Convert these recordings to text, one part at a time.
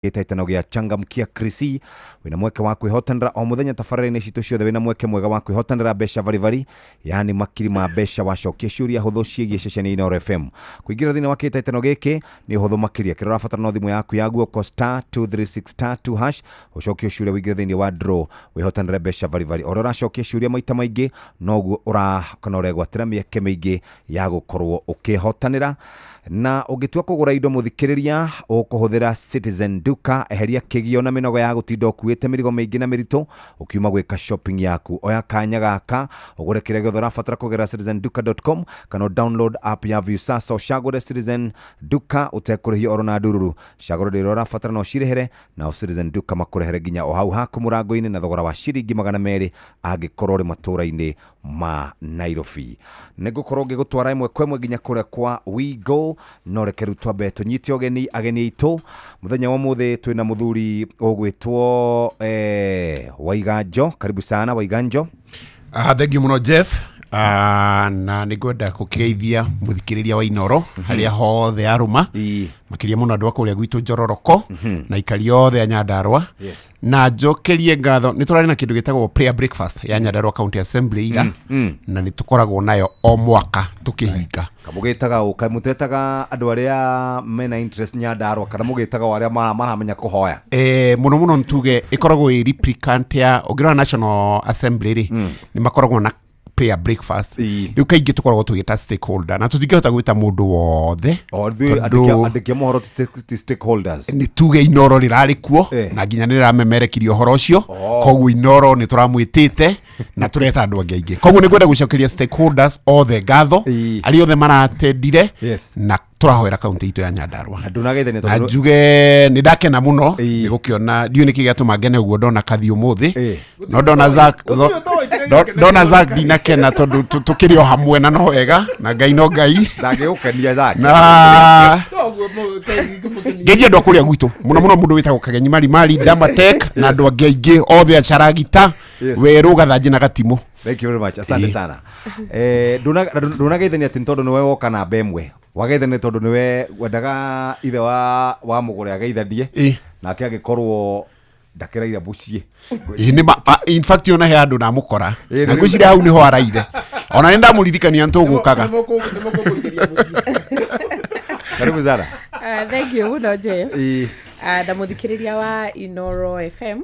Gĩtaitano gĩa Changamkia Krisi, wĩna mweke wa kwĩhotanĩra o mũthenya tabarĩra-inĩ citũ ciothe. Wĩna mweke mwega wa kwĩhotanĩra mbeca baribari, yani makiri ma mbeca wacokia ciũria hũthũ ciĩgiĩ ceceni ya Inooro FM. Kũingĩra thĩinĩ wa kĩhĩtahĩtano gĩkĩ nĩ ũhũthũ makĩria. Kĩrĩa ũrabatara no thimũ yaku ya guoko, star 236 star 2 hash, ũcokie ciũria ũingĩre thĩinĩ wa draw wĩhotanĩre mbeca baribari. O ũrĩa ũracokia ciũria maita maingĩ, noguo ũra kana ũregwatĩra mĩeke mĩingĩ ya gũkorwo ũkĩhotanĩra. Na ũngĩtua kũgũra indo, mũthikĩrĩria, ũkũhũthĩra Citizen Duka. Eheria kĩgio na mĩnoga ya gũtinda ũkuĩte mĩrigo mĩingĩ na mĩritũ ũkiuma gwĩka shopping yaku. Oya kanya gaka ũgũre kĩrĩa gĩothe ũrabatara kũgerera citizenduka.com kana download app ya Viusasa, ũcagũre Citizen Duka ũtekũrĩhio oro na ndururu. Cagũra indo iria ũrabatara na ũcirĩhĩre, nao Citizen Duka makũrehere nginya o hau haku mũrango-inĩ na thogora wa ciringi 200 angĩkorwo ũrĩ matũũra-inĩ ma Nairobi. Nĩ ngũkorwo ngĩgũtwara ĩmwe kwa ĩmwe nginya kũrĩa kwa Wigo, no reke rĩu twambe tũnyite ũgeni ageni aitũ. Mũthenya wa ũmũthĩ twĩna mũthuri ũgwĩtwo Waiganjo. Karibu sana, Waiganjo. Thank you muno, Jeff. Na nĩ ngwenda gũkĩgeithia mũthikĩrĩria wa Inoro harĩa hothe arũma, makĩria mũno andũ a kũrĩa gwitũ Njororoko na ikari othe a Nyandarũa, na njokerie ngatho. Nĩ tũrarĩ na kĩndũ gĩtagwo prayer breakfast ya Nyandarũa County Assembly ira, na nĩ tũkoragwo nayo o mwaka tũkĩhinga. Kamũgĩtaga ũ? Mũtetaga andũ arĩa mena interest Nyandarũa kana mũgĩtaga o arĩa maramenya kũhoya? Mũno mũno ntuge ĩkoragwo ĩ replicant ya, ũngĩrora National Assembly rĩ, nĩ makoragwo na prayer breakfast. Rĩu kaingĩ tũkoragwo tũgĩta stakeholder na tũtingĩhota gwĩta mũndũ wothe. O ithuĩ andĩki a mohoro ti stakeholders? Nĩ tuge Inoro rĩrarĩ kuo, na nginya nĩ rĩramemerekirie ũhoro ũcio. Koguo Inoro nĩ tũramwĩtĩte na tũreta andũ angĩ aingĩ. Koguo nĩ ngwenda gũcokeria stakeholders othe ngatho, arĩa othe maratendire, na tũrahoera kaunti itũ ya Nyandarua. Na ndũnageithania na tondũ njuge nĩ ndakena mũno nĩ gũkĩona. Ndiũĩ nĩkĩ gĩatũma ngene ũguo ndona kathi ũmũthĩ, no ndona Zack, Gũtirĩ ũtoĩ kĩrĩa gĩakenagia. Ndona Zack ndinakena tondũ tũkĩrĩ o hamwe na no wega na Ngai no Ngai. Ndangĩgũkenia Zack. Na ngeithia andũ a kũrĩa gwitũ mũno mũno, mũndũ wĩtagwo Kagenyi Marimari Damatek na andũ angĩ aingĩ othe acaragita, werũ gathanjĩ na gatimũ. Thank you very much. Asante sana. Ndũnageithania atĩ nĩ tondũ nĩwe woka namba ĩmwe. Wageithania tondũ nĩwe wendaga ithe wa mũgũre ageithanie. Nake agĩkorwo ndakĩraire mũciĩ. Ĩ, nĩ ma- in fact ona he andũ ndamũkora na ngwĩciria hau nĩho araire, ona nĩ ndamũririkania nĩ tũgũkaga. Karibu sana. Thank you mũno, Jeff. Na mũthikĩrĩria wa Inoro FM,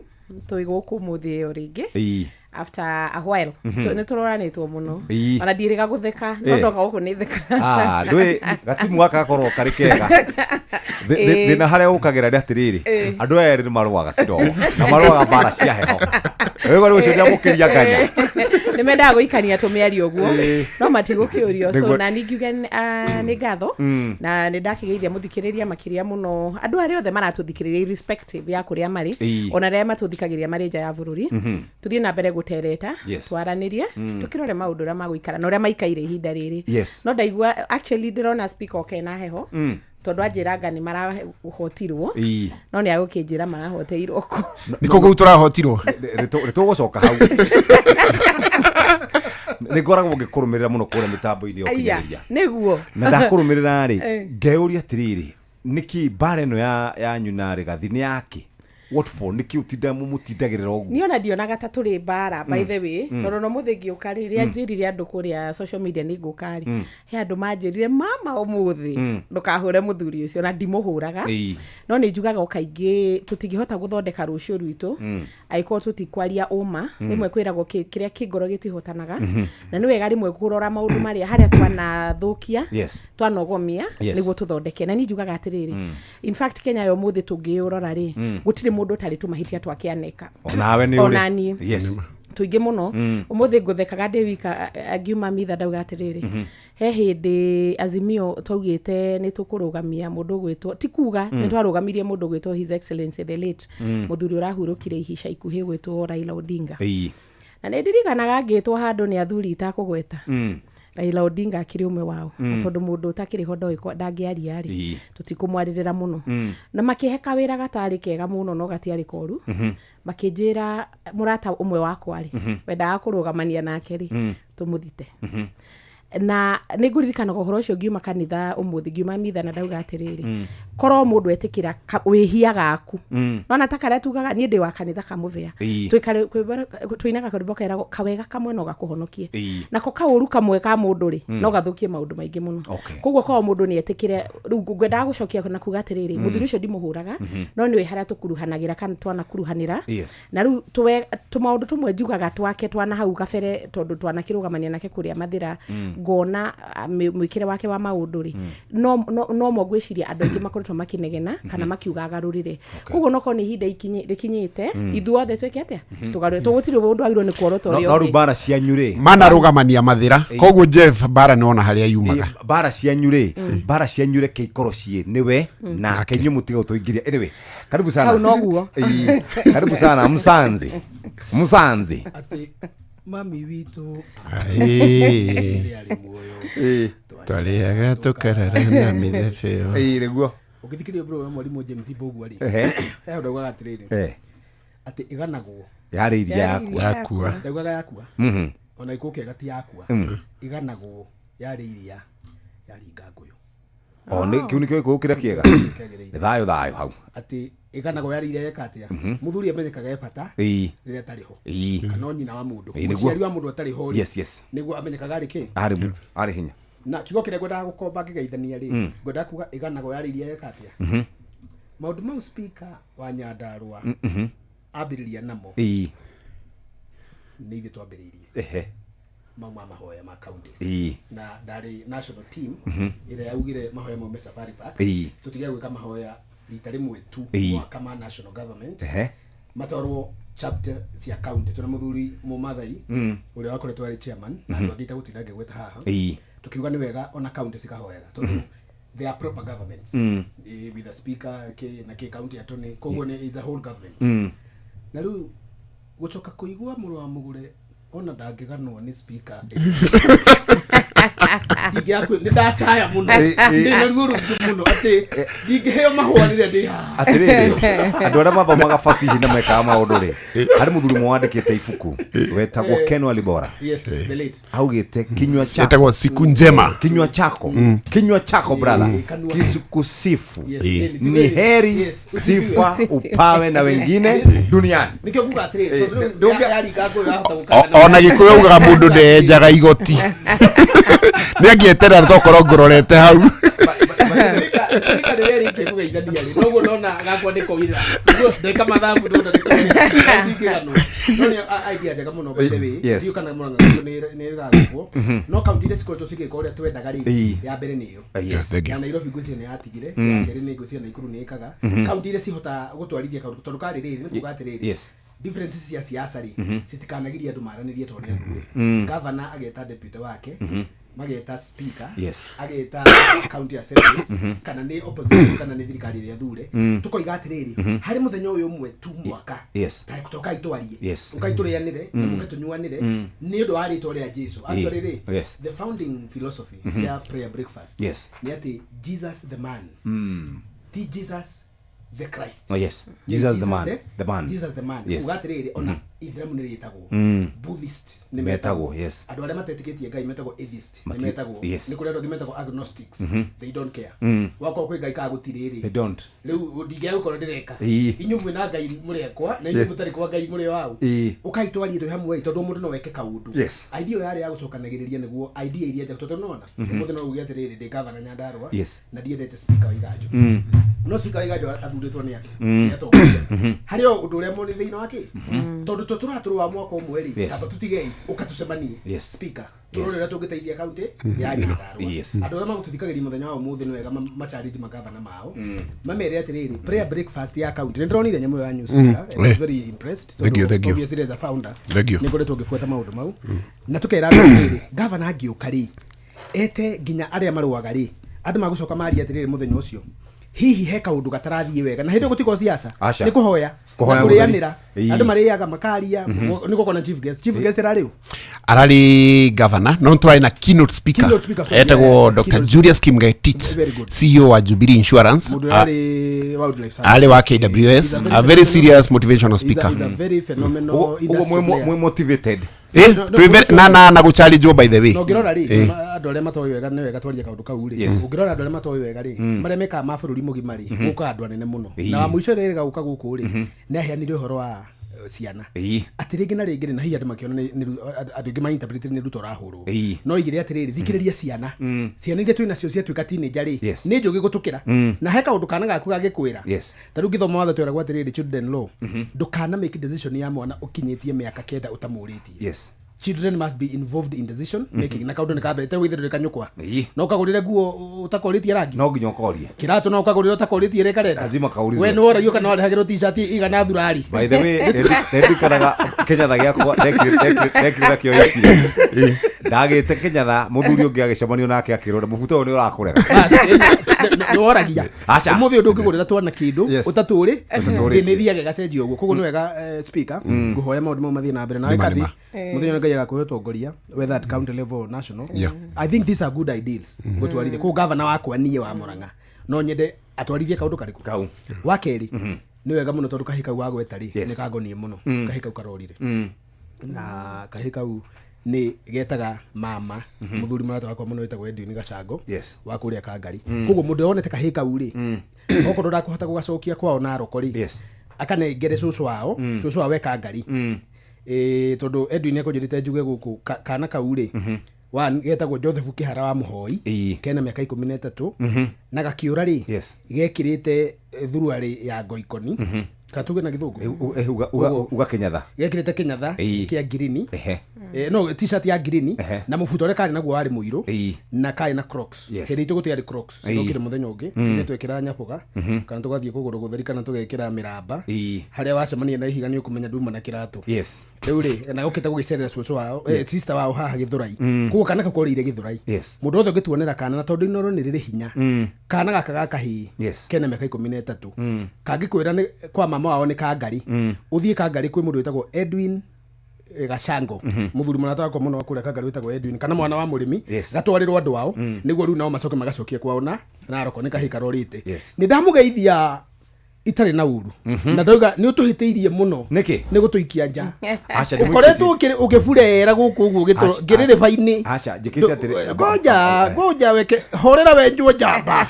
twĩ gũkũ mũthĩ o rĩngĩ after a while. Nĩ tũroranĩtwo mũno, ona ndiĩrĩga gũtheka, no ndoka gũkũ nĩ theka. Ah, ndũĩ gatimu gaka gakorwo karĩ kega. Thĩna harĩa ũkagĩra nĩ atĩrĩrĩ, andũ aya erĩ nĩ marũaga kidogo na marũaga mbara cia heho. Rĩu rĩ ũcio nĩamũkĩria nganya. Nĩ mendaga gũikania tũmĩario ũguo, no matigũkĩũrio. So na ningiuge nĩ ngatho na nĩ ndakĩgeithia mũthikĩrĩria, makĩria mũno andũ arĩa othe maratũthikĩrĩria irrespective ya kũrĩa marĩ, ona arĩa matũthikagĩrĩria marĩ nja ya bũrũri. Tũthiĩ na mbere gũtereta, twaranĩrie, tũkĩrore maũndũ ũrĩa magũikara na ũrĩa maikaire ihinda rĩrĩ. No ndaigua actually ndĩrona speaker oke na heho, tondũ anjĩranga nĩ marahotirwo, no nĩ agũkĩnjĩra marahoteirwo kũ. Nĩkũ kũu tũrahotirwo? Nĩ tũgũcoka hau. Nĩ ngoragwo ngĩkũrũmĩrĩra mũno kũrĩa mĩtambo-inĩ ya Aya, ũkinyanĩria. Nĩguo. Na ndakũrũmĩrĩra rĩ, ngeyũria atĩrĩrĩ, nĩkĩ mbara ĩno ya yanyu na Rĩgathi nĩ yake? What for? Nĩkĩ ũtinda mũmũtindagĩrĩra ũguo? Niĩ ona ndionaga ta tũrĩ mbara, by the way, tondũ no mũthĩ ngĩũka rĩ, rĩrĩa njĩrire andũ kũrĩa social media nĩ ngũka rĩ, he andũ manjĩrire, "Mama, ũmũthĩ ndũkahũre mũthuri ũcio," na ndimũhũraga. No nĩ njugaga o kaingĩ tũtingĩhota gũthondeka rũciũ rwitũ angĩkorwo tũtikwaria ũma. Rĩmwe kwĩragwo kĩrĩa kĩ ngoro gĩtihotanaga, na nĩ wega rĩmwe kũrora maũndũ marĩa harĩa twanathũkia, twanogomia, nĩguo tũthondeke. Na niĩ njugaga atĩrĩrĩ, in fact Kenya ya ũmũthĩ tũngĩũrora rĩ, gũtirĩ mũndũ ũtarĩ tũmahĩtia twake aneka. Onawe nĩ ũrĩ. Ona niĩ. Tũingĩ mũno. Ũmũthĩ ngũthekaga ndĩ wika, ngiuma mitha ndauga atĩrĩrĩ, he hĩndĩ Azimio twaugĩte nĩ tũkũrũgamia mũndũ ũgwĩtwo, ti kuga nĩ twarũgamirie mũndũ ũgwĩtwo His Excellency the late mũthuri ũrahurũkire ihica ikuhĩ ũgwĩtwo Raila Odinga. Na nĩ ndirikanaga ngĩtwo handũ nĩ athuri itakũgweta, Raila Odinga akĩrĩ ũmwe wao. Na tondũ mũndũ ũtakĩrĩ ho ndoĩ ndangĩaria rĩ, tũtikũmwarĩrĩra mũno, na makĩhe kawĩra gatarĩ kega mũno no gatiarĩ koru. Makĩnjĩra mũrata ũmwe wakwa rĩ, wendaga kũrũgamania nake rĩ, tũmũthite. Na nĩ ngũririkanaga ũhoro ũcio ngiuma kanitha ũmũthĩ, ngiuma mitha, na ndauga atĩrĩrĩ, korwo mũndũ etĩkĩra wĩhia gaku, nona ta karĩa tugaga niĩ ndĩ wa kanitha kamũbĩa, tũinaga karwĩmbo keragwo kawega kamwe no gakũhonokie, nako kaũru kamwe ka mũndũ rĩ, no gathũkie maũndũ maingĩ mũno. Koguo korwo mũndũ nĩ etĩkĩre rĩu, ngwendaga gũcokia na kuga atĩrĩrĩ, mũthuri ũcio ndimũhũraga, no nĩwe harĩa tũkuruhanagĩra kana twanakuruhanĩra. Na rĩu tũmaũndũ tũmwe njugaga twake twana hau gabere, tondũ twanakĩrũgamania nake kũrĩa mathĩra, ngona mwĩkĩre wake wa maũndũ rĩ, no mo ngwĩciria andũ aingĩ makoretwo makĩnegena kana makiuga agarũrĩre. Koguo no korwo nĩ ihinda rĩkinyĩte ithuothe twĩke atĩa, tũgarũre, tũgũtirĩ ũndũ wagĩrĩirwo nĩ kuorota No ũrĩa no rĩu ũngĩ. Mbara cianyu rĩ, Manarũgamania mathĩra, koguo Jeff, mbara nĩ wona harĩa yumaga. Mbara cianyu rĩ, mbara cianyu reke ikorwo ciĩ nĩwe nake, inyuĩ mũtige gũtũingĩria. Anyway, karibu sana. Hau noguo. Ĩĩ, karibu sana msanzi msanzi. Atĩ mami witũ Aĩ, rĩrĩa arĩ muoyo twarĩaga tũkarara na mĩthebeo. Ĩĩ, nĩguo. Ũngĩthikĩrĩria bro wa mwarimũ James Mbũgua rĩ, he handũ augaga atĩrĩrĩ, atĩ ĩganagwo Yarĩ iria yakwa. Yakua. Ndaugaga yakua, ona ikũ kĩega ti yakua, iganagwo yarĩ iria yaringa ngũyũ. O nĩ kĩu nĩkĩo gĩkũyũ kĩrĩa kĩega. Kĩagĩrĩire. Nĩ thayũ thayũ hau. Atĩ ĩganagwo yarĩ iria yeka atĩa, mũthuri amenyekaga e bata rĩrĩa atarĩ ho, kana o nyina wa mũndũ, Ĩĩ, nĩguo. mũciari wa mũndũ atarĩ ho rĩ, nĩguo amenyekaga arĩ kĩ. Arĩ hinya. Na kiugo kĩrĩa ngwendaga gũkomba ngĩgeithania rĩ, ngwendaga kuga ĩganagwo yarĩ iria yeka atĩa, maũndũ mau speaker wa Nyandarũa ambĩrĩria namo, nĩ ithuĩ twambĩrĩirie mau ma mahoya ma counties. Na ndarĩ national team ĩrĩa yaugire mahoya maume Safari Park, tũtige gwĩka mahoya rita rĩmwe tu mwaka ma national government, matwarwo chapter cia county. Tuna mũthuri Mũmathai ũrĩa wakoretwo arĩ chairman na andũ angĩ itagũtinda ngĩgweta haha, tukiuga nĩ wega ona county cikahoyaga tondũ they are proper governments, with a speaker ke na ke county attorney, koguo nĩ is a whole government. Na rĩu gũcoka kũigua mũrũ wa mũgũre ona ndangĩganwo nĩ speaker, nĩ ndachaya mũno, ndĩna ruo rũingĩ mũno atĩ ndingĩheo mahũa rĩrĩa ndĩ haha. Atĩrĩrĩ, andũ arĩa mathomaga fasihi na mekaga maũndũ rĩ, harĩ mũthuri ũmwe wandĩkĩte ibuku wetagwo Ken Walibora. Yes, the late. Augĩte kinywa chako Etagwo siku njema. Kinywa chako, kinywa chako brother, Kanua. kisikusifu, Yes, ni heri Yes. sifa upawe na wengine duniani. Nĩkĩo nguga atĩrĩrĩ, tondũ rĩu yaringa ngũyũ yahota gũkana. Ona gĩkũyũ augaga mũndũ ndenjaga igoti, nĩ angĩeterera tokorwo ngũrorete hau. Speaker rĩrĩa rĩngĩ kũgeithania rĩ, noguo ndona gakwa nĩ koira. Nĩguo ndeka mathabu ndona nĩ koira. Ndingĩganwo. No nĩ idea njega mũno, by the way. Yes. Ndiũ kana Murang'a gwitũ nĩ ĩgagĩkwo. No kaunti iria cikoretwo cigĩka ũrĩa twendaga rĩ, ya mbere nĩ ĩyo. Thank you. Ya Nairobi ngwĩciria nĩ yatigire, ya kerĩ nĩ ngwĩciria Naikuru nĩ ĩkaga. Kaunti iria cihotaga gũtwarithia kaũndũ tondũ karĩ rĩrĩ nĩ kuga atĩrĩrĩ, differences cia siasa rĩ, citikanagirie andũ maranĩrie tondũ nĩ athure. Governor ageta deputy wake, mageta speaker, ageta county assemblies, kana nĩ opposition kana nĩ thirikari ĩrĩa thure, tukoiga atĩrĩrĩ, harĩ mũthenya ũyũ ũmwe tu mwaka, tokai twarie, ũkai tũrĩanĩre na mũke tũnyuanĩre nĩ ũndũ wa rĩtwa rĩa Jesu. Actually rĩ, the founding philosophy ya prayer breakfast nĩ atĩ Jesus the man, ti Jesus the Christ. Oh, yes. Nĩ Jesus the man. The man. Jesus the man. Uga atĩrĩrĩ, ona ithiramu nĩ rĩtagwo, Buddhist nĩ Metagwo, yes. andũ arĩa matetĩkĩtie Ngai metagwo atheist nĩ metagwo, nĩ kũrĩ andũ angĩ metagwo agnostics, they don't care wakorwo kwĩ Ngai kana gũtirĩ They rĩ. don't. Rĩu ndingĩaga gũkorwo ndĩreka, inyuĩ mwĩna Ngai mũrekwa na inyuĩ mũtarĩ kwa Ngai mũrĩ wau, ũkai twarie twĩ hamwe tondũ mũndũ no eke kaũndũ. Idea ĩyo yarĩ ya gũcokanagĩrĩria nĩguo idea iria njega, tondũ nona ũmũthĩ no uge atĩrĩrĩ, ndĩ gavana Nyandarũa na ndiendete speaker wa Iganjo, no speaker wa Iganjo athurĩtwo nĩ andũ, nĩ atongoria harĩ o ũndũ ũrĩa moni thĩinĩ wake, tondũ tũ tũratũrũa mwaka ũmwe rĩ, amba tũtigei ũka tũcemanie, speaker, tũrore ũrĩa tũngĩteithia kaunti ya Nyandarũa. Andũ arĩa magũtũthikagĩria mũthenya wa ũmũthĩ nĩ wega macharge magavana mao, mamere atĩrĩrĩ, prayer breakfast ya county nĩ ndĩronire nyamũ ĩyo ya news speaker, and I was very impressed Thank you, tondũ thank you. obviously as a founder Thank you. nĩ ngoretwo ngĩbuata maũndũ mau, na tũkera andũ atĩrĩrĩ, gavana angĩũka rĩ, ete nginya arĩa marũaga rĩ, andũ magũcoka maria atĩrĩrĩ, mũthenya ũcio hihi he kaũndũ gatarathiĩ wega, na hĩndĩ ĩyo gũtikorwo siasa, Aca. nĩ kũhoya Kũhoya na kũrĩanĩra. Andũ marĩaga makaria nĩ gũkorwo na chief guest. Chief guest ararĩ ũ? Ararĩ governor, no tũrarĩ na keynote speaker. Keynote speaker, sorry, Etagwo yeah, Dr. keynote. Julius Kimgai Tits, Very good. CEO wa Jubilee Insurance. Mũndũ ũrarĩ wildlife service. Arĩ wa KWS. He's a A very serious motivational speaker. He's a very phenomenal Ũguo industry player. mwĩ motivated. Eh, No, no, twĩ very- na gũcharĩnjwo, by the way. Na ũngĩrora rĩ, Eh. andũ arĩa matoĩ wega, nĩ wega twarie kaũndũ kau rĩ. Yes. Ũngĩrora andũ arĩa matoĩ wega rĩ, marĩa mekaga ma bũrũri mũgima rĩ, gũkaga andũ anene mũno. Na wa mũico rĩrĩ gũka gũkũ rĩ, nĩ aheanire ũhoro wa ciana atĩ rĩngĩ na rĩngĩ rĩ, na hihi andũ makĩona andũ aingĩ ma-interpret nĩ Ruto ũrahũrwo. No igire atĩrĩrĩ, thikĩrĩria ciana, ciana iria twĩ nacio ciatuĩka teenager rĩ, nĩ njũgĩ gũtũkĩra, na he kaũndũ kana gaku gangĩkwĩra. Ta rĩu ngĩthoma watho tweragwo atĩrĩrĩ, children law, ndũkana make decision ya mwana ũkinyĩtie mĩaka 9 ũtamũrĩtie. Children must be involved in decision making, na kaũndũ nĩ kambere te wĩthĩrĩre kanyũkwa. No ũkagũrĩre nguo ũtakorĩtie rangi. No nginya ũkorie. Kĩratũ no ũkagũrĩre ũtakorĩtie ĩrĩa karenda. Lazima kaulizwe. We nĩ woragio kana warehagĩrwo t-shirt igana thurari. By the way, ndirikanaga kĩnyatha gĩakwa ndekire nakĩo itire ndagĩte kĩnyatha, mũthuri ũngĩ agĩcemanio nake akĩrwo mũbuto ũyũ nĩ ũrakũrega. Nĩ woragia. Aca. Ũmũthĩ ũyũ ndũngĩgũrĩra twana kĩndũ Yes. ũtatũrĩ. Ũtatũrĩtie. Nĩ thiaga ĩgacenjia ũguo. Koguo nĩ wega, speaker, ngũhoya maũndũ mau mathiĩ na mbere nawe. Nĩma, Kathi nĩma. mũthenya Ngai agakũhe ũtongoria, whether at county level or national. I think these are good ideas gũtwarithia koguo gavana wakwa niĩ wa Murang'a no nyende atwarithie kaũndũ karĩkũ. Kau. Wa kerĩ, nĩ wega mũno tondũ kahĩ kau wagweta rĩ, Yes. nĩ kangoniĩ mũno. Kahĩ kau karorire, na kahĩ kau nĩ getaga mama mũthuri mũrata wakwa mũno wĩtagwo Edwin Gacango wa kũrĩa Kangari. Koguo mũndũ wonete kahĩ kau rĩ, okorwo ndakũhota gũgacokia kwao Naroko rĩ, akanengere cũcũ wao, cũcũ wao e Kangari. Tondũ Edwin ekũnjĩrĩte njuge gũkũ kana kau rĩ, one getagwo Joseph Kĩhara wa Mũhoi. Kena mĩaka 13, na gakĩũra rĩ, gekĩrĩte thuruarĩ ya ngoikoni, kana tuge na gĩthũngũ. Uga kĩnyatha. Gekĩrĩte kĩnyatha kĩa ngirini. No t-shirt ya ngirini. Na mũbuto ũrĩa karĩ naguo warĩ mũirũ. Na karĩ na Crocs. Hĩndĩ itũ gũtiarĩ Crocs. Cirokire mũthenya ũngĩ. Ithuĩ twekĩra nyaboga kana tũgathiĩ kũgũrũ gũtheri kana tũgekĩra mĩramba. Harĩa wacemania na ihiga nĩ ũkũmenya nduma na kĩratũ. Rĩu rĩ, na gũkĩte gũgĩcerera cũcũ wao, sister wao haha Gĩthũrai. Koguo kana kau korĩire Gĩthũrai. Mũndũ wothe ũngĩtuonera kana, na tondũ Inoro nĩ rĩrĩ hinya, kana gaka ga kahĩĩ kena mĩaka 13, kangĩkwĩra nĩ kwa mama wao nĩ Kangari, ũthiĩ Kangari kwĩ mũndũ wĩtagwo Edwin Gacango, mũthuri mũrata wakwa mũno wa kũrĩa Kangari wĩtagwo Edwin, kana mwana wa mũrĩmi. Gatwarĩrwo andũ ao nĩguo rĩu nao macoke magacokie kwao na Naroko. Nĩ kahĩĩ karorĩte. Nĩ ndamũgeithia itarĩ na uru, na ndauga nĩ ũtũhĩtĩirie mũno. Nĩkĩ? Nĩ gũtũikia nja. Aca, ndĩmũikĩtie. Ũkoretwo ũkĩburera gũkũ ũguo Aca, ngĩrĩrĩba-inĩ. Aca, njĩkĩte atĩrĩ- Ngoja ngoja, weke horera, wenjwo njamba.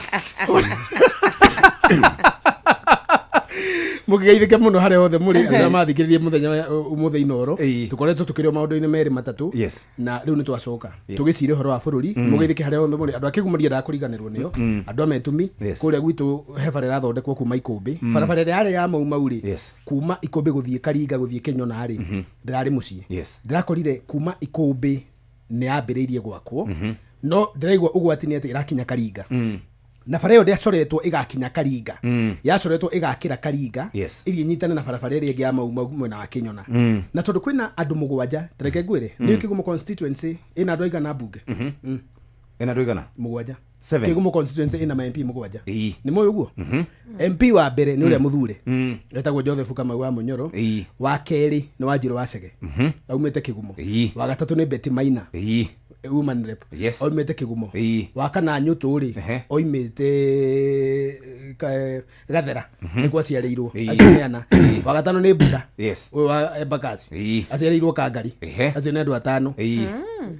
Mũkĩgeithĩke mũno harĩa hothe mũrĩ, arĩa mathikĩrĩrie mũthenya wa ũmũthĩ Inoro. Tũkoretwo tũkĩrĩ o maũndũ-inĩ merĩ matatũ. Na rĩu nĩ twacoka tũgĩcire ũhoro wa bũrũri. Mũgeithĩke harĩa hothe mũrĩ, andũ a Kĩgumo ndiendaga kũriganĩrwo nĩo, andũ a Metumi. Kũrĩa gwitũ he bara ĩrathondekwo kuma Ikũmbĩ, barabara ĩrĩa yarĩ ya Mau Mau rĩ, kuma Ikũmbĩ gũthiĩ Karinga gũthiĩ Kĩnyona rĩ, ndĩrarĩ mũciĩ. Ndĩrakorire kuma Ikũmbĩ nĩ yambĩrĩirie gwakwo, no ndĩraigua ũgwati nĩ atĩ ĩrakinya Karinga, na bara ĩyo ndĩacoretwo ĩgakinya Karinga, yacoretwo ĩgakĩra Karinga, ĩthiĩ nyitane na barabara ĩrĩa ĩngĩ ya Mau Mau mwena wa Kĩnyona. Na tondũ kwĩna andũ mũgwanja, tareke ngwĩre, nĩ Kĩgumo constituency ĩna andũ aigana mbunge? Ĩna andũ aigana? Mũgwanja. Seven. Kĩgumo constituency ĩna ma MP mũgwanja. Nĩ mũĩ ũguo? MP wa mbere nĩ ũrĩa mũthure etagwo Joseph Kamau wa Mũnyoro. Wa kerĩ nĩ Wanjirũ wa Chege, aumĩte Kĩgumo. Wa gatatũ nĩ Betty Maina, woman rep, oimĩte Kĩgumo. Wa kana Nyũtũ rĩ, oimĩte Gathera, nĩkuo aciarĩirwo. Acio nĩ ana. Wa gatano nĩ Buda, ũyũ wa Embakasi, aciarĩirwo Kangari. Acio nĩ andũ atano.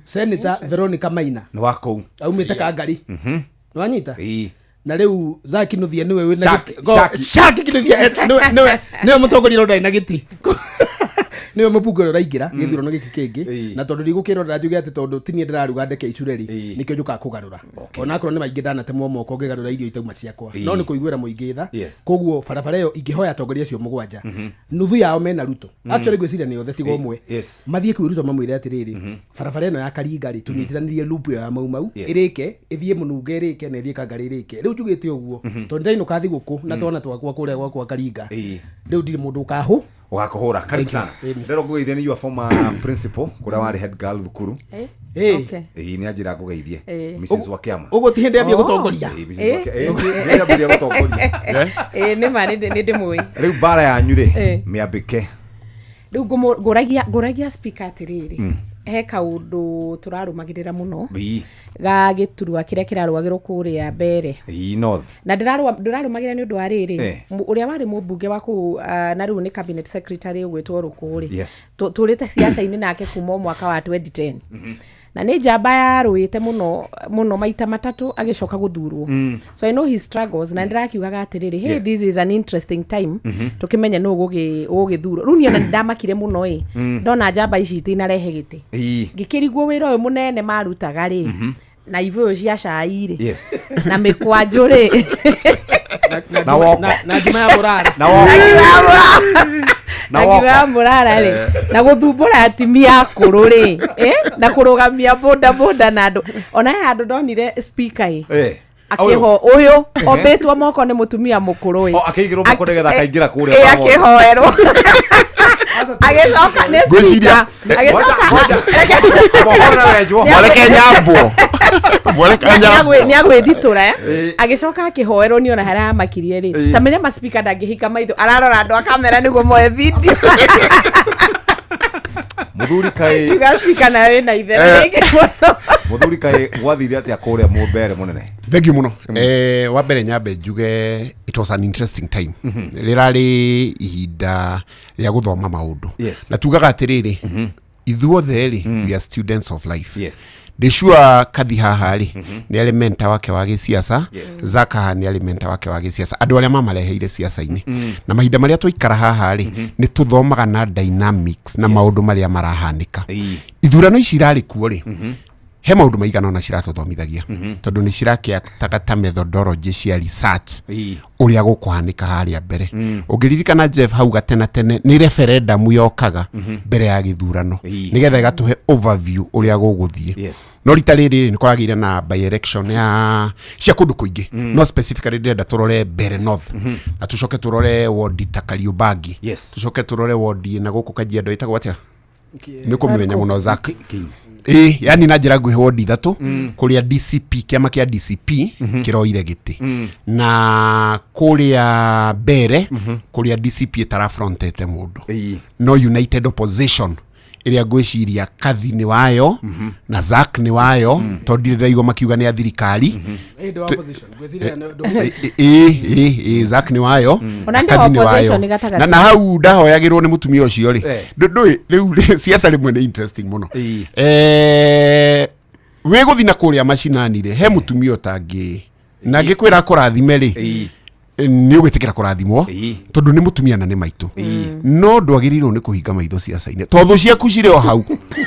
Senator Veronica Maina Nĩ wa kũu. Aumĩte Kangari, nĩwanyita? Na rĩu Zaki Nuthia nĩwe wĩna Shaki, Shaki. Shaki Kinuthia, nĩwe mũtongoria ũrĩa ũtarĩ na gĩti, nĩwe mũbunge ũrĩa ũraingĩra gĩthurano gĩkĩ kĩngĩ. Na tondũ ndigũkĩrwo njuge atĩ tondũ ti niĩ ndĩraruga ndeke icure rĩ, nĩkĩo njũkaga kũgarũra, onakorwo nĩ maingĩ ndanatemwo moko ngĩgarũra irio itauma ciakwa, no nĩ kũiguĩra mũingĩ tha. Koguo barabara ĩyo ingĩhoya atongoria acio mũgwanja, nuthu yao mena Ruto, actually ngwĩciria nĩ othe tiga ũmwe, mathiĩ kwĩ Ruto mamwĩre atĩrĩrĩ, barabara ĩno ya Karinga rĩ, tũnyitithanirie loop ĩyo ya Mau Mau, ĩrĩke ĩthiĩ Mũnunge ĩrĩke na ĩthiĩ Kangari ĩrĩke. Rĩu njugĩte ũguo tondũ ndĩrainũka thigũkũ na twana twakwa kũrĩa gwakwa Karinga. Rĩu ndirĩ mũndũ ũkahũ. Ũgakũhũra, karibu sana. Ĩni. Ndĩrwo ngũgeithie nĩ your former principal kũrĩa warĩ head girl thukuru. Ĩĩ. Ĩĩ, nĩ anjĩra ngũgeithie, Mrs. Wakiama. Ũguo ti hĩndĩ ambia Oh. gũtongoria. Ĩĩ, Mrs. Wakiama. Ĩĩ, nĩ ambĩrĩria gũtongoria. Ĩĩ, nĩ ma nĩ ndĩmũĩ. Rĩu mbara yanyu rĩ, mĩambĩke. Rĩu ngũragia speaker atĩrĩrĩ, he kaũndũ tũrarũmagĩrĩra mũno ga gĩturwa kĩrĩa kĩrarũagĩrwo kũrĩa mbere. Ii north. Na ndĩrarũmagĩrĩra nĩ ũndũ wa rĩrĩ, ũrĩa warĩ mũmbunge wa kũu, na rĩu nĩ cabinet secretary ũgwĩtwo Rũkũ rĩ, tũrĩte siasa-inĩ nake kuma o mwaka wa 2010, na nĩ njamba yarũĩte mũno mũno maita matatũ agĩcoka gũthurwo, so I know his struggles, na ndĩrakiugaga atĩrĩrĩ, hey, this is an interesting time tũkĩmenye nũ ũgũgĩthurwo. Rĩu niĩ ona nĩndamakire mũno ĩ ndona njamba ici itinarehe gĩtĩ, ngĩkĩrigwo wĩra ũyũ mũnene marutaga rĩ, na ibũyũ cia cai rĩ, na mĩkwanjũ rĩ, Na woko. Na ngima ya mũrara. Na woko. Na ngima ya mũrara rĩ, na gũthumbũra atimia akũrũ rĩ, na kũrũgamia boda boda na andũ. Ona he handũ ndonire speaker ĩ, akĩho ũyũ ombĩtwo moko nĩ mũtumia mũkũrũ ĩ. O, akĩigĩrwo moko nĩgetha akaingĩra kũrĩa pamoja. Akĩhoerwo, agĩcoka nĩ Ngwĩciria- speaker agĩcoka Mohoro na wenjwo. Mwareke nyambwo, mwareke nyambwo. Nĩ agwĩthitũra, agĩcoka akĩhoerwo. Nĩ ona harĩa amakirie rĩ, ta menya maspika ndangĩhinga maitho, ararora andũ a kamera nĩguo moe video. Mũthuri kaĩ Kiuga speaker nayo ĩna itherũ rĩngĩ mũno. Mũthuri kaĩ gwathire atĩa kũrĩa mũmbere mũnene? Thank you muno. Wa mbere nyambe njuge it was an interesting time. Rĩrarĩ ihinda rĩa gũthoma maũndũ, na tugaga atĩrĩrĩ, ithuothe rĩ, we are students of life. Ndĩ sure Kathi haha rĩ, nĩ arĩ mentor wake wa gĩciaca. Zaka haha nĩ arĩ mentor wake wa gĩciaca, andũ arĩa mamareheire ciaca-inĩ, na mahinda marĩa twaikara haha rĩ, nĩ tũthomaga na dynamics na maũndũ marĩa marahanĩka. Ithurano ici irarĩ kuo rĩ, he maũndũ maigana ona ciratũthomithagia, tondũ nĩ cirakĩataga ta methodology cia research ũrĩa gũkũhanĩka harĩa mbere. Ũngĩririkana, Jeff, hau gatena tene nĩ referendum yokaga mbere ya gĩthurano, nĩgetha ĩgatũhe overview ũrĩa gũgũthiĩ. No rita rĩrĩ nĩ kũragĩire na by election ya cia kũndũ kũingĩ, no specifically ndĩrenda tũrore Mbere North, na tũcoke tũrore wodi ta Kariũbangi, tũcoke tũrore wodi na gũkũ Kajiado ĩtagwo atĩa? Nĩ kũmĩmenya mũno, Zack. Ĩ yani na njĩra nguhĩ, wodi ithatũ kũrĩa DCP, kĩama kĩa DCP kĩroire gĩtĩ, na kũrĩa mbere kũrĩa DCP ĩtarafrontete mũndũ, no united opposition ĩrĩa ngwĩciria Kathi nĩ wayo na Zack nĩ wayo, tondũ ndirĩ ndaigua makiuga nĩ a thirikari. Ĩ, ndĩ wa opposition. Ngwĩciria ndũ- Ĩ Zack nĩ wayo Ona na ndĩ Kathi nĩ wayo. opposition gatagatĩ. Na hau ndahoyagĩrwo nĩ mũtumia ũcio rĩ, ndũĩ rĩu rĩ, siasa rĩmwe nĩ interesting mũno. Wĩ gũthi na kũrĩa macinani rĩ, he mũtumia ũtangĩ na angĩkwĩra akũrathime rĩ, nĩ ũgwĩtĩkĩra kũrathimwo, tondũ nĩ mũtumia na nĩ maitũ, no ndwagĩrĩirwo nĩ kũhinga maitho ciaca-inĩ, tondũ ciaku cirĩ o hau.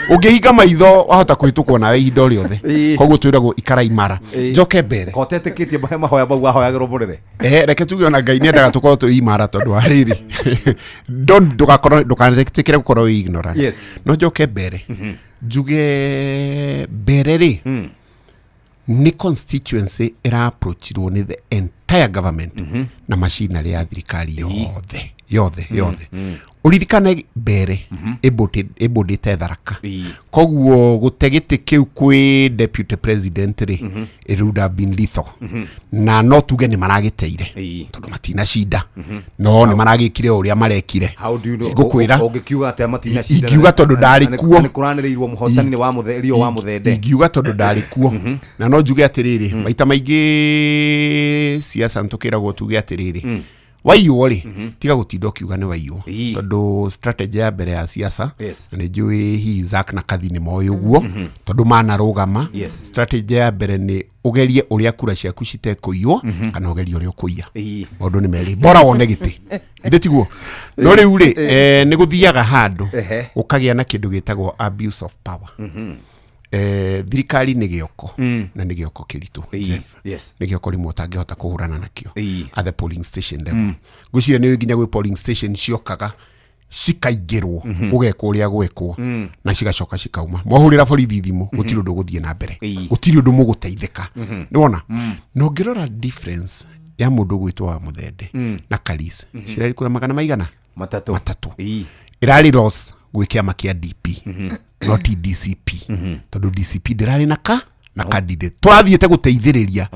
Ũngĩhinga maitho wahota kũhĩtũkwo nawe ihinda o rĩothe. Koguo twĩragwo ikara imara. Njoke mbere. Kotetĩkĩtie mahoya mau wahoyagĩrwo mũnene? Reke tuge ona Ngai nĩendaga tũkorwo twĩ imara, tondũ wa rĩrĩ, don't ndũgakorwo, ndũkanetĩkĩre gũkorwo wĩ ignorant. No njoke mbere njuge mbere rĩ, nĩ constituency ĩra-approachirwo nĩ the entire government na machinery ya thirikari yothe yothe yothe. Ũririkane mbere ĩbũndĩte Tharaka, koguo gũte gĩtĩ kĩu kwĩ deputy president rĩ, it would have been lethal, na no tuge nĩ maragĩteire, tondũ matinacinda, no nĩ maragĩkire ũrĩa marekire. How do you know? Ngũkwĩra. Ũngĩkiuga atĩa matinacinda? Ingiuga tondũ ndarĩ kuo. Nĩ kũranĩrĩirwo mũhotani nĩ wa Rio wa Mũthende. Ingiuga tondũ ndarĩ kuo, na no njuge atĩrĩrĩ, maita maingĩ siasa nĩtũkĩragwo tuge atĩrĩrĩ, waiywo rĩ, tiga gũtinda ũkiuga nĩ waiywo, tondũ strategy ya mbere ya siasa, na nĩ njũĩ hihi Zack na Kathi nĩ moĩ ũguo tondũ manarũgama, strategy ya mbere nĩ ũgerie ũrĩa kura ciaku citekũiywo, kana ũgerie ũrĩa ũkũiya. Maũndũ nĩ merĩ, bora wone gĩtĩ, githĩ tiguo? No rĩu rĩ, nĩ gũthiaga handũ ũkagĩa na kĩndũ gĩtagwo abuse of power. Thirikari nĩ gĩoko, na nĩ gĩoko kĩritũ, Jeff. Nĩ gĩoko rĩmwe ũtangĩhota kũhũrana nakĩo at the polling station level. Ngwĩciria nĩ nginya gwĩ polling station ciokaga cikaingĩrwo, gũgekwo ũrĩa gwekwo, na cigacoka cikauma. Mwahũrĩra borithi thimũ, gũtirĩ ũndũ ũgũthiĩ na mbere, gũtirĩ ũndũ mũgũteithĩka. Nĩwona, na ũngĩrora difference ya mũndũ ũgwĩtwo wa Mũthende na Karis, cirarĩ kura magana maigana? Matatũ. Matatũ. Ĩrarĩ loss gwĩ kĩama kĩa DP, no ti DCP, tondũ DCP ndĩrarĩ na ka na candidate tũrathiĩte gũteithĩrĩria.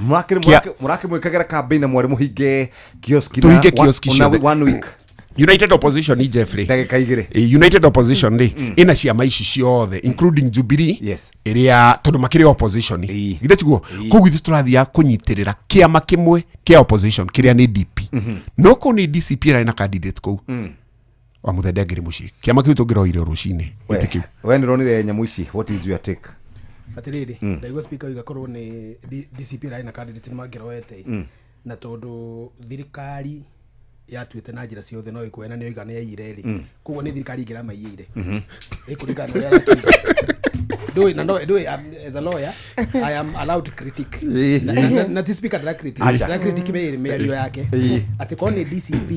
Mũrakĩmwĩkagĩra campaign na mwarĩ mũhinge kioski na Tũhinge kioski ona ciothe. one week. United Opposition ni Jeffrey. Ndagĩka igĩrĩ. United Opposition rĩ, ĩna ciama ici ciothe including Jubilee, ĩrĩa tondũ makĩrĩ opposition. Githĩ tiguo? Koguo ithuĩ tũrathiaga kũnyitĩrĩra kĩama kĩmwe kĩa opposition kĩrĩa nĩ DP. No kũu nĩ DCP ĩrarĩ na candidate kũu wa Mũthende angĩrĩ mũciĩ, kĩama kĩu tũngĩroire o rũcinĩ gĩtĩ kĩu. We nĩ ronire nyamũ ici, what is your take? Atiriri, ndaigua speaker oiga korwo nĩ DCP ĩrarĩ na candidate nĩ mangĩroete, na tondũ thirikari yatuĩte na njĩra ciothe no ĩkuoya na nĩ oiga nĩ yaiyire rĩ, koguo nĩ thirikari ĩngĩramaiyĩire ĩkũringana na ũrĩa arakiuga. Ndũĩ na no ndũĩ, as a lawyer I am allowed to critique. Na ti speaker ndĩra critique. Acha. Ndĩra critique mĩario yake atĩ korwo nĩ DCP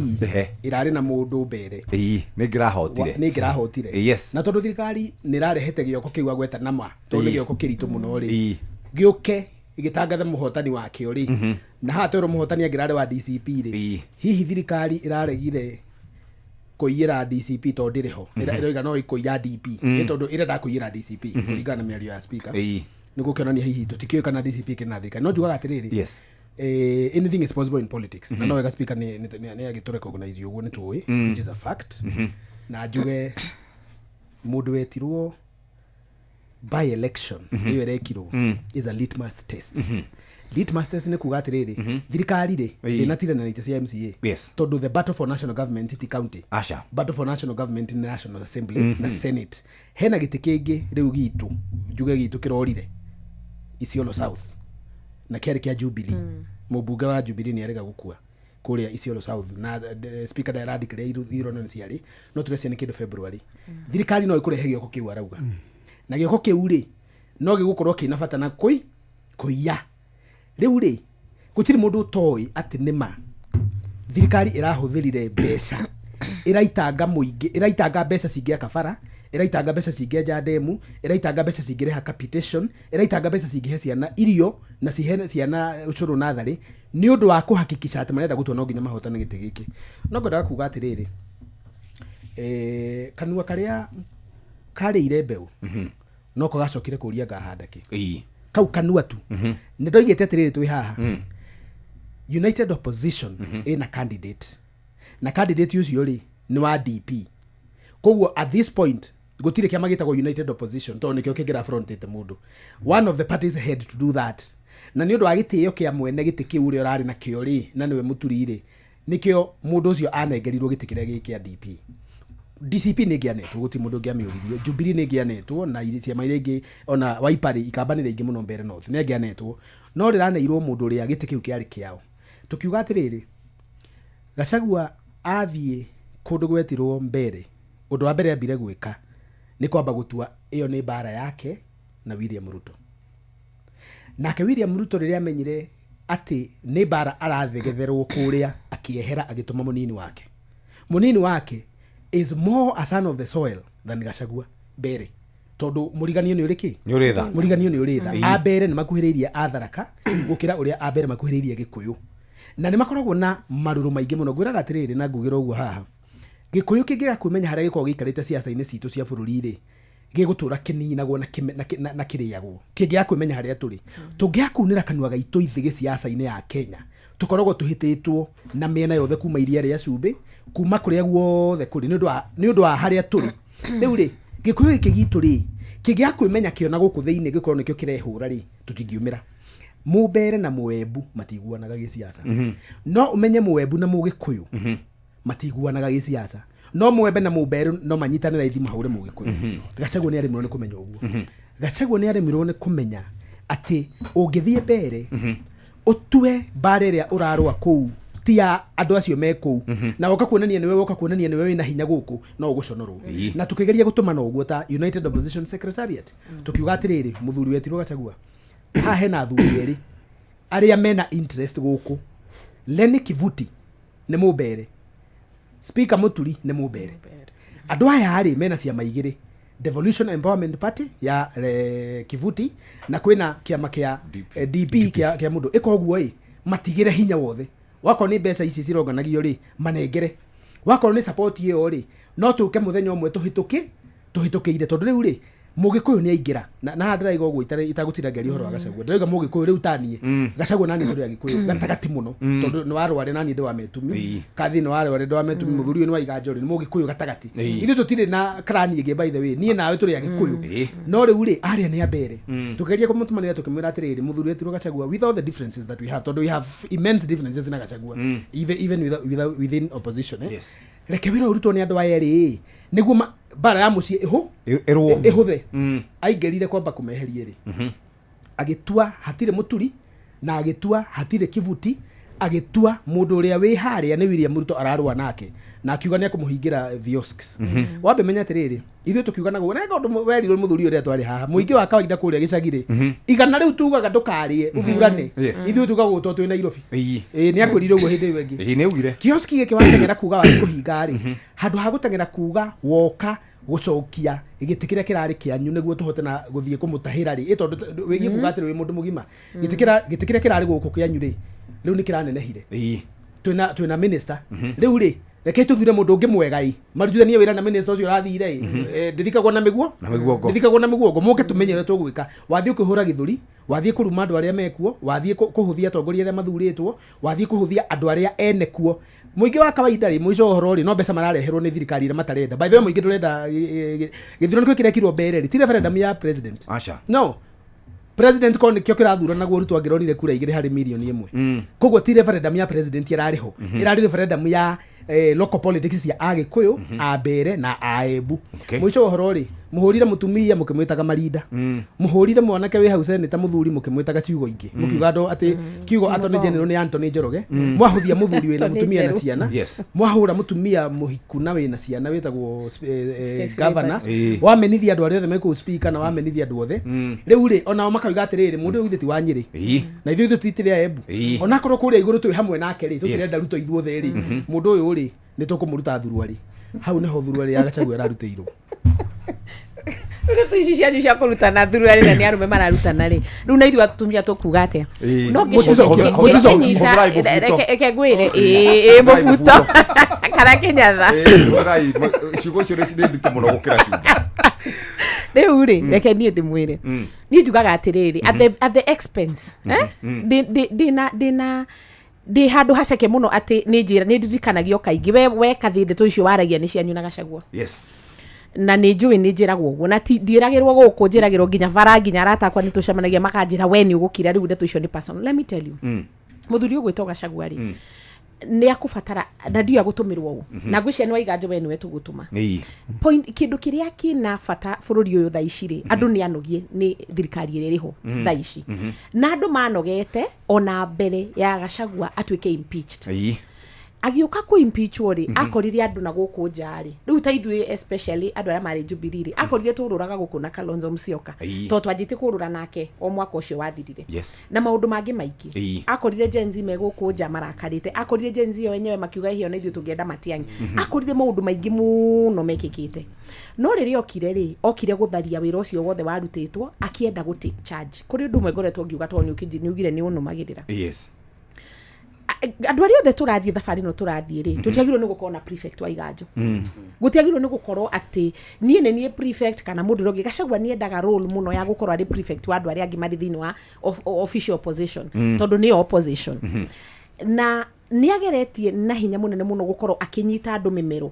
ĩrarĩ na mũndũ mbere, Nĩ ngĩrahotire. Nĩ ngĩrahotire. Na tondũ thirikari nĩ ĩrarehete gĩoko kĩu agweta nama, tondũ nĩ gĩoko kĩritũ mũno rĩ, gĩũke gĩtangathe mũhotani wakĩo rĩ, na haha twerwo mũhotani angĩrarĩ wa DCP rĩ, hihi thirikari ĩraregire kũiyĩra DCP tondũ ndĩrĩ ho? Ĩroiga no ĩkũiya DP. Nĩ tondũ ĩrenda kũiyĩra DCP kũringana na mĩario ya speaker, nĩ gũkĩonania hihi tũtikĩũĩ kana DCP kĩna thirikari. No njugaga atĩrĩrĩ, anything is possible in politics, na no wega speaker nĩ agĩtũ recognize ũguo nĩ tũĩ, which is a fact. Na njuge mũndũ wetirwo by election ĩyo ĩrekirwo is a litmus test. Litmus test nĩ kuga atĩrĩrĩ, thirikari rĩ, ndĩnatirana na itĩ cia MCA, tondũ the battle for national government ti county. Aca. Battle for national government nĩ National Assembly na Senate. Hena gĩtĩ kĩngĩ rĩu gitũ, njuge gitũ kĩrorire Isiolo South na kĩarĩ kĩa Jubilee. Mũmbunge wa Jubilee nĩ arega gũkua kũrĩa Isiolo South na speaker ndara declare ithurano nĩ ciarĩ, no tũrecia nĩ kĩndũ February. Thirikari no ĩkũrehe gĩoko kĩu arauga, na gĩoko kĩu rĩ, no gĩgũkorwo kĩna bata na kũi kũiya. Rĩu rĩ, gũtirĩ mũndũ ũtoĩ atĩ nĩma thirikari ĩrahũthĩrire mbeca, ĩraitanga mũingĩ, ĩraitanga mbeca cingĩaka bara, ĩraitanga mbeca cingĩenja ndemu, ĩraitanga mbeca cingĩrĩha capitation, ĩraitanga mbeca cingĩhe ciana irio na cihe ciana ũcũrũ natharĩ, nĩ ũndũ wa kũhakikisha atĩ marenda gũtua no nginya mahotane gĩtĩ gĩkĩ. No ngwendaga kuga atĩrĩrĩ, kanua karĩa karĩire mbeũ noko gacokire kũria ngahanda kĩ. Kau kanua tu. Nĩ ndoigĩte atĩrĩrĩ, twĩ haha, United Opposition ĩna candidate, na candidate ũcio rĩ, nĩ wa DP. Koguo at this point gũtirĩ kĩama gĩtagwo United Opposition, tondũ nĩkĩo kĩngĩra frontĩte mũndũ. One of the parties had to do that, na nĩ ũndũ wa gĩtĩo kĩa mwene gĩtĩ kĩu ũrĩa ũrarĩ nakĩo rĩ, na nĩwe Mũturi rĩ, nĩkĩo mũndũ ũcio anengerirwo gĩtĩ kĩrĩa gĩ kĩa DP. DCP nĩ ĩngĩanetwo, gũtirĩ mũndũ ũngĩamĩũririe. Jubilee nĩ ĩngĩanetwo, na ciama iria ingĩ ona Wiper rĩ, Ikamba nĩ rĩingĩ mũno Mbeere North, nĩ angĩanetwo, no rĩraneirwo mũndũ ũrĩa gĩtĩ kĩu kĩarĩ kĩao. Tũkiuga atĩrĩrĩ, Gachagua athiĩ kũndũ gwetirwo Mbere, ũndũ wa mbere ambire gwĩka nĩ kwamba gũtua ĩyo nĩ mbara yake na William Ruto. Nake William Ruto rĩrĩa amenyire atĩ nĩ mbara arathegetherwo kũrĩa, akĩehera, agĩtũma mũnini wake. Mũnini wake is more a son of the soil than Gachagua mbere, tondũ mũriganio nĩ ũrĩ kĩ? Nĩ ũrĩ tha. Mũriganio nĩ ũrĩ tha. A mbere nĩ makuhĩrĩirie a Tharaka gũkĩra ũrĩa a mbere makuhĩrĩirie Gĩkũyũ, na nĩ makoragwo na marũrũ maingĩ mũno. Ngwĩraga atĩrĩrĩ, na ngugĩra ũguo haha, Gĩkũyũ kĩngĩaga kwĩmenya harĩa gĩkoragwo gĩikarĩte ciaca-inĩ citũ cia bũrũri rĩ, gĩgũtũra kĩninagwo na kĩrĩagwo. Kĩngĩaga kwĩmenya harĩa tũrĩ, tũngĩaga kunĩra kanua gaitũ ithĩ gĩciaca-inĩ ya Kenya, tũkoragwo tũhĩtĩtwo na mĩena yothe, kuma iria rĩa cumbĩ, kuma kũrĩa guothe kũrĩ, nĩ ũndũ wa harĩa tũrĩ rĩu rĩ. Gĩkũyũ gĩkĩ gitũ rĩ, kĩngĩaga kwĩmenya kĩona gũkũ thĩinĩ gĩkorwo nĩkĩo kĩrehũra rĩ, tũtingiumĩra. Mũmbere na Mũembu matiguanaga gĩciaca. No ũmenye Mũembu na Mũgĩkũyũ matiguanaga gĩciaca, no Mũembe na Mũmberu no manyitane raithi mahũre Mũgĩkũyũ. Gachagua nĩ aremirwo nĩ kũmenya ũguo. Gachagua nĩ aremirwo nĩ kũmenya atĩ ũngĩthiĩ mbere ũtue mbara ĩrĩa ũrarũa kũu ti ya andũ acio me kũu, na woka kuonania nĩwe, woka kuonania nĩwe wĩna hinya gũkũ, no ũgũconorwo. Na tũkĩgeria gũtũmana ũguo ta United Opposition Secretariat, tũkiuga atĩrĩrĩ, mũthuri wetirwo Gachagua, haha hena athuri erĩ arĩa mena interest gũkũ. Lenny Kivuti nĩ Mũmbere, Speaker Mũturi nĩ Mũmbere. Andũ aya rĩ, mena ciama igĩrĩ, Devolution Empowerment Party ya Kivuti, na kwĩna kĩama kĩa DP kĩa mũndũ ĩka ũguo ĩ, matigĩre hinya wothe. Wakorwo nĩ mbeca ici cironganagio rĩ, manengere. Wakorwo nĩ support ĩyo rĩ, no tũke mũthenya ũmwe tũhĩtũkĩire, tondũ rĩu rĩ, Mũgĩkũyũ nĩ aingĩra na haha ndĩraiga ũguo itagũtinda ngĩaria ũhoro wa Gachagua, ndĩrauga mũgĩkũyũ rĩu taniĩ Gachagua naniĩ tũrĩ agĩkũyũ gatagatĩ mũno, tondũ nĩ warware naniĩ ndĩ wa Metumi, kathi nĩ warware ndĩ wa Metumi, mũthuri ũyũ nĩ wa Iganjori, nĩ mũgĩkũyũ gatagatĩ. Ithuĩ tũtirĩ na karani ĩngĩ, by the way, niĩ nawe tũrĩ agĩkũyũ. No rĩu rĩ, arĩa nĩ ambere tũkĩgeria kũmũtũmanĩra tũkĩmwĩra atĩrĩrĩ, mũthuri wetirwo Gachagua, with all the differences that we have, tondũ we have immense differences na Gachagua, even within opposition, eh? Yes. Reke wĩra ũrutwo nĩ andũ aya erĩ nĩguo mbara ya mũciĩ ĩrũo. Ĩhũthe. Aingĩrire kwamba kũmeheria rĩ, agĩtua hatirĩ mũturi, na agĩtua hatirĩ kibuti, agĩtua mũndũ ũrĩa wĩ harĩa nĩ William Ruto ararũa nake, na akiuga nĩ ekũmũhingĩra kiosks. Wambe menya atĩrĩrĩ, ithuĩ tũkiuga naguo na ũndũ werirwo mũthuri ũrĩa twarĩ haha, mũingĩ wa kawaida kũrĩa gĩcagi rĩ, igana rĩu tugaga ndũkarĩe ũthurane. Ithuĩ tugaga gũtwo twĩ Nairobi. Ĩĩ, nĩ akwĩrire ũguo hĩndĩ ĩyo ĩngĩ. Ĩĩ, nĩ augire. Kioski gĩkĩ wateng'era kuga wathiĩ kũhinga rĩ, handũ ha gũteng'era kuga woka gũcokia gĩtĩ kĩrĩa kĩrarĩ kĩanyu nĩguo tũhote na gũthiĩ kũmũtahĩra rĩ, ĩ tondũ wĩgiĩ kuga atĩrĩ, wĩ mũndũ mũgima, gĩtĩ kĩrĩa kĩrarĩ gũkũ kĩanyu rĩ, rĩu nĩ kĩranenehire. Twĩna minister rĩu rĩ, reke tũthure mũndũ ũngĩ mwega ĩ, marutithanie wĩra na minister ũcio ũrathire ĩ. Ndĩthikagwo na mĩguo. Na mĩguongo. Ndĩthikagwo na mĩguongo. Mũke tũmenye ũrĩa tũgwĩka. Wathiĩ ũkĩhũra gĩthũri, wathiĩ kũruma andũ arĩa mekuo, wathiĩ kũhũthia atongoria arĩa mathurĩtwo, wathiĩ kũhũthia andũ arĩa ene kuo. Mũingĩ wa kawaida rĩ, mũico wa ũhoro rĩ, no mbeca marareherwo nĩ thirikari ĩrĩa matarenda. By the way, mũingĩ ndũrenda gĩthurano kĩu kĩrekirwo mbere rĩ, ti referendum ya president. Aca. No president ko nĩkĩo kĩrathuranagwo, Ruto angĩronire kura 2 harĩ mirioni 1. Koguo ti referendum ya president ĩrarĩ ho, ĩrarĩ referendum ya local politics cia Agĩkũyũ, Ambere na Aembu. Mũico wa ũhoro rĩ, mũhũrire mũtumia mũkĩmwĩtaga marinda, mũhũrire mwanake wĩ hau seneta mũthuri mũkĩmwĩtaga ciugo ingĩ, mũkiuga andũ atĩ kiugo Attorney General nĩ Anthony Njoroge. Mwahũthia mũthuri wĩna Anthony mũtumia na Njeru. ciana. Mwahũra mũtumia mũhiku na wĩna ciana wĩtagwo Stacey governor. Waibari. Wamenithia andũ arĩa othe me kũu, speaker, na wamenithia andũ othe. Rĩu rĩ, onao makauga atĩrĩrĩ, mũndũ ũyũ githĩ ti wa Nyĩrĩ, na ithuĩ tũtitĩrĩ a Embu, onakorwo kũrĩa igũrũ twĩ hamwe nake rĩ, tũtirenda Ruto ithuothe rĩ, mũndũ ũyũ rĩ, nĩ tũkũmũruta thuruarĩ. Hau nĩho thuruarĩ ya Gachagua ĩrarutĩirwo. Rĩu ici cianyu cia kũrutana thuruarĩ na nĩ arũme mararutana rĩ, rĩu na ithuĩ atumia tũkuga atĩa? No Mũcicokie, mũcicokie. Hũthĩrai mũbuto. Reke ngwĩre, ĩĩ, mũbuto kana kĩnyatha. Hũthĩrai ciugo icio nĩ nditũ mũno gũkĩra ciugo. Rĩu rĩ, reke niĩ ndĩmwĩre, niĩ njugaga atĩrĩrĩ, at the expense, eh? Ndĩna ndĩ handũ haceke mũno atĩ nĩ njĩra nĩ ndirikanagio kaingĩ we kathĩ ndeto icio waragia nĩ cianyu na Gachagua. Na nĩ njũĩ nĩ njĩragwo ũguo, na ti ndiĩragĩrwo gũkũ, njĩragĩrwo nginya bara, nginya arata akwa nĩ tũcemanagia makanjĩra we nĩ ũgũkira rĩu ndeto icio nĩ personal. Let me tell you, mũthuri ũgwĩtwo Gachagua rĩ, nĩ akũbatara na ndiũĩ agũtũmĩrwo ũ, na ngwĩciria nĩ waiganjo we nĩwe tũgũtũma. Point, kĩndũ kĩrĩa kĩna bata bũrũri ũyũ thaa ici rĩ, andũ nĩ anogie nĩ thirikari ĩrĩa ĩrĩho thaa ici, na andũ manogete ona mbere ya Gachagua atuĩke impeached. Agĩũka kũ impeachwo rĩ, akorire andũ na gũkũ nja rĩ, rĩu ta ithuĩ, especially andũ arĩa marĩ Jubilee rĩ, akorire tũrũraga gũkũ na Kalonzo Musyoka, tondũ twanjĩtie kũrũra nake o mwaka ũcio wathirire, na maũndũ mangĩ maingĩ. Akorire Gen Z me gũkũ nja marakarĩte, akorire Gen Z o enyewe makiuga hiyo na ithuĩ tũngĩenda Matiang'i, akorire maũndũ maingĩ mũno mekĩkĩte. No rĩrĩa okire rĩ, okire gũtharia wĩra ũcio wothe warutĩtwo, akĩenda gũ take charge. Kũrĩ ũndũ ũmwe ngoretwo ngiuga, tondũ nĩ ugire nĩ ũnũmagĩrĩra. Andũ arĩa othe tũrathiĩ thabarĩ ĩno tũrathiĩ rĩ, tũtiagĩrĩirwo nĩ gũkorwo na prefect wa iganjo, gũtiagĩrĩirwo nĩ gũkorwo atĩ niĩ nĩ niĩ prefect kana mũndũ ũrĩa ũngĩ. Gachagua nĩ endaga role mũno ya gũkorwo arĩ prefect wa andũ arĩa angĩ marĩ thĩinĩ wa official opposition, tondũ nĩyo opposition, na nĩ ageretie na hinya mũnene mũno gũkorwo akĩnyita andũ mĩmero,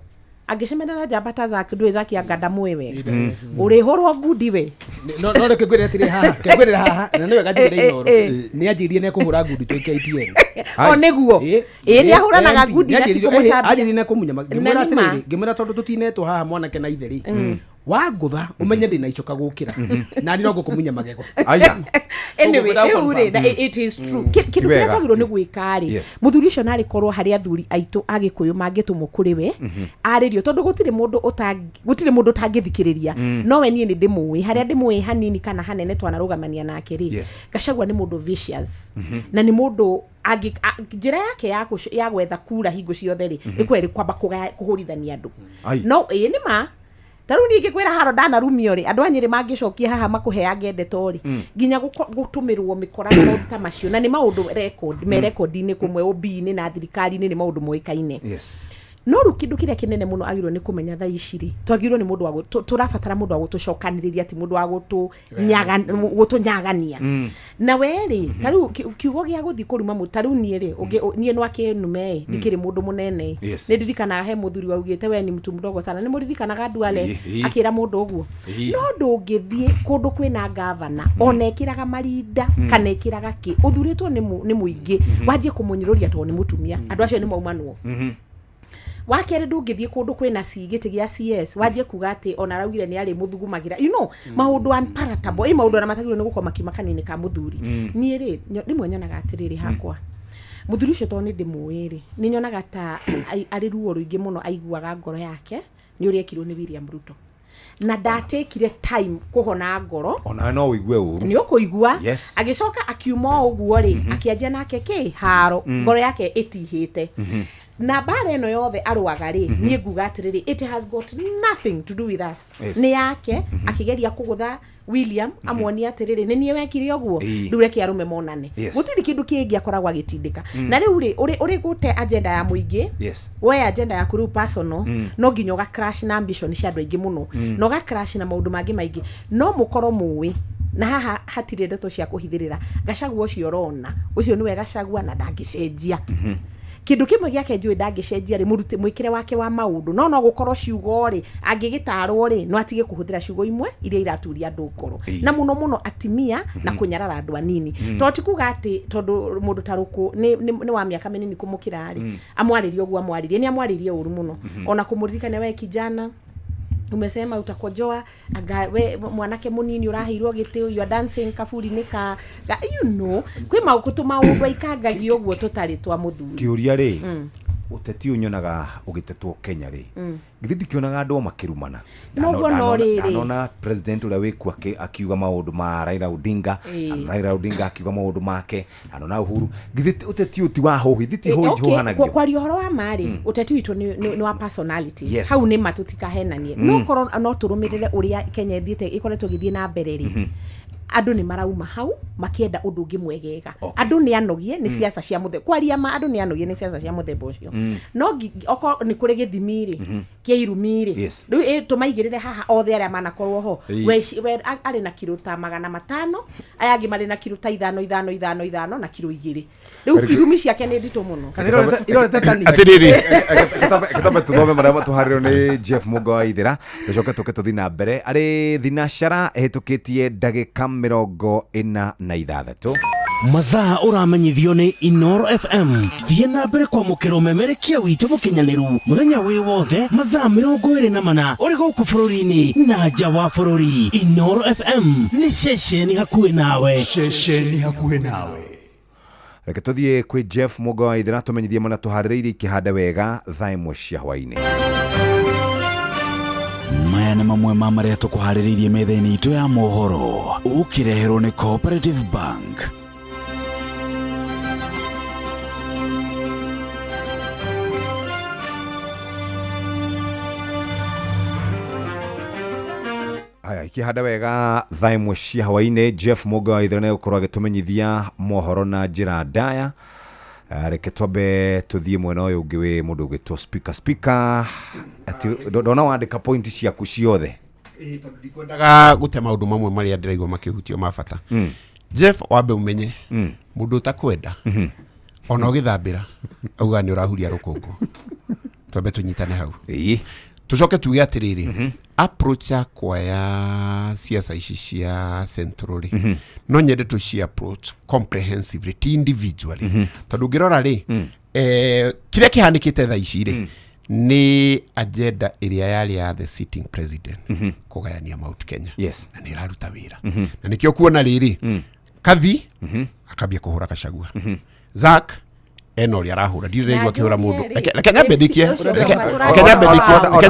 angĩcemania na njamba ta Zack, ndũĩ Zack anga ndamũĩ wega, ũrĩhũrwo ngundi we. No reke ngwĩre atĩrĩ haha, reke ngwĩre haha, na nĩ wega njugire Inooro. Eh. Nĩ anjĩrire nĩ ekũhũra ngundi twĩ KTN. O nĩguo, ĩĩ, nĩ ahũranaga ngundi na ti kũmũcambia. Anjĩrire nĩ ekũmunya. Ngĩmwĩra Na nĩ ma. atĩrĩrĩ, ngĩmwĩra tondũ tũtinetwo haha mwanake na ithe rĩ, wangũtha ũmenye ndĩna icoka gũkĩra na niĩ no ngũkũmunya magego. Aya. Anyway, Ũguo rĩu rĩ, na it is true. Kĩndũ Ti kĩrĩa wega. twagĩrĩirwo nĩ gwĩka rĩ, mũthuri ũcio narĩ korwo harĩ athuri aitũ agĩkũyũ mangĩtũmwo kũrĩ we arĩrio, tondũ gũtirĩ mũndũ ũtangĩthikĩrĩria. No we niĩ nĩ ndĩmũĩ harĩa ndĩmũĩ hanini kana hanene twanarũgamania nake rĩ, Gachagua nĩ mũndũ vicious, na nĩ mũndũ njĩra yake ya gwetha kura hingo ciothe rĩ, ĩkoragwo ĩrĩ kwamba kũhũrithania andũ. No ĩĩ, nĩ ma ta rĩu niĩ ingĩkwĩra haro ndanarumio rĩ, andũ a Nyĩrĩ mangĩcokia haha makũheange ndeto rĩ, nginya gũtũmĩrwo mĩkora na maũndũ ta macio, na nĩ maũndũ record me record-inĩ kũmwe OB-inĩ na thirikari-inĩ, nĩ maũndũ moĩkaine. No rĩu kĩndũ kĩrĩa kĩnene mũno agĩrĩirwo nĩ kũmenya thaa ici rĩ, twagĩrĩirwo nĩ mũndũ wa tũrabatara mũndũ wa gũtũcokanĩrĩria, ti mũndũ wa gũtũnyagania. Na we rĩ, ta rĩu kiugo gĩa gũthiĩ kũruma ta rĩu niĩ rĩ, niĩ no akĩnume ndikĩrĩ mũndũ mũnene. Nĩ ndirikanaga he mũthuri waugĩte we ni mtu mdogo sana, nĩ mũririkanaga Duale akĩra mũndũ ũguo. No ndũngĩthiĩ kũndũ kwĩna gavana ona ĩkĩraga marinda kana ĩkĩraga kĩ, ũthurĩtwo nĩ mũingĩ, wanjie kũmũnyũrũria tondũ nĩ mũtumia, andũ acio nĩ maumanwo. Wa kerĩ ndũngĩthiĩ kũndũ kwĩna gĩtĩ gĩa CS wanjie kuga atĩ ona araugire nĩ arĩ mũthugumagĩra, you know, maũndũ unpalatable, ĩ maũndũ ona matagĩrĩirwo nĩ gũkorwo makiuma kanua-inĩ ka mũthuri. Niĩ rĩ, rĩmwe nyonaga atĩrĩrĩ hakwa, mũthuri ũcio tondũ nĩ ndĩmũĩ rĩ, nĩ nyonaga ta arĩ ruo rũingĩ mũno aiguaga ngoro yake nĩ ũrĩa ekirwo nĩ William Ruto, na ndatekire time kũhona ngoro. Ona no ũigue ũru, nĩ ũkũigua. Agĩcoka akiuma o ũguo rĩ, akĩanjia nake kĩ haro, ngoro yake ĩtihĩte. Na mbara ĩno yothe arũaga rĩ, niĩ nguga atĩrĩrĩ, it has got nothing to do with us. Nĩ yake, akĩgeria kũgũtha William, amuonie atĩrĩrĩ, nĩ niĩ wekire ũguo, rĩu reke arũme monane. Gũtirĩ kĩndũ kĩngĩ akoragwo agĩtindĩka. Na rĩu rĩ, ũrĩ gũte agenda ya mũingĩ, woe agenda yaku rĩu personal, no nginya ũga crash na ambition cia andũ aingĩ mũno, na ũga crash na maũndũ mangĩ maingĩ. No mũkorwo mũĩ, na haha hatirĩ ndeto cia kũhithĩrĩra, Gachagua ũcio ũrona, ũcio nĩwe Gachagua na ndangĩcenjia. Kĩndũ kĩmwe gĩake njũĩ ndangĩcenjia rĩ, mũrute mwĩkĩre wake wa maũndũ, no gũkorwo ciugo rĩ, angĩgĩtarwo rĩ, no atige kũhũthĩra ciugo imwe iria iraturia andũ ngoro, na mũno mũno atimia na kũnyarara andũ anini. Tondũ ti kuga atĩ tondũ mũndũ ta Rũkũ nĩ wa mĩaka mĩnini kũmũkĩra rĩ, amwarĩrie ũguo amwarĩrie, nĩ amwarĩrie ũru mũno. Ona kũmũririkania we kijana umesema utakojoa, anga we mwanake munini uraheirwo gĩtĩ, you are dancing kaburi-inĩ ka you know, kwĩ maũndũ maũndũ aikangagia ũguo tũtarĩ twa mũthuri. Kĩũria rĩ, ũteti ũyũ nyonaga ũgĩtetwo Kenya rĩ, githĩ ndikĩonaga andũ makĩrumana? Ndanona president ũrĩa wĩkuo akiuga maũndũ ma Raila Odinga, Raila Odinga akiuga maũndũ make, ndanona Uhuru. Githĩ ũteti ũyũ ti wa hũhi, githĩ ti hũhanagio? Kwaria ũhoro wa ma rĩ, ũteti witũ nĩ wa personality. Hau nĩ ma tũtikahenanie. No korwo no tũrũmĩrĩre ũrĩa Kenya ĩthiĩte, ĩkoretwo ĩgĩthiĩ na mbere rĩ, andũ nĩ marauma hau makĩenda ũndũ ũngĩ mwegega. Andũ nĩ anogie nĩ siasa cia mũthemba, kwaria ma andũ nĩ anogie nĩ siasa cia mũthemba ũcio. No okorwo nĩ kũrĩ gĩthimi rĩ, kĩa irumi rĩ, rĩu tũmaigĩrĩre haha othe arĩa manakorwo ho, we arĩ na kiro ta 500, aya angĩ marĩ na kiro ta 5 5 5 5 na kiro 2. Rĩu irumi ciake nĩ nditũ mũno. Atĩrĩrĩ, gĩtambe tũthome marĩa matũharĩrio nĩ Jeff Mũnga wa Ithĩra, tũcoke tũke tũthiĩ na mbere. Arĩ thinacara ĩhĩtũkĩtie ndagĩka 46. Mathaa ũramenyithio nĩ Inooro FM. Thiĩ na mbere kwamũkĩra ũmemerekia witũ mũkinyanĩru mũthenya wĩ wothe mathaa 24 ũrĩ gũkũ bũrũri-inĩ na nja wa bũrũri. Inooro FM nĩ ceceni hakuhĩ nawe. Ceceni hakuhĩ nawe. Reke tũthiĩ kwĩ Jeff Mũnga wa Ithĩra tũmenyithie marĩa tũharĩrĩirie ikĩhanda wega thaa 1 cia hwaĩ-inĩ. Maya nĩ mamwe ma marĩa tũkũharĩrĩirie metha-inĩ itũ ya mohoro, ũkĩreherwo nĩ Cooperative Bank. Haya, ikĩhanda wega thaa 1 cia hwaĩ-inĩ, Jeff Mũnga wa Ithĩra nĩegũkorwo agĩtũmenyithia mohoro na njĩra ndaya. Reke twambe tũthiĩ mwena ũyũ ũngĩ wĩ mũndũ ũgĩtwo speaker atĩ ndona wandĩka point ciaku ciothe. Tondũ ndikwendaga gũte maũndũ mamwe marĩa ndĩraigua makĩhutio ma bata. Jeff, wambe ũmenye mũndũ ũtakwenda ona ũgĩthambĩra auga nĩ ũrahuria rũkũngũ. Twambe tũnyitane hau. Tũcoke tuge atĩrĩrĩ, approach yakwa ya siasa ici cia Central rĩ, no nyende tũ approach comprehensively, ti individually. Tondũ ũngĩrora rĩ, kĩrĩa kĩhanĩkĩte thaa ici rĩ, nĩ agenda ĩrĩa yarĩ ya the sitting president kũgayania Mount Kenya. Na nĩ ĩraruta wĩra. Na nĩkĩo kuona rĩrĩ, Kathi akambia kũhũra Gachagua. Zack eno ũrĩa arahũra, ndirĩ ndaigua akĩhũra mũndũ. Reke nyambe ndĩkie, reke nyambe ndĩkie, reke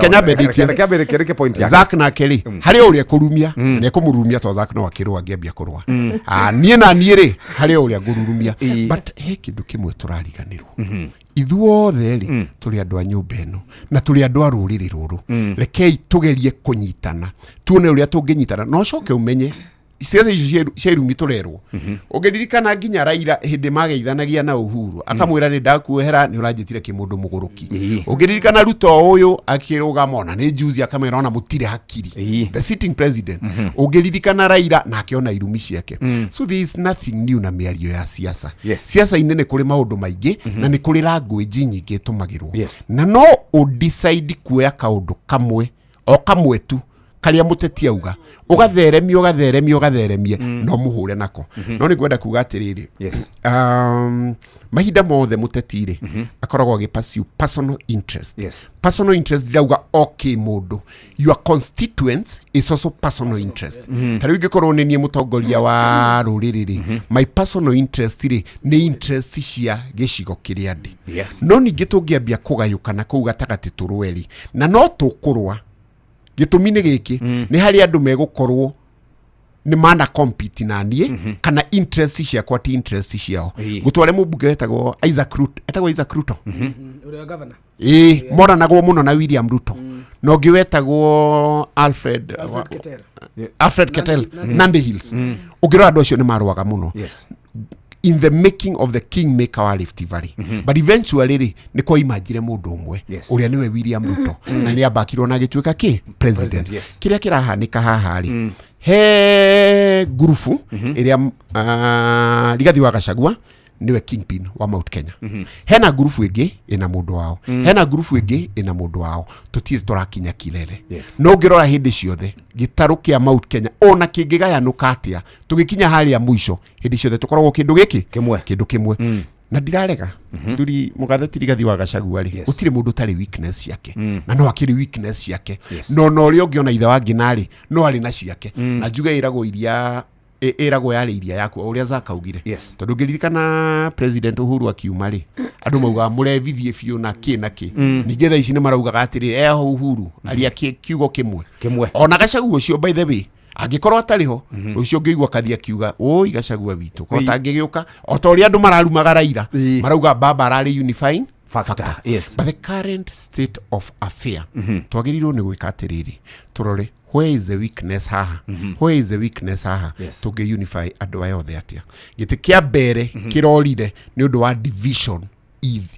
nyambe ndĩkie. Zack nake rĩ, harĩ o ũrĩa ekũrumia, na nĩ ekũmũrumia tondũ Zack no akĩrũa angĩambia kũrũa. Niĩ na niĩ rĩ, harĩ o ũrĩa ngũrurumia. But he kĩndũ kĩmwe tũrariganĩrwo. Ithuothe rĩ, tũrĩ andũ a nyũmba ĩno na tũrĩ andũ a rũrĩrĩ rũrũ. Rekei tũgerie kũnyitana, tuone ũrĩa tũngĩnyitana. Na ũcoke ũmenye Ciaca icio cia irumi tũrerwo, ũngĩririkana nginya Raila hĩndĩ mageithanagia na Uhuru, akamwĩra, "Nĩ ndakuohera, nĩ ũranjĩtire kĩmũndũ mũgũrũki." Ũngĩririkana Ruto ũyũ akĩrũgama ona nĩ juzi, akamwĩra ona mũtirĩ hakiri, the sitting president. Ũngĩririkana Raila nake ona irumi ciake. So there is nothing new na mĩario ya siasa. Siasa-inĩ nĩ kũrĩ maũndũ maingĩ na nĩ kũrĩ language nyingĩ ĩtũmagĩrwo. Na no ũdecide kuoya kaũndũ kamwe, o kamwe tu, karĩa mũteti auga, ũgatheremia, ũgatheremia, ũgatheremie, no mũhũre nako. No nĩ ngwenda kuga atĩrĩrĩ, mahinda mothe mũteti rĩ, akoragwo agĩ pursue personal interest. Personal interest ndirauga o kĩmũndũ, your constituents is also personal interest. Ta rĩu ingĩkorwo nĩ niĩ mũtongoria wa rũrĩrĩ rĩ, my personal interest rĩ, nĩ interest cia gĩcigo kĩrĩa ndĩ. No ningĩ tũngĩambia kũgayũkana kũu gatagatĩ tũrũe rĩ, na no tũkũrũa, gĩtũmi nĩ gĩkĩ, nĩ harĩ andũ megũkorwo nĩ mana compete na niĩ, kana interest ciakwa ti interest ciao. Ngũtware mũmbunge wetagwo Isaac Ruto, etagwo Isaac Ruto. Ũrĩa wa governor. Ĩĩ, moranagwo mũno na William Ruto, na ũngĩ wetagwo Alfred, Alfred Keter. Alfred Ketel, Nandi Hills. Ũngĩrora andũ acio nĩ marũaga mũno in the making of the kingmaker wa Rift Valley, but eventually rĩ, nĩ kwaimanjire mũndũ ũmwe, ũrĩa nĩwe William Ruto, na nĩ ambakirwo na agĩtuĩka kĩ president. President, yes. Kĩrĩa kĩrahanĩka haha rĩ, he ngurubu ĩrĩa Rigathi wa Gachagua nĩwe kingpin wa Mount Kenya, hena ngurubu ĩngĩ ĩna mũndũ wao, hena ngurubu ĩngĩ ĩna mũndũ wao, tũtirĩ tũrakinya kilele. No ũngĩrora hĩndĩ ciothe gĩtarũ kĩa Mount Kenya, ona kĩngĩgayanũka atĩa, tũgĩkinya harĩa mũico, hĩndĩ ciothe tũkoragwo kĩndũ gĩkĩ Kĩmwe. Kĩndũ kĩmwe. Na ndirarega thuri mũgathe ti Rigathi wa Gachagua rĩ, gũtirĩ mũndũ ũtarĩ weakness ciake, na no akĩrĩ weakness ciake. No na ũrĩa ũngĩ ona ithe wa Ngina-rĩ, no arĩ na ciake. Na njuge ĩragwo iria ĩragwo yarĩ iria yaku, o ũrĩa Zaka augire. Tondũ ngĩririkana President Uhuru akiuma rĩ, andũ maugaga mũrevithie biũ na kĩ na kĩ. Ningĩ thaa ici nĩ maraugaga atĩrĩ, eho Uhuru aria kiugo kĩmwe. Kĩmwe. Ona Gachagua ũcio, by the way, angĩkorwo atarĩ ho, ũcio ũngĩigua kathi akiuga, "Ũi Gachagua witũ ko tangĩgĩũka," o ta ũrĩa andũ mararumaga Raila, marauga baba ararĩ unifying factor. But the current state of affair, twagĩrĩirwo nĩ gwĩka atĩrĩrĩ, tũrore where is the weakness haha, where is the weakness haha, tũngĩ unify andũ aya othe atĩa. Gĩtĩ kĩa mbere kĩrorire nĩ ũndũ wa division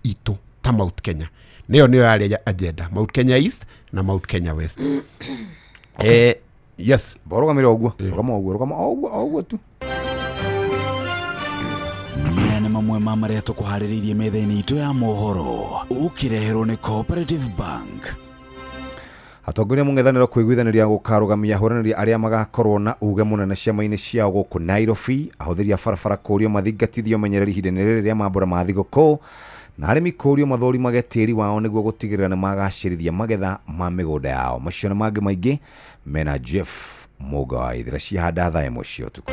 itũ ta Mount Kenya, nĩyo nĩyo yarĩ agenda, Mount Kenya East na Mount Kenya West. Yes. Borũgamĩre ũguo, rũgama ũguo, rũgama o ũguo, o ũguo tu. Maya nĩ mamwe ma marĩa tũkũharĩrĩirie metha-inĩ itũ ya mohoro, ũkĩreherwo nĩ Cooperative Bank. Atongoria mũng'ethanĩro kũiguithanĩria gũkarũgamia ahũranĩri arĩa magakorwo na uge mũnene ciama-inĩ ciao gũkũ Nairobi. Ahũthĩri a barabara kũũrio mathingatithio ũmenyereri ihinda-inĩ rĩrĩ rĩa mambũra ma thigũkũ, na arĩmi kũũrio mathũrimage tĩri wao nĩguo gũtigĩrĩra nĩ magacĩrithia magetha ma mĩgũnda yao. Macio na mangĩ maingĩ mena Jeff Mũga wa Ithira ciahanda thaa 1 cia ũtukũ.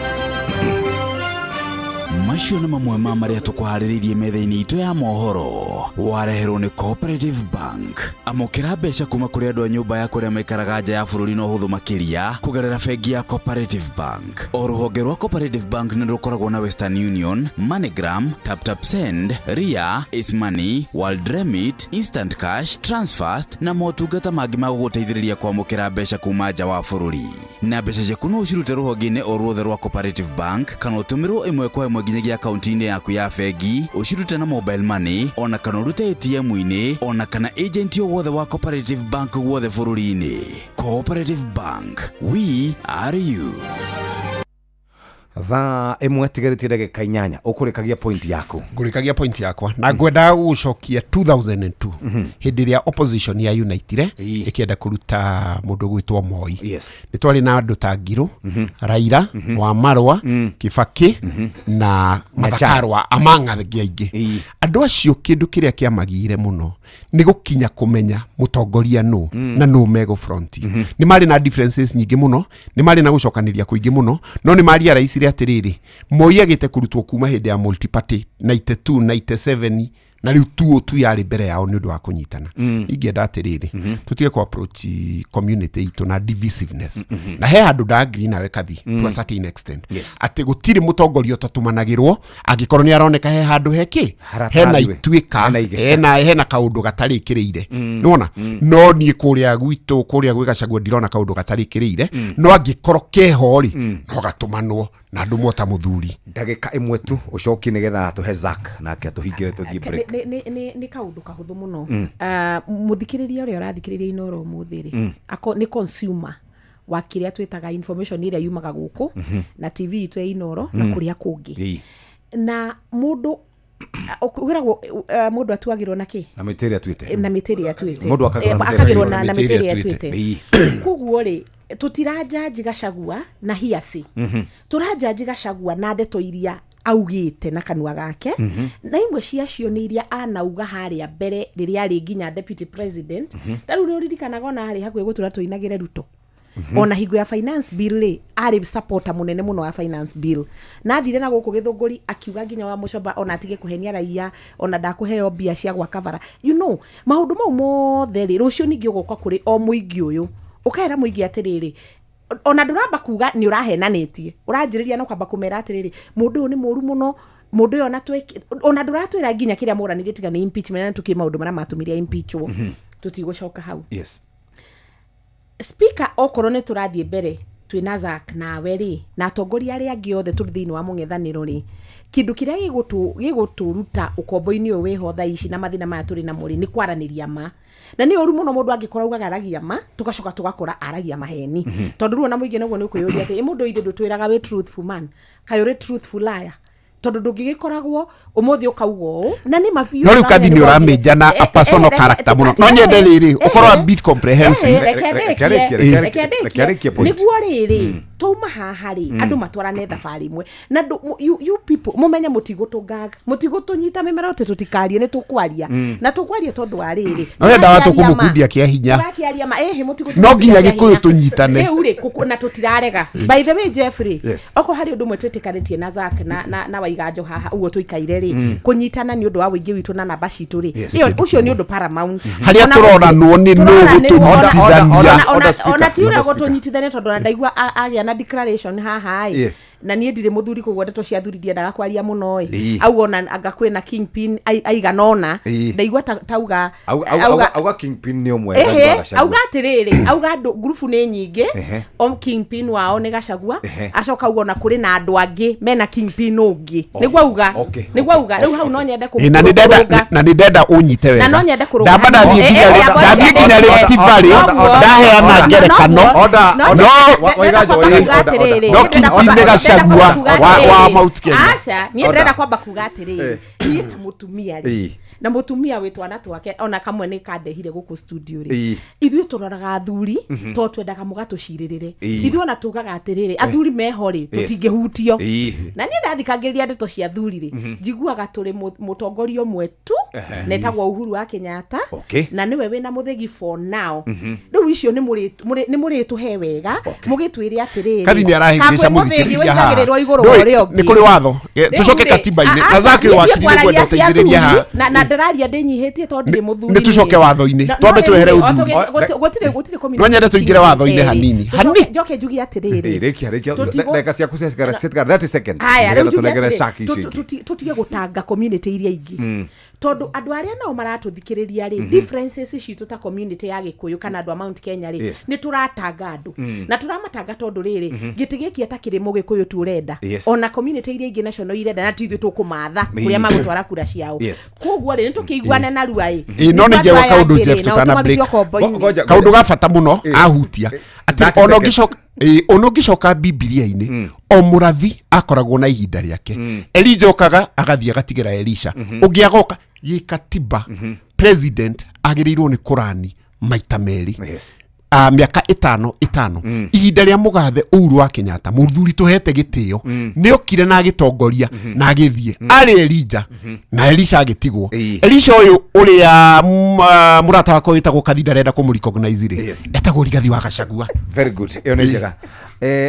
Macio nĩ mamwe ma marĩa tũkũharĩrĩirie metha-inĩ itũ ya mohoro, wareherwo nĩ Cooperative Bank. Amũkĩra mbeca kuma kũrĩ andũ a nyũmba ya kũrĩa maikaraga nja ya bũrũri na ũhũthũ makĩria kũgerera bengi ya Cooperative Bank. O rũhonge rwa Cooperative Bank nĩ rũkoragwo na Western Union, MoneyGram, TapTap Send, Ria, Money, World Remit, Instant Cash, Transfast na motungata mangĩ ma gũgũteithĩrĩria kwamũkĩra mbeca kuma nja wa bũrũri. Na mbeca ciaku no ũcirute rũhonge-inĩ o ruothe rwa Cooperative Bank, kana ũtũmĩrwo ĩmwe kwa ĩmwe nginyagia akaunti-inĩ yaku ya bengi, ũcirute na mobile money, ona kana ũrute ATM-inĩ, ona kana agent o wothe wa Cooperative Bank guothe bũrũri-inĩ. Cooperative Bank, we are you. Thaa 1 tigarĩtie ndagĩka 8, ũkũrĩkagia point yaku. Ngũrĩkagia point yakwa na ngwendaga gũgũcokia 2002, hĩndĩ ĩrĩa opposition ya unitire ĩkĩenda kũruta mũndũ gwĩtwo Moi. Nĩ twarĩ na andũ ta Ngirũ, Raila wa Marwa, Kibaki na Mathakarwa, among angĩ aingĩ. Andũ acio kĩndũ kĩrĩa kĩamagire mũno nĩ gũkinya kũmenya mũtongoria nũ na nũ megũ front. Nĩ marĩ na differences nyingĩ mũno, nĩ marĩ na gũcokanĩria kũingĩ mũno, no nĩ marealizire atĩrĩrĩ, Moi agĩte kũrutwo kuma hĩndĩ ya multiparty 92, 97. Na rĩu tu tu yarĩ mbere yao nĩ ũndũ wa kũnyitana. Ingĩenda atĩrĩrĩ, tũtige kũ approach community itũ na divisiveness, na he handũ nda agree nawe Kathi, to a certain extent. Atĩ gũtirĩ mũtongoria ũtatũmanagĩrwo angĩkorwo nĩ aroneka he handũ hekĩ hena Haratariwe. ituĩka, Hena igĩca. hena kaũndũ gatarĩkĩrĩire, nĩwona? No niĩ kũrĩa gwitũ, kũrĩa gwĩ Gachagua, ndirona kaũndũ gatarĩkĩrĩire, no angĩkorwo keho rĩ, no gatũmanwo na ndũmwo ta mũthuri. Ndagĩka ĩmwe tu ũcokie nĩgetha tũhe Zack nake atũhingĩre tũthiĩ break. Nĩ kaũndũ kahũthũ mũno. Ah, mũthikĩrĩria ũrĩa ũrathikĩrĩria Inooro ũmũthĩ rĩ, nĩ consumer wa kĩrĩa twĩtaga information ĩrĩa yumaga gũkũ na TV itũ ya Inooro na kũrĩa kũngĩ. Na mũndũ kwĩragwo mũndũ atuagĩrwo na kĩ? Na mĩtĩ ĩrĩa atuĩte. Na mĩtĩ ĩrĩa atuĩte. Mũndũ akagĩrwo na mĩtĩ ĩrĩa Akagĩrwo na mĩtĩ mĩtĩ ĩrĩa ĩrĩa atuĩte. Koguo rĩ, tũtiranjanji Gachagua na hiaci, tũranjanji Gachagua na ndeto iria augĩte na kanua gake, na imwe ciacio nĩ iria anauga harĩa mbere rĩrĩa arĩ nginya deputy president. Ta rĩu nĩ ũririkanaga ona harĩ hakuhĩ gũtũra tũinagĩre Ruto, ona hingo ya finance bill rĩ, arĩ supporter mũnene mũno wa finance bill, na athire na gũkũ Gĩthũngũri akiuga nginya wa Mũcoba ona atige kũhenia raia, ona ndakũheo mbia cia gwaka bara, maũndũ mau mothe rĩ, rũciũ ningĩ ũgoka kũrĩ o mũingĩ ũyũ ũkera mũingĩ atĩrĩrĩ, ona ndũramba kuga nĩ ũrahenanĩtie, ũranjĩrĩria na ũkamba kũmera atĩrĩrĩ, mũndũ ũyũ nĩ mũru mũno, mũndũ ũyũ ona twĩki, ona ndũratwĩra nginya kĩrĩa moranire tiga nĩ impeachment, na tũkĩ maũndũ marĩa matũmire impeachwo, tũtigũcoka hau. Speaker, okorwo nĩ tũrathiĩ mbere twĩna Zack nawe rĩ, na atongoria arĩa angĩ othe tũrĩ thĩinĩ wa mũng'ethanĩro rĩ, kĩndũ kĩrĩa gĩgũtũruta ũkombo-inĩ ũyũ wĩho thaa ici na mathĩna maya tũrĩ namo rĩ, nĩ kwaranĩria ma. Na nĩ ũru mũno mũndũ angĩkorwo augaga aragia ma, tũgacoka tũgakora aragia maheni, tondũ rĩu ona mũingĩ naguo nĩ ũkwĩyũria atĩ, "Ĩ mũndũ ithe ndũtwĩraga wĩ truthful man, kaĩ ũrĩ truthful liar?" Tondũ ndũngĩgĩkoragwo ũmũthĩ ũkauga ũũ na nĩ ma biũ. No rĩu Kathi nĩ ũramĩnja na a personal character mũno. No nyende rĩrĩ ũkorwo a bit comprehensive. Reke Reke ndĩkie, arĩkie, reke reke arĩkie, ndĩkie. reke arĩkie point. Nĩguo rĩrĩ twauma haha rĩ, andũ matwarane thabarĩ ĩmwe na you people mũmenye mũtigũtũnganga, mũtigũtũnyita mĩmero atĩ tũtikarie. Nĩ tũkwaria na tũkwaria tondũ wa rĩrĩ, No he ndawa tũrakĩaria ma. tũkũmũkundia kĩa hinya. Tũrakĩaria ma, ĩhĩ, mũtigũtũkundia No nginya kĩa Gĩkũyũ hinya. tũnyitane. Rĩu rĩ, na tũtirarega. By the way, Jeffrey, okorwo harĩ ũndũ ũmwe twĩtĩkanĩtie na Zack na Waiganjo haha ũguo tũikaire rĩ, kũnyitana nĩ ũndũ wa ũingĩ witũ na namba citũ rĩ, ĩyo ũcio nĩ ũndũ paramount. Harĩa Ona tũroranwo nĩ nũ tũroranĩrwo, gũtũnyitithania. Order, speaker. Ona ti ũrĩa Order, speaker. gũtũnyitithania, tondũ ona ndaigua agĩa na declaration haha ĩ, na niĩ ndirĩ mũthuri, koguo ndeto cia thuri ndiendaga kwaria mũno ĩ. Auga ona anga kwĩna kingpin aigana ũna. Ndaigua tauga Auga kingpin nĩ ũmwe. Ehe. Gachagua. Auga atĩrĩrĩ, auga andũ ngurubu nĩ nyingĩ, o kingpin wao nĩ Gachagua. Acoka auga ona kũrĩ na andũ angĩ mena kingpin ũngĩ, nĩguo auga. Nĩguo auga. Rĩu hau no nyende Ĩ, na nĩ ndenda kũrũnga. Na nĩ ndenda ũnyite Na wega. no nyende kũrũnga Ndamba hanini. ndathiĩ nginya ndathiĩ nginya Rift Valley, ndaheana ngerekano. Order, order. Waiganjo, Ndĩrenda order, kwamba kuga order. atĩrĩrĩ, No ndĩrenda kingpin kwamba- nĩ Gachagua ndĩrenda kwamba kuga wa atĩrĩrĩ. Mount Kenya. Aca, niĩ Order. ndĩrenda kwamba kuga atĩrĩrĩ, niĩ ta mũtumia rĩ, na mũtumia wĩ twana twake, ona kamwe nĩ kandehire gũkũ studio rĩ, ithuĩ tũroraga athuri tondũ twendaga mũgatũcirĩrĩre. Ithuĩ ona tugaga atĩrĩrĩ, athuri meho rĩ, tũtingĩhutio. Na niĩ ndathikagĩrĩria ndeto cia athuri rĩ, njiguaga tũrĩ mũtongoria ũmwe tu na etagwo Uhuru wa Kenyatta, na nĩwe wĩna mũthĩgi for now. Rĩu icio nĩ mũrĩtũhe wega mũgĩtwĩre atĩrĩrĩ, Kathi nĩ arahĩngĩca ka kwĩ mũthĩgi mũthikĩrĩria haha. wĩigagĩrĩrwo igũrũ wa Ndũĩ, ũrĩa ũngĩ. nĩ kũrĩ watho. Rĩu Tũcoke rĩ, katiba-inĩ. a- Na Zack niĩ wakiri nĩ kwaragia ngwenda cia ũteithĩrĩrie haha. athuri, na ndĩraria ndĩnyihĩtie tondũ ndirĩ mũthuri Nĩ tũcoke niĩ. watho-inĩ. Twambe No twehere rĩu rĩ, ũthuri. gũtirĩ community No nyende tũingĩre watho-inĩ hanini. Hanini. Njoke njuge atĩrĩrĩ, Rĩkia, rĩkia. Ndagĩka ciaku ciatigara 30 seconds Haya, rĩu nĩgetha njuge tũnengere atĩrĩ, Zack icio ingĩ. tũtige gũtanga community iria ingĩ, tondũ andũ arĩa nao maratũthikĩrĩria rĩ, differences citũ ta community ya Gĩkũyũ kana andũ a Mount Kenya rĩ, nĩ tũratanga andũ na tũramatanga tondũ rĩrĩ, gĩtĩ gĩkĩ atakĩrĩ mũgĩkũyũ tu ũrenda, ona community iria ingĩ nacio no irenda, na ti ithuĩ tũkũmatha kũrĩa magũtwara kura ciao. Koguo rĩ, nĩ tũkĩiguane narua ĩ. Ĩ, no Nĩguo nĩ andũ ngĩgwa aya kaũndũ, angĩ Jeff, rĩ, nao tũtana tũmarutio break. ũkombo-inĩ. Ngoja. Kaũndũ ga bata mũno ahutia atĩ 30 ona seconds. ũngĩcoka ona ũngĩcoka Bibilia-inĩ, o mũrathi akoragwo na ihinda rĩake. Elija okaga agathiĩ agatigĩra Elisha, ũngĩ agoka. Gĩkatiba, president agĩrĩirwo nĩ kũrani maita merĩ, mĩaka 5 5. Ihinda rĩa mũgathe Uhuru wa Kenyatta, mũthuri tũhete gĩtĩo, nĩ okire na agĩtongoria na agĩthiĩ arĩ Elija na Elisha agĩtigwo. Elisha ũyũ ũrĩa mũrata wakwa wĩtagwo Kathi ndarenda kũmũ recognize rĩ, etagwo Rigathi wa Gachagua. Very good, ĩyo nĩ njega.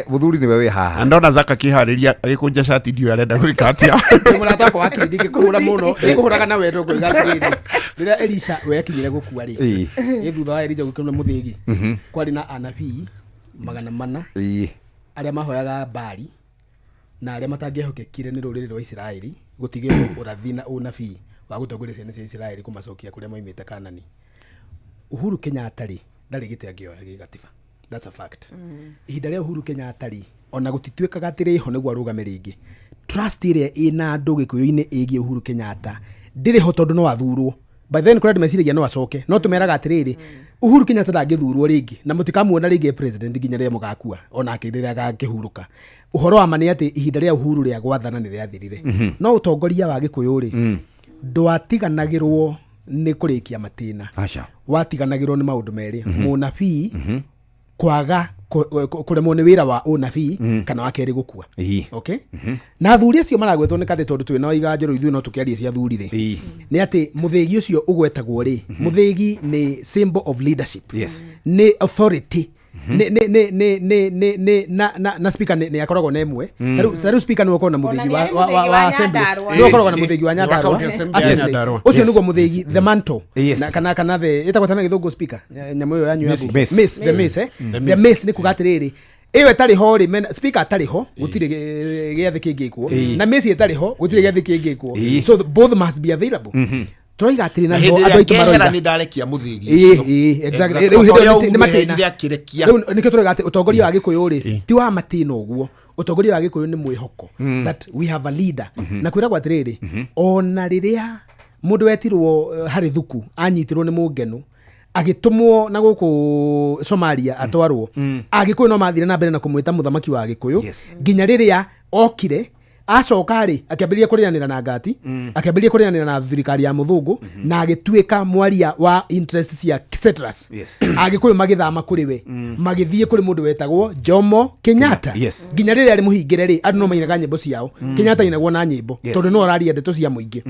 Muthuri niwe wi haha. Na ndona Zaka akĩharĩria agĩkũnja cati, ndiũĩ arenda gwĩka atĩa. Mũrata wakwa wa kiri, ndingĩkũhũra mũno, ndĩkũhũraga na wendo. Ngũiga atĩrĩrĩ, rĩrĩa Elisha we akinyire gũkua rĩ, ĩ thutha wa Elija gũkĩona mũthĩgi, kwarĩ na anabii 400 arĩa mahoyaga Bali na arĩa matangĩehokekire nĩ rũrĩrĩ rwa Isiraeli gũtigĩrwo ũrathi na ũnabii wa gũtongoria ciana cia Isiraeli kũmacokia kũrĩa maumĩte Kanani. Uhuru Kenyatta rĩ, ndarĩ gĩtĩ angĩoya gĩgatiba. That's a fact. Ihinda rĩa Uhuru Kenyatta rĩ, ona gũtituĩkaga atĩ rĩho nĩguo arũgame rĩngĩ. Trust ĩrĩa ĩna andũ Gĩkũyũ-inĩ ĩgiĩ Uhuru Kenyatta ndĩrĩ ho, tondũ no athurwo. By then kũrĩa andũ meciragia no acoke, no tũmeraga atĩrĩrĩ, Uhuru Kenyatta ndangĩthurwo rĩngĩ na mũtikamuona rĩngĩ e president nginya rĩrĩa mũgakua, onake rĩrĩa agakĩhurũka. Ũhoro wa ma nĩ atĩ ihinda rĩa Uhuru rĩa gwathana nĩ rĩathirire, no ũtongoria wa Gĩkũyũ rĩ, ndwatiganagĩrwo nĩ kũrĩkia matĩna. Aca. Watiganagĩrwo nĩ maũndũ merĩ: mũnabii kwaga kũremwo nĩ wĩra wa ũnabii, kana wa kerĩ gũkua. Okay, na athuri acio maragwetwo nĩ kathĩ, tondũ twĩna Waiganjũ ithuĩ no tũkĩarie cia athuri rĩ, nĩ atĩ mũthĩgi ũcio ũgwetagwo rĩ, mũthĩgi nĩ symbol of leadership, nĩ authority, nĩ na speaker nĩ akoragwo na ĩmwe. Ta rĩu speaker nĩwe ũkoragwo na mũthĩgi Ona wa nĩ wa mũthĩgi wa wa wa assembly. Nyandarua. Nĩwe ũkoragwo na mũthĩgi wa Wa Nyandarua. county assembly ya Assembly. Nyandarua. Ũcio nĩguo mũthĩgi, the mantle. Yes. Na kana the ĩtagwo tana gĩthũngũ, speaker, nyamũ ĩyo yanyu ya Mace. bunge. Mace. Mace, the mace, eh, The the mace. mace nĩ kuga atĩrĩrĩ, ĩyo ĩtarĩ ho rĩ, speaker atarĩ ho gũtirĩ gĩathĩ kĩngĩkwo, na mace ĩtarĩ ho gũtirĩ gĩathĩ kĩngĩkwo. So both must be available. Tũroiga atĩrĩ, na Na nĩho hĩndĩ andũ ĩrĩa aitũ ngehera maroiga nĩ ndarekia mũthĩgi ũcio. Ĩĩ, exactly. Exactly. Rĩu hĩndĩ Ũrĩa ĩyo Uhuru nĩ matĩna. eherire akĩrekia. Rĩu nĩkĩo tũroiga atĩ ũtongoria wa Gĩkũyũ rĩ, ti wa matĩna ũguo. Ũtongoria wa Gĩkũyũ nĩ mwĩhoko that we have a leader, na kwĩragwo atĩrĩrĩ, ona rĩrĩa mũndũ wetirwo harĩ thuku anyitirwo nĩ mũngeno agĩtũmwo na gũkũ Somalia atwarwo, Agĩkũyũ no mathire na mbere na kũmwĩta mũthamaki wa Gĩkũyũ nginya rĩrĩa okire. Acoka rĩ, akĩambĩrĩria kũrĩanĩra na ngati, akĩambĩrĩria kũrĩanĩra na thirikari ya mũthũngũ, na agĩtuĩka mwaria wa interest cia settlers. Agĩkũyũ magĩthama kũrĩ we, magĩthiĩ kũrĩ mũndũ wetagwo Jomo Kenyatta. Nginya rĩrĩa arĩ mũhingĩre rĩ, andũ no mainaga nyĩmbo ciao. Kenyatta ainagwo na nyĩmbo tondũ no araria ndeto cia mũingĩ.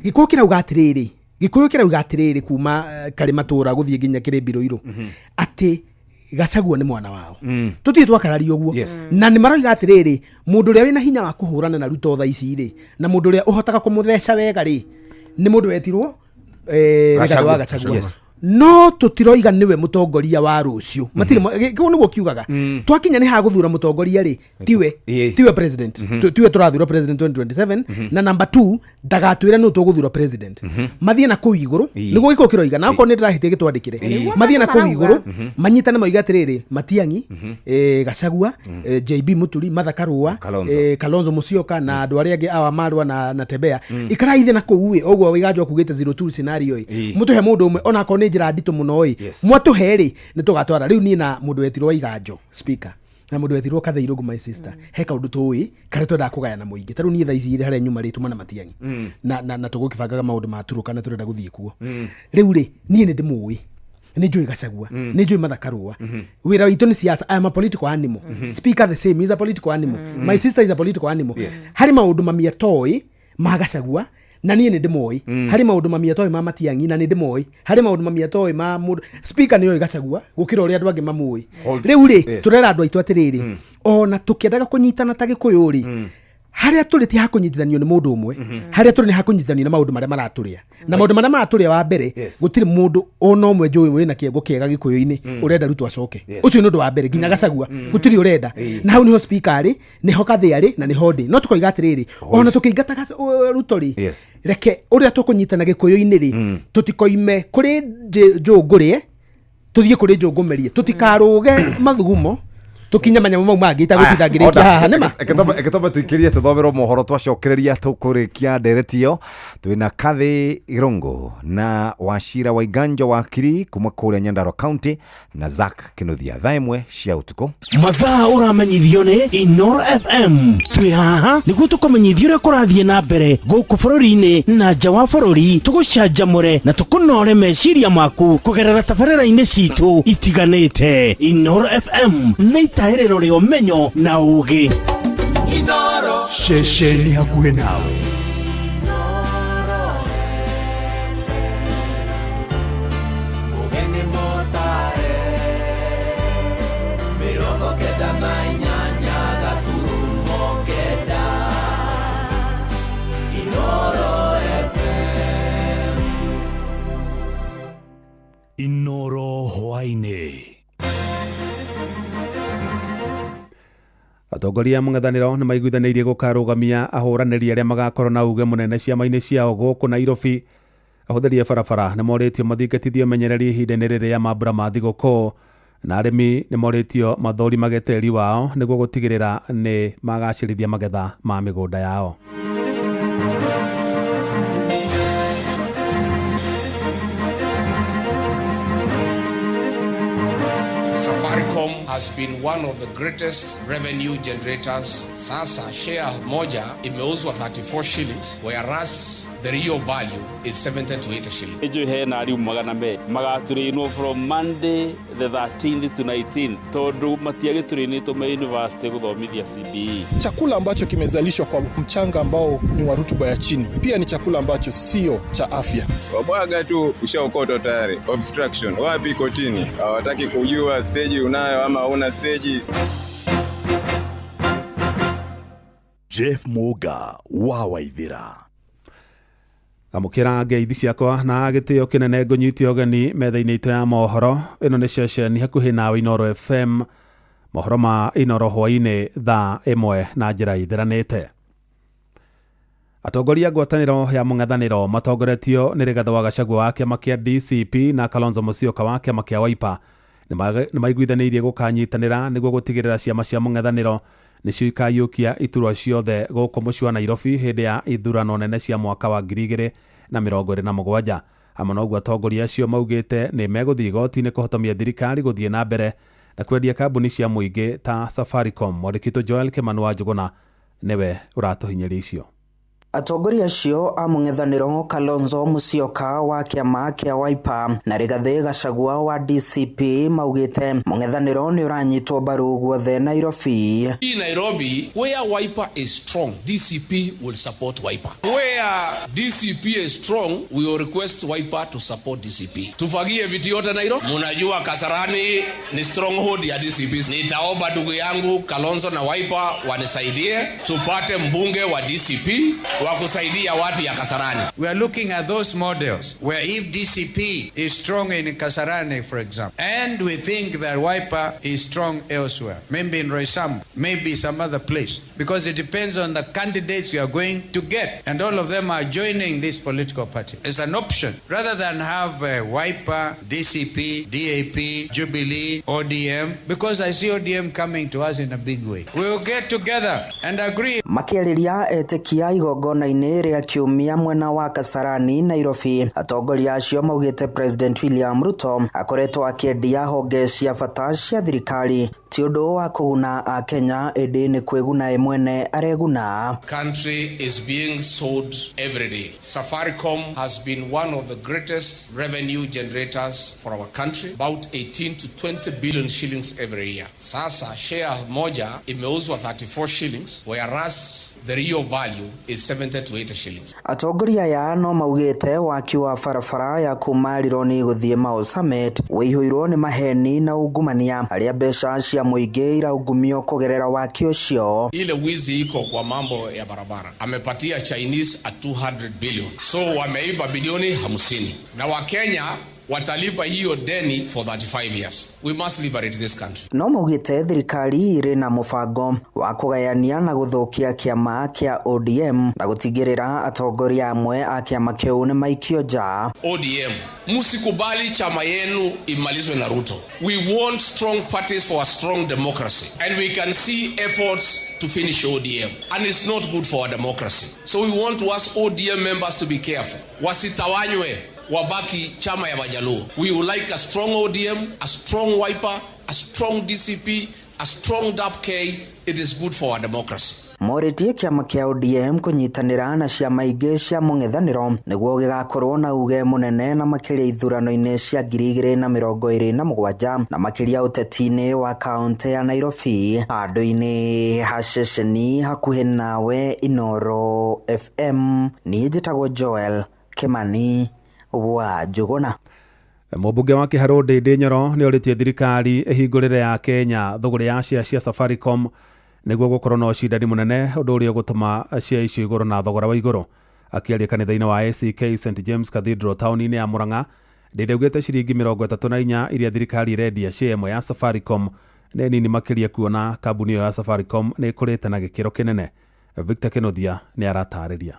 Gĩkũyũ kĩrauga atĩrĩrĩ, Gĩkũyũ kĩrauga atĩrĩrĩ, kuma karĩ matũra gũthiĩ nginya kĩrĩmbirũ irũ, atĩ Gachagua nĩ mwana wao, tũtirĩ twakararia ũguo. Na nĩ maroiga atĩrĩrĩ, mũndũ ũrĩa wĩna hinya wa kũhũrana na Ruto thaa ici rĩ, na mũndũ ũrĩa ũhotaga kũmũtheca wega rĩ, nĩ mũndũ wetirwo Rigathĩ wa Gachagua. Gachagua. No tũtiroiga nĩwe mũtongoria wa rũciũ. Matirĩ kĩu nĩguo kiugaga twakinya nĩ hagũthura mũtongoria rĩ, tiwe tiwe president. Tiwe tũrathura president 2027. Na number 2, ndagatwĩre nũ tũgũthura president. Mathiĩ na kũu igũrũ, nĩguo gĩkũyũ kĩroiga, na okorwo nĩ ndĩrahĩtia gĩtwandĩkĩre. Nĩguo Mathiĩ na kũu marauga. igũrũ, manyitane, moiga atĩrĩrĩ, Matiang'i, Gachagua, JB Muturi, Martha Karua, Kalonzo. Kalonzo Musyoka na andũ arĩa angĩ awa Marua na Tembea, ikarai thĩ na kũu ĩ ũguo Waiganjo akugĩte 02 scenario ĩ, mũtũhe mũndũ ũmwe onakorwo nĩ njĩra nditũ mũno ĩ. Mwatũhe rĩ, nĩ tũgatwara. Rĩu niĩ na mũndũ wetirwo Waiganjo speaker na mũndũ wetirwo Katheirũngũ, my sister, he kaũndũ tũĩ karĩa twendaga kũgayana mũingĩ. Ta rĩu niĩ thaa ici rĩ, harĩa nyuma rĩ, tuma na Matiang'i na tũgũkĩbangaga maũndũ ma Turukana, tũrenda gũthiĩ kuo. Rĩu rĩ, niĩ nĩ ndĩmũĩ, nĩ njũĩ Gachagua, nĩ njũĩ Martha Karua. Wĩra witũ nĩ siasa. I am a political animal. Speaker the same, is a political animal. My sister is a political animal. Harĩ maũndũ mami atoĩ ma Gachagua na niĩ nĩ ndĩmoĩ, harĩ maũndũ mami atoĩ ma Matiang'i na nĩ ndĩmoĩ, harĩ maũndũ mami atoĩ ma mũndũ. Speaker nĩ oĩ Gachagua gũkĩra ũrĩa andũ angĩ mamũĩ. Rĩu rĩ, tũrera andũ aitũ atĩrĩrĩ, ona tũkĩendaga kũnyitana ta Gĩkũyũ rĩ, harĩa tũrĩ ti hakũnyitithanio nĩ mũndũ ũmwe. Harĩa tũrĩ nĩ hakũnyitithanio na maũndũ marĩa maratũrĩa, na maũndũ marĩa maratũrĩa, wa mbere, gũtirĩ mũndũ ona ũmwe njũĩ wĩna kĩongo kĩega Gĩkũyũ-inĩ ũrenda Ruto acoke. Ũcio nĩ ũndũ wa mbere. Nginya Gachagua gũtirĩ ũrenda, na hau nĩho speaker arĩ, nĩho Kathĩ arĩ, na nĩho ndĩ. No tũkoiga atĩrĩrĩ, ona tũkĩingataga Ruto rĩ, reke ũrĩa tũkũnyitana Gĩkũyũ-inĩ rĩ, tũtikoime kũrĩ njũngũrĩe tũthiĩ kũrĩ njũngũmerie, tũtikarũge mathugumo tũkinye manyamũ mau mangĩ itagũtinda ngĩrĩkia haha nĩma. Reke twambe tuikĩrie tũthomerwo mohoro, twacokereria tũkũrĩkia ndereti ĩyo. Twĩna Kathĩ Irũngũ na Wachira Waiganjo wakiri kuma kũrĩa Nyandarua County na Zack Kinuthia, thaa 1 cia ũtukũ. Mathaa ũramenyithio nĩ Inoro FM. Twĩ haha nĩguo tũkũmenyithia ũrĩa kũrathiĩ na mbere gũkũ bũrũri-inĩ na nja wa bũrũri, tũgũcanjamũre na tũkũnore meciria maku kũgerera tabarĩra-inĩ citũ itiganĩte. Inoro FM nĩ itahĩrĩro rĩa ũmenyo na ũgĩ. Ceceni hakuhĩ nawe. Mugeni motare 90. Inoro hwaĩ-inĩ. Atongoria a mũng'ethanĩro nĩ maiguithanĩirie gũkarũgamia ahũranĩri arĩa magakorwo na uge mũnene ciama-inĩ ciao gũkũ Nairobi. Ahũthĩri a barabara nĩ morĩtio mathingatithie ũmenyereri ihinda-inĩ rĩrĩ rĩa mambura ma thigũkũ, na arĩmi nĩ morĩtio mathũrimage tĩri wao nĩguo gũtigĩrĩra nĩ magacĩrithia magetha ma mĩgũnda yao. Safaricom has been one of the greatest revenue generators. Sasa share moja imeuzwa 34 shillings, whereas the real value is 70 to 80 shillings. Ijui hena arimu magana me magatũrĩinwo from Monday the 13th to 19th tondu matiagĩtũrĩinĩtwo me university gũthomithia CBE. Chakula ambacho kimezalishwa kwa mchanga ambao ni wa rutuba ya chini pia ni chakula ambacho sio cha afya. Wabwaga tu ushaokotwa tayari. Obstruction wapi kotini? Hawataki kujua stage unayo ama huna stage. Jeff Muga wa Waithira. Amũkĩra ngeithi ciakwa na gĩtĩo kĩnene ngũnyite ũgeni metha-inĩ itũ ya mohoro. Ĩno nĩ ceceni hakuhĩ nawe Inoro FM. Mohoro ma Inoro hwaĩ-inĩ thaa 1 na njĩra ithiranĩte. Atongoria ngwatanĩro ya mũng'ethanĩro matongoretio nĩ Rigathĩ wa Gachagua wa kĩama kĩa DCP na Kalonzo Musyoka wa kĩama kĩa Wiper nĩ maiguithanĩirie gũkanyitanĩra nĩguo gũtigĩrĩra ciama cia mũng'ethanĩro nĩcio ikaiyũkia iturwa ciothe gũkũ mũciĩ wa Nairobi hĩndĩ ya ithurano nene cia mwaka wa 2027. Hamwe na ũguo atongoria acio maugĩte nĩ megũthiĩ igoti-inĩ kũhotomia thirikari gũthiĩ na mbere na kwendia kambuni cia mũingĩ ta Safaricom. Mwandĩki witũ Joel Kimani wa Njũgũna nĩwe ũratũhinyĩria icio. Atongoria acio a mũng'ethanĩro Kalonzo Musyoka wa kĩama kĩa Wiper na Rigathĩ Gachagua wa DCP maugĩte mũng'ethanĩro nĩ ũranyitwo mbaru guothe Nairobi. In Nairobi, where Wiper is strong, DCP will support Wiper. Where DCP is strong, we will request Wiper to support DCP. Tufagie viti yote Nairobi. Munajua Kasarani ni stronghold ya DCP. Nitaomba ndugu yangu Kalonzo na Wiper wanisaidie tupate mbunge wa DCP wa kusaidia watu ya Kasarani. We are looking at those models where if DCP is strong in Kasarani, for example, and we think that Wiper is strong elsewhere, maybe in Roysambu, maybe some other place, because it depends on the candidates we are going to get, and all of them are joining this political party. It's an option. Rather than have Wiper, DCP, DAP, Jubilee, ODM, because I see ODM coming to us in a big way. We will get together and agree. Makĩarĩria etĩkia igongona-inĩ rĩa kiumia mwena wa Kasarani Nairobi, atongoria acio maugĩte President William Ruto akoretwo akĩendia honge cia bata cia thirikari ti ũndũ wa kũguna Akenya ĩndĩ nĩ kwĩguna ye mwene areguna. Country is being sold every day. Safaricom has been one of the greatest revenue generators for our country, about 18 to 20 billion shillings every year. Sasa share moja imeuzwa 34 shillings, whereas the real value is 70 to 80 shillings. Atongoria aya no maugĩte waki wa barabara ya kuma Rironi gũthiĩ Mau Summit wĩihũirwo nĩ maheni na ungumania arĩa mbeca cia mũingĩ iraungumio kũgerera waki ũcio. Ile wizi iko kwa mambo ya barabara, amepatia Chinese at 200 billion, so wameiba bilioni 50 na Wakenya watalipa hiyo deni for 35 years. We must liberate this country. No maugĩte thirikari ĩrĩ na mũbango wa kũgayania na gũthũkia kĩama kĩa ODM na gũtigĩrĩra atongoria amwe a kĩama kĩu nĩ maikio nja. ODM, msikubali chama yenu imalizwe na Ruto. We want strong parties for a strong democracy, and we can see efforts to finish ODM, and it's not good for our democracy. So we want to ask ODM members to be careful. Wasitawanywe, wabaki chama ya Wajaluo. We would like a strong ODM, a strong Wiper, a strong DCP, a strong DAP-K. It is good for our democracy. Morĩtie kĩama kĩa ODM kũnyitanĩra na ciama ingĩ cia mũng'ethanĩro nĩguo gĩgakorwo na uge mũnene na makĩria ithurano-inĩ cia 2027 na makĩria ũteti-inĩ wa kaũntĩ ya Nairobi. Handũ-inĩ ha ceceni hakuhĩ nawe Inoro FM, niĩ njĩtagwo Joel Kimani wa Njũgũna. Mũmbunge wa Kĩharũ Ndĩndĩ Nyoro nĩ orĩtie thirikari ĩhingũrĩre ya Kenya thũgũrĩ ya share cia Safaricom nĩguo gũkorwo na ũcindani mũnene ũndũ ũrĩa ũgũtũma share icio igũrũ na thogora wa igũrũ. Akĩaria kanitha-inĩ wa ACK St James Cathedral taũni-inĩ ya Murang'a Ndĩndĩ augĩte ciringi 34 iria thirikari ĩrendia share ĩmwe ya Safaricom nĩ nini makĩria kuona kambuni ĩyo ya Safaricom nĩ ĩkũrĩte na gĩkĩro kĩnene. Victor Kenothia nĩ aratarĩria.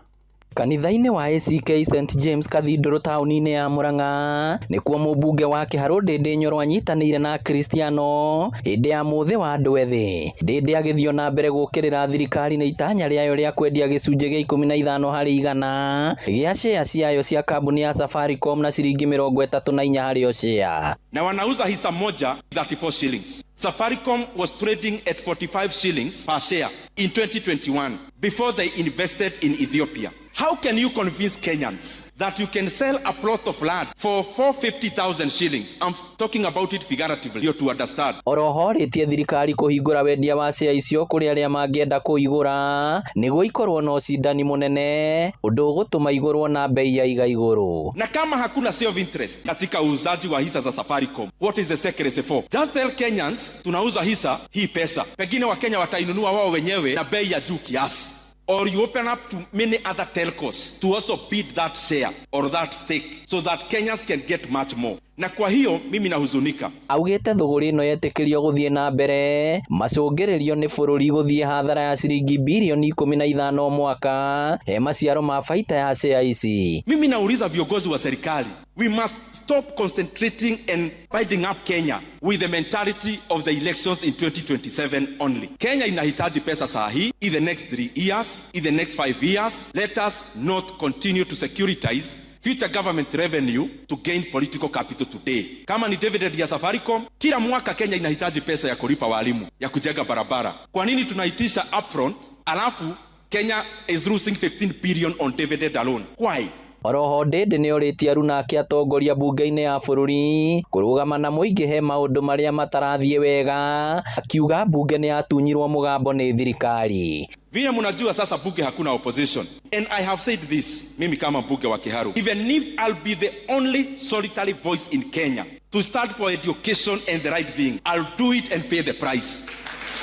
Kanitha-inĩ wa ACK St James Cathedral taũni-inĩ ya Murang'a nĩkuo mũmbunge wa Kĩharũ Ndĩndĩ Nyoro anyitanĩire na Akristiano hĩndĩ ya mũthĩ wa andũ ethĩ. Ndĩndĩ agĩthiĩ na mbere gũkĩrĩra thirikari nĩ itanya rĩayo rĩa kwendia gĩcunjĩ gĩa 15 harĩ igana gĩa share ciayo cia kambuni ya Safaricom na ciringi 34 harĩ o share. Na wanauza hisa moja 34 shillings. Safaricom was trading at 45 shillings per share in 2021 before they invested in Ethiopia. How can you convince Kenyans that you can sell a plot of land for 450,000 shillings? I'm talking about it figuratively to understand. Oroho rĩtie thirikari kũhingũra wendia wa share icio kũrĩ arĩa mangĩenda kũigũra nĩguo ikorwo na ũcindani mũnene ũndũ ũgũtũma igũrwo na bei ya iga igũrũ. Na kama hakuna self interest katika uuzaji wa hisa za Safaricom, what is the secrecy for? Just tell Kenyans tunauza hisa hii pesa. Pengine Wakenya watainunua wao wenyewe na bei ya juu kiasi. Or you open up to many other telcos to also bid that share or that stake so that Kenyans can get much more. Na kwa hiyo mimi nahuzunika. Augĩte thũgũrĩ ĩno yetĩkĩrio gũthiĩ na mbere macũngĩrĩrio nĩ bũrũri gũthiĩ hathara ya ciringi bilioni 15 mwaka he maciaro ma baita ya share ici. Mimi nauliza viongozi wa serikali, we must stop concentrating and binding up Kenya with the mentality of the elections in 2027 only. Kenya inahitaji pesa saa hii, in the next 3 years, in the next 5 years. Let us not continue to securitize future government revenue to gain political capital today. Kama ni dividend ya Safaricom, kila mwaka Kenya inahitaji pesa ya kulipa walimu, ya kujenga barabara. Kwa nini tunaitisha upfront, alafu Kenya is losing 15 billion on dividend alone? Why? Oroho Ndĩndĩ nĩorĩtie aruna ake atongoria bunge-inĩ ya bũrũri kũrũgama na mũingĩ he maũndũ marĩa matarathiĩ wega, akiuga bunge nĩ yatunyirwo mũgambo nĩ thirikari. Vile mnajua sasa bunge hakuna opposition. And I have said this, mimi kama mbunge wa Kiharu, even if I'll be the only solitary voice in Kenya to stand for education and the right thing, I'll do it and pay the price.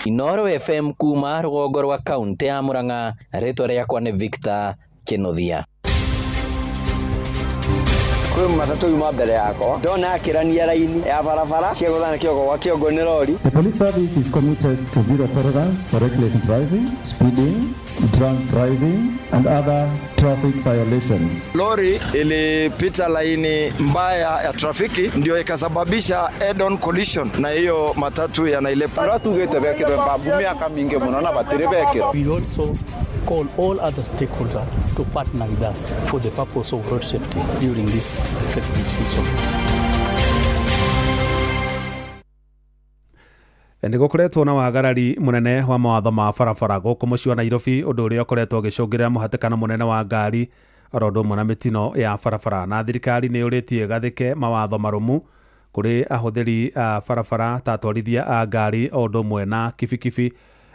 Inoro FM kuma rũgongo rwa kaunti ya Murang'a, rĩtwa rĩakwa nĩ Victor Kenothia. Kwĩ matatũ yuma mbere yakwa ndona akĩrania raini ya barabara ciagũthana kĩongo gwa kĩongo nĩ rori. The police service is committed to zero tolerance for reckless driving, speeding, drunk driving and other traffic violations. Lori ilipita laini mbaya ya trafiki ndio ikasababisha head-on collision na hiyo matatu ya Nailepa. Ratugĩte bekĩrwe mbambu mĩaka mingĩ mũno na batirĩ bekĩrwo. We also call all other stakeholders to partner with us for the purpose of road safety during this festive season. Nĩ gũkoretwo na wagarari mũnene wa mawatho ma barabara gũkũ mũciĩ wa Nairobi, ũndũ ũrĩa ũkoretwo ũgĩcũngĩrĩra mũhatĩkano mũnene wa ngari oro ũndũ ũmwe na mĩtino ya barabara. Na thirikari nĩ yũrĩtie gathĩke mawatho marũmu kũrĩ ahũthĩri a barabara ta atwarithia a ngari o ũndũ ũmwe na kibikibi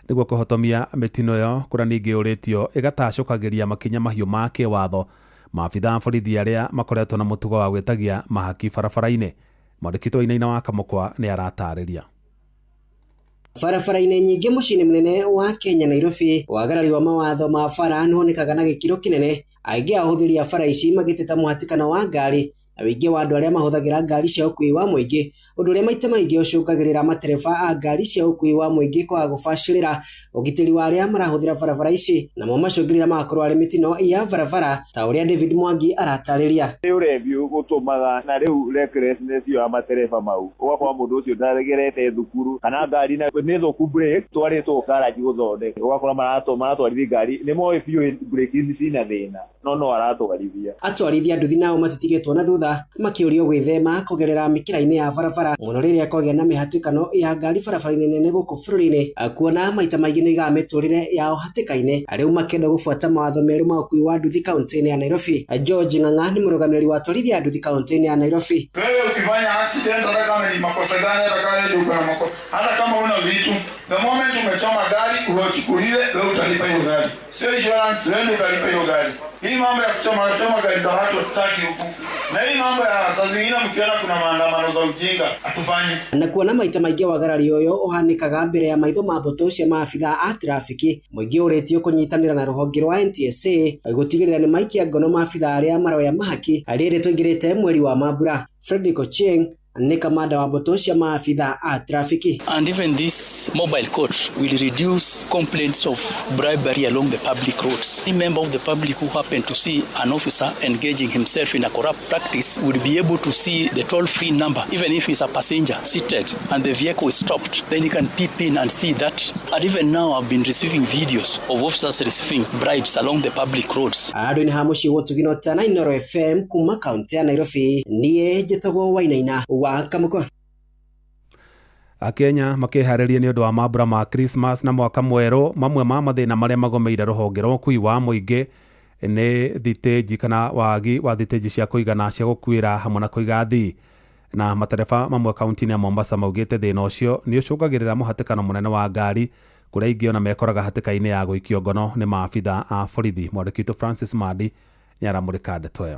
nĩguo kũhotomia mĩtino ĩyo, kũrĩa ningĩ yũrĩtio ĩgatacũkagĩria makinya mahiũ ma kĩwatho maabitha a borithi arĩa makoretwo na mũtugo wa gwĩtagia mahaki barabara-inĩ. Mwandĩki Wainaina wa Kamũkwa nĩ aratarĩria. Barabara-inĩ nyingĩ mũciĩ-inĩ mũnene wa Kenya Nairobi, wagarari wa mawatho ma bara nĩwonekaga na gĩkĩro kĩnene, aingĩ a ahũthĩri a bara ici magĩteta mũhatĩkano wa ngari na wĩingĩ wa andũ arĩa mahũthagĩra ngari cia ũkuui wa mũingĩ, ũndũ ũrĩa maita maingĩ ũcũngagĩrĩra matereba a ngari cia ũkuui wa mũingĩ kwaga gũbacĩrĩra ũgitĩri wa arĩa marahũthĩra barabara ici, namo macũngĩrĩra magakorwo arĩ mĩtino ya barabara ta ũrĩa David Mwangi aratarĩria. Nĩ ũrebi ũtũmaga na rĩu recklessness ya matereba mau, ũgakora mũndũ ũcio ndaregerete thukuru kana ngari na nĩ thũku brake twarĩtwo garaji gũthondeka, ũgakora maratwarithia ngari nĩ moĩ biũ brake ici cina thĩna no aratwarithia. Atwarithia nduthi nao matitigĩtwo na thutha makĩũrio gwĩthema kũgerera mĩkĩra-inĩ ya barabara mũno rĩrĩa kwagĩa na mĩhatĩkano ya ngari barabara-inĩ nene gũkũ bũrũri-inĩ, kuona maita maingĩ nĩ igaga mĩtũrĩre yao hatĩka-inĩ. Rĩu makĩenda gũbuata mawatho merũ ma ũkuui wa nduthi kaunti-inĩ ya Nairobi. George Ng'ang'a nĩ mũrũgamĩrĩri wa atwarithia a nduthi kaunti-inĩ ya Nairobi. Wewe ukifanya accident, hata kama ni makosa gani, hata kama ndio uko na makosa, hata kama una vitu, the moment umechoma gari uchukuliwe, wewe utalipa hiyo gari, sio insurance, wewe utalipa hiyo gari. Hii mambo ya kuchoma choma gari za watu hatutaki huku, na hii mambo ya saa zingine mkiona kuna maandamano za ujinga hatufanyi. Na kuona maita maingĩ wagarari ũyũ ũhanĩkaga mbere ya maitho ma mbũtũ cia maabitha a trafiki, mũingĩ ũrĩtio kũnyitanĩra na rũhonge rwa NTSA gũtigĩrĩra nĩ maikia ngono maabitha arĩa maroya mahaki rĩrĩ tũingĩrĩte mweri wa mambura. Fredrick Ochieng nĩ kamanda wa mbũtũ cia maabitha a trafiki. And even this mobile court will reduce complaints of bribery along the public roads. Any member of the public who happen to see an officer engaging himself in a corrupt practice will be able to see the toll-free number. Even if he's a passenger seated and the vehicle is stopped, then he can peep in and see that. And even now I've been receiving videos of officers receiving bribes along the public roads. Handũ-inĩ ha mũciĩ gũtugino na Inooro FM kuma kaunti ya Nairobi, niĩ njĩtagwo Wainaina wa Kamũkwa. Akenya makĩharĩria nĩ ũndũ wa mambura ma Christmas na mwaka mwerũ, mamwe ma mathĩna marĩa magomeire rũhonge rwa ũkui wa mũingĩ nĩ thitĩnji kana wagi wa thitĩnji cia kũigana cia gũkuĩra hamwe na kũiga athii. Na matereba mamwe kaunti-inĩ ya Mombasa maugĩte thĩna ũcio nĩ ũcũngagĩrĩra mũhatĩkano mũnene wa ngari kũrĩa aingĩ ona mekoraga hatĩka-inĩ ya gũikio ngono nĩ maabitha a borithi. Mwandĩki witũ Francis Mandi nĩ aramũrĩka ndeto ĩyo.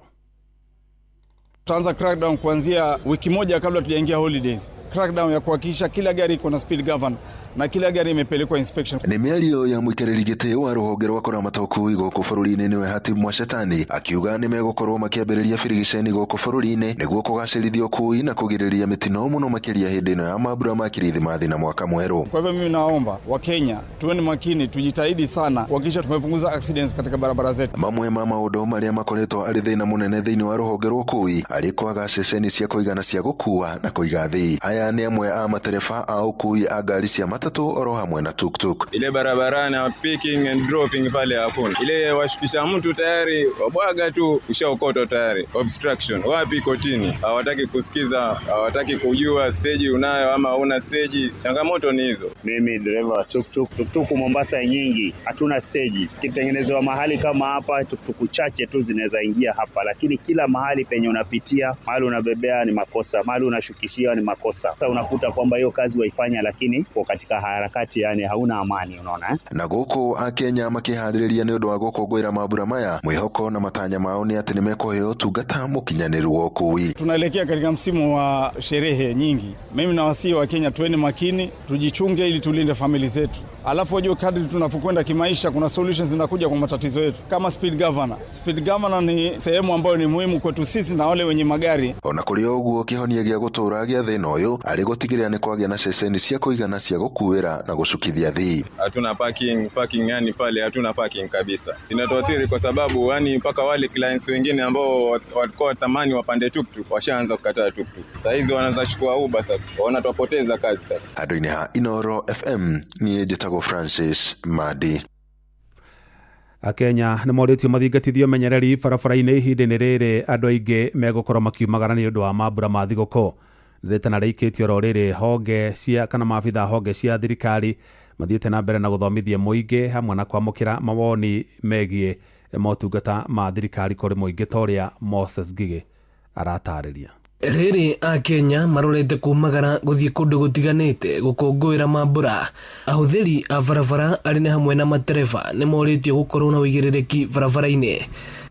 Tutaanza crackdown kuanzia wiki moja kabla tujaingia holidays. Crackdown ya kuhakikisha kila gari iko na speed governor na kila gari imepelekwa inspection. Nĩ mĩario ya mũikarĩri gĩtĩ wa rũhonge rwa kũramata ũkui gũkũ bũrũri-inĩ nĩwe Hatibu Mwashetani akiuga nĩ megũkorwo makĩambĩrĩria birigiceni gũkũ bũrũri-inĩ nĩguo kũgacĩrithia ũkui na kũgirĩrĩria mĩtino mũno makĩria hĩndĩ ĩno ya mambura ma Kirithimathi na mwaka mwerũ. Kwa hivyo mimi naomba Wakenya tuwe makini, tujitahidi sana kuhakikisha tumepunguza accidents katika barabara zetu. Mamwe ma maũndũ marĩa makoretwo arĩ thĩna mũnene thĩinĩ wa rũhonge rwa ũkui arĩ kwaga ceceni cia kũigana cia gũkua na kũiga athii. Aya nĩ amwe a matereba a ũkui a ngari cia matatu oro hamwe na tuktuk. Ile barabarani picking and dropping pale hakuna. Ile washukisha mtu tayari wabwaga tu ushaokotwa tayari. Obstruction. Wapi kotini? Hawataki kusikiza, hawataki kujua stage unayo ama huna stage. Changamoto ni hizo. Mimi dereva wa tuktuk, tuktuk Mombasa nyingi, hatuna stage. Kitengenezwa mahali kama hapa tuktuku chache tu zinaweza ingia hapa, lakini kila mahali penye unapitia, mahali unabebea ni makosa, mahali unashukishia ni makosa. Sasa unakuta kwamba hiyo kazi waifanya lakini kwa katika harakati yani hauna amani, unaona eh? Na gũkũ Akenya makĩharĩrĩria nĩ ũndũ wa gũkũngũĩra mambura maya, mwĩhoko na matanya mao nĩ atĩ nĩmekũheo ũtungata mũkinyanĩru wa ũkui. Tunaelekea katika msimu wa sherehe nyingi. Mimi nawasihi wa Kenya tuweni makini, tujichunge ili tulinde famili zetu. Alafu wajue kadri tunapokwenda kimaisha kuna solutions zinakuja kwa matatizo yetu kama speed governor. Speed governor ni sehemu ambayo ni muhimu kwetu sisi na wale wenye magari. Ona kũrĩ ũguo kĩhonia gĩa gũtũra gĩa thĩna ũyũ arĩ gũtigĩrĩra nĩ kwagĩa na ceceni cia kũigana cia gũkuĩra na gũcukithia athii. Hatuna parking yani pale hatuna parking kabisa. Inatuathiri kwa sababu yani mpaka wale clients wengine ambao walikuwa tamani wapande tuktuk washaanza kukataa tuktuk. Sasa hizi wanaanza chukua Uber sasa. Wanatupoteza kazi sasa. Handũ-inĩ ha Inooro FM niĩ njĩtagwo Francis Madi. Akenya nĩ morĩtio mathingatithio menyereri barabara-inĩ ihinda-inĩ rĩrĩ andũ aingĩ megũkorwo makiumagara nĩ ũndũ wa mambura ma thigũkũ. Rĩtana rĩikĩtio oro rĩrĩ honge cia kana maabitha honge cia thirikari mathiĩte na mbere na gũthomithia mũingĩ hamwe na kwamũkĩra mawoni megiĩ motungata ma thirikari kũrĩ mũingĩ ta ũrĩa Moses Ngigĩ aratarĩria. Rĩrĩ Akenya marorete kumagara gũthiĩ kũndũ gũtiganĩte gũkũngũĩra mambura. Ahũthĩri a barabara arĩ nĩ hamwe na matereba nĩ morĩtio gũkorwo na ũigĩrĩrĩki barabara-inĩ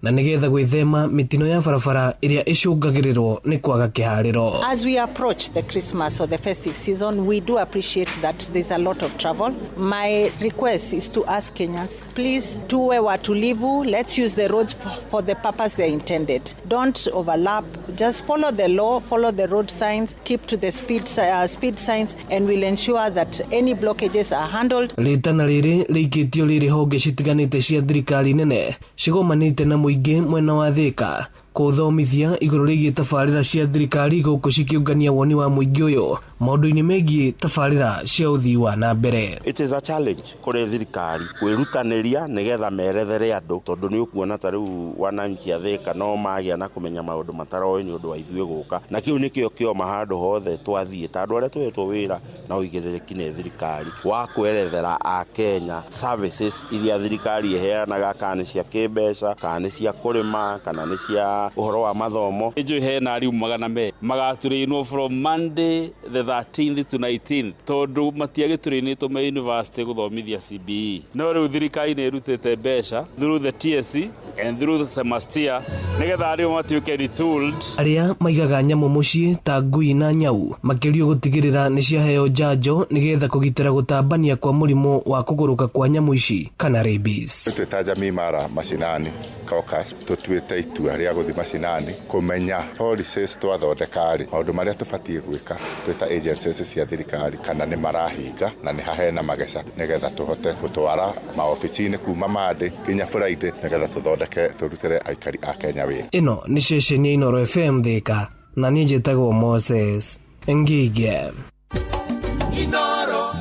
na nĩgetha gwĩthema mĩtino ya barabara ĩrĩa ĩcũngagĩrĩrwo nĩ kwaga kĩharĩro. As we approach the Christmas or the festive season, we do appreciate that there's a lot of travel. My request is to ask Kenyans, please tuwe watulivu, let's use the roads for the purpose they're intended. Don't overlap, just follow the law, follow the road signs, keep to the speed signs, and we'll ensure that any blockages are handled. Rĩtana rĩrĩ rĩikĩtio rĩrĩ honge citiganĩte cia thirikari nene cigomanĩte na mũingĩ mwena wa Thĩka kũthomithia igũrũ rĩgiĩ tabarĩra cia thirikari gũkũ cikĩũngania woni wa mũingĩ ũyũ maũndũ-inĩ megiĩ tabarĩra cia ũthii wa na mbere. It is a challenge kũrĩ thirikari kwĩrutanĩria nĩgetha merethere andũ tondũ nĩ ũkuona ta rĩu wananchi a Thĩka no magĩa na kũmenya maũndũ mataroĩ nĩ ũndũ wa ithuĩ gũka, na kĩu nĩkĩo kĩoma handũ hothe twathiĩ ta andũ arĩa tũhetwo wĩra na ũigĩrĩrĩki nĩ thirikari wa kwerethera Akenya services iria thirikari ĩheanaga, kana nĩ cia kĩmbeca, kana nĩ cia kũrĩma, kana nĩ cia ũhoro wa mathomo. Njũĩ hena arimũ 200 magatũrĩinwo from Monday the 13th to 19th tondu matiagĩtũrĩnĩtwo me university gũthomithia CBE. No rĩu thirikari nĩ ĩrutĩte mbeca through the TSC and through the semester nĩgetha arimũ matuĩke retooled. Arĩa maigaga nyamũ mũciĩ ta ngui na nyau makĩrio gũtigĩrĩra nĩ ciaheo njanjo nĩgetha kũgitĩra gũtambania kwa mũrimũ wa kũgũrũka kwa nyamũ ici kana rabies. Twĩ ta Jamii Mara Mashinani Caucus tũtuĩte itua rĩa gũthiĩ mashinani kũmenya policies twathondeka rĩ maũndũ marĩa tũbatiĩ gwĩka twĩ ta agencies cia thirikari kana nĩ marahinga na nĩ hahena mageca nĩgetha tũhote gũtwara maobici-inĩ kuma Monday nginya Friday nĩgetha tũthondeke tũrutĩre aikari a Kenya wĩra. Ĩno nĩ ceceni ya Inooro FM Thika na niĩ njĩtagwo Moses Ngige.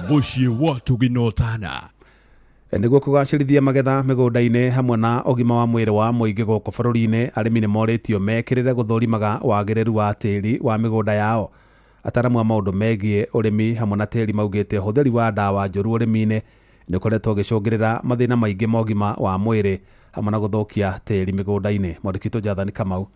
Mũciĩ wa tũginotana. Nĩguo kũgacĩrithia magetha mĩgũnda-inĩ hamwe na ũgima wa mwĩrĩ wa mũingĩ gũkũ bũrũri-inĩ, arĩmi nĩ morĩtio mekĩrĩre gũthũrimaga wagĩrĩru wa tĩri wa mĩgũnda yao. Ataramu a maũndũ megiĩ ũrĩmi hamwe na tĩri maugĩte ũhũthĩri wa ndawa njũru ũrĩmi-inĩ nĩ ũkoretwo ũgĩcũngĩrĩra mathĩna maingĩ ma ũgima wa mwĩrĩ hamwe na gũthũkia tĩri mĩgũnda-inĩ. Mwandĩki witũ Jathani Kamau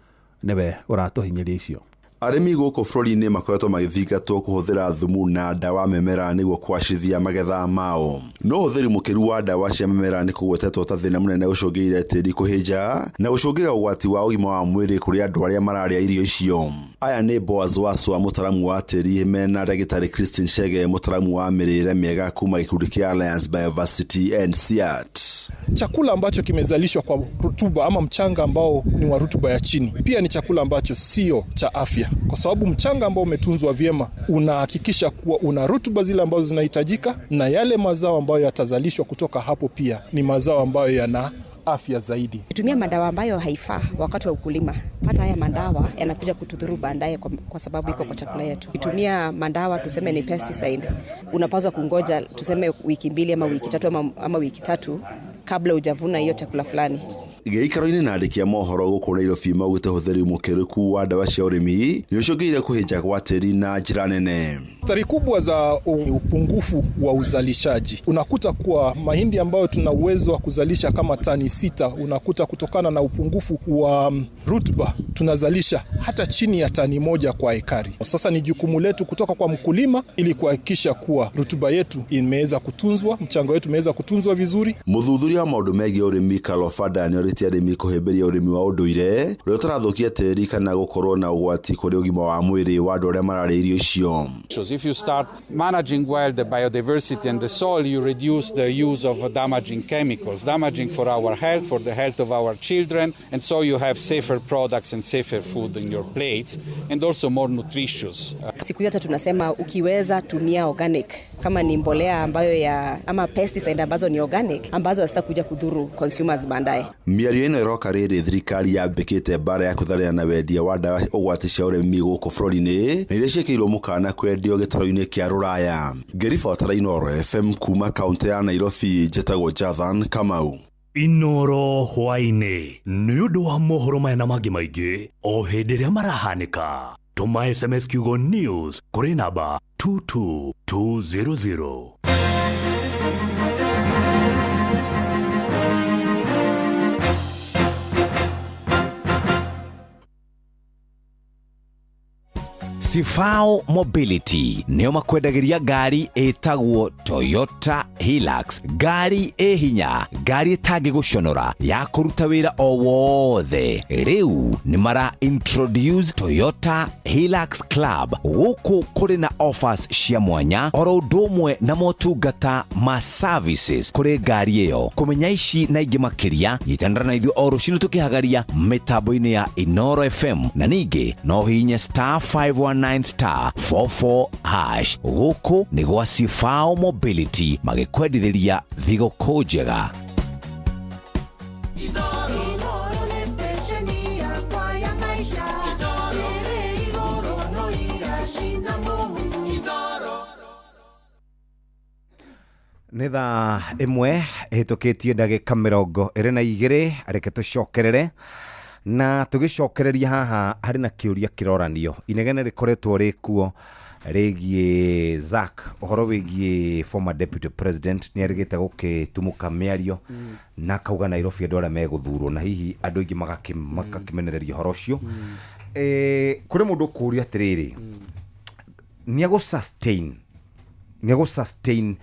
nĩwe ũratũhinyĩria icio. Arĩmi gũkũ bũrũri-inĩ makoretwo magĩthingatwo kũhũthĩra thumu na ndawa mĩmera nĩguo kũgacĩrithia magetha mao. No ũhũthĩri mũkĩru wa ndawa cia mĩmera nĩ kũgwetetwo ta thĩna mũnene ũcũngĩrĩire tĩri kũhĩnja na gũcũngĩrĩra ũgwati wa ũgima wa mwĩrĩ kũrĩ andũ arĩa mararĩa irio icio. Aya nĩ Boaz Waswa, mũtaramu wa tĩri, mena ndagĩtarĩ Christine Chege, mũtaramu wa mĩrĩre mĩega kuma gĩkundi kĩa Alliance Bioversity and CIAT. Chakula ambacho kimezalishwa kwa rutuba ama mchanga ambao ni wa rutuba ya chini pia ni chakula ambacho sio cha afya, kwa sababu mchanga ambao umetunzwa vyema unahakikisha kuwa una rutuba zile ambazo zinahitajika, na yale mazao ambayo yatazalishwa kutoka hapo pia ni mazao ambayo yana afya zaidi. Tumia madawa ambayo haifaa wakati wa ukulima. Pata haya madawa yanakuja kutudhuru baadaye kwa sababu iko kwa chakula yetu. Tumia madawa tuseme ni pesticide, unapaswa kungoja tuseme wiki 2 ama wiki 3 ama wiki 3 kabla hujavuna hiyo chakula fulani. Gĩikaro-inĩ na andĩki a mohoro gũkũ Nairobi maugĩte ũhũthĩri mũkĩrũku wa ndawa cia ũrĩmi nĩ ũcũngĩrĩire kũhĩnja gwa tĩri na njĩra nene. Athari kubwa za upungufu wa uzalishaji, unakuta kuwa mahindi ambayo tuna uwezo wa kuzalisha kama tani 6, unakuta kutokana na upungufu wa rutuba tunazalisha hata chini ya tani 1 kwa ekari. Sasa ni jukumu letu kutoka kwa mkulima ili kuhakikisha kuwa rutuba yetu imeweza kutunzwa, mchanga wetu umeweza kutunzwa vizuri. Mũthuthuria wa maũndũ megiĩ ũrĩmi Carlo Fada nĩorĩtie arĩmi kũhĩmbĩria ũrĩmi wa ũndũire ũrĩa ũtarathũkia tĩri kana gũkorwo na ũgwati kũrĩ ũgima wa mwĩrĩ wa andũ arĩa mararĩa irio icio. If you start managing well the biodiversity and the soil, you reduce the use of damaging chemicals, damaging for our health, for the health of our children, and so you have safer products and safer food in your plates and also more nutritious. Siku hizi tunasema ukiweza tumia organic, kama ni mbolea ambayo ya ama pesticide ambazo ni organic ambazo hazitakuja kudhuru consumers baadaye. Mĩario ĩno ĩroka rĩrĩ thirikari yambĩkĩte mbara ya kũtharĩra na wendia wa ndawa ũgwati cia ũrĩmi gũkũ bũrũri-inĩ na iria ciĩkĩirwo mũkana kwendio gĩtarũ-inĩ kĩa rũraya. Ngĩribotera Inooro FM kuma kaũntĩ ya Nairobi, njĩtagwo Jathan Kamau. Inooro hwaĩ-inĩ nĩ ũndũ wa mohoro maya na mangĩ maingĩ o hĩndĩ ĩrĩa marahanĩka. Tũma SMS kiugo news kũrĩ namba 22200. Sifao Mobility nĩo makwendagĩria ngari ĩtagwo Toyota Hilux, ngari ĩ hinya, ngari ĩtangĩgũconora ya kũruta wĩra o wothe. Rĩu nĩ mara introduce Toyota Hilux Club gũkũ kũrĩ na offers cia mwanya oro ũndũ ũmwe na motungata ma services kũrĩ ngari ĩyo. Kũmenya ici na ingĩ makĩria, nyitanĩra na ithuĩ o rũcinĩ tũkĩhagaria mĩtambo-inĩ ya Inooro FM, na ningĩ no ũhihinye star 519 star 44 hash. Gũkũ nĩ gwa Sifao Mobility magĩkwendithĩria thigũkũ njega. Nĩ thaa 1 ĩhĩtũkĩtie ndagĩka 22, reke tũcokerere na tũgĩcokereria haha harĩ na kĩũria kĩroranio inegene rĩkoretwo rĩkuo rĩgiĩ Zack, ũhoro wĩgiĩ former deputy president nĩ arĩgĩte gũkĩtumũka mĩario na akauga Nairobi andũ arĩa megũthurwo na hihi andũ aingĩ magakĩmenereria ũhoro ũcio. Kũrĩ mũndũ ũkũũria atĩrĩrĩ, Nĩ egũ sustain, nĩ egũ sustain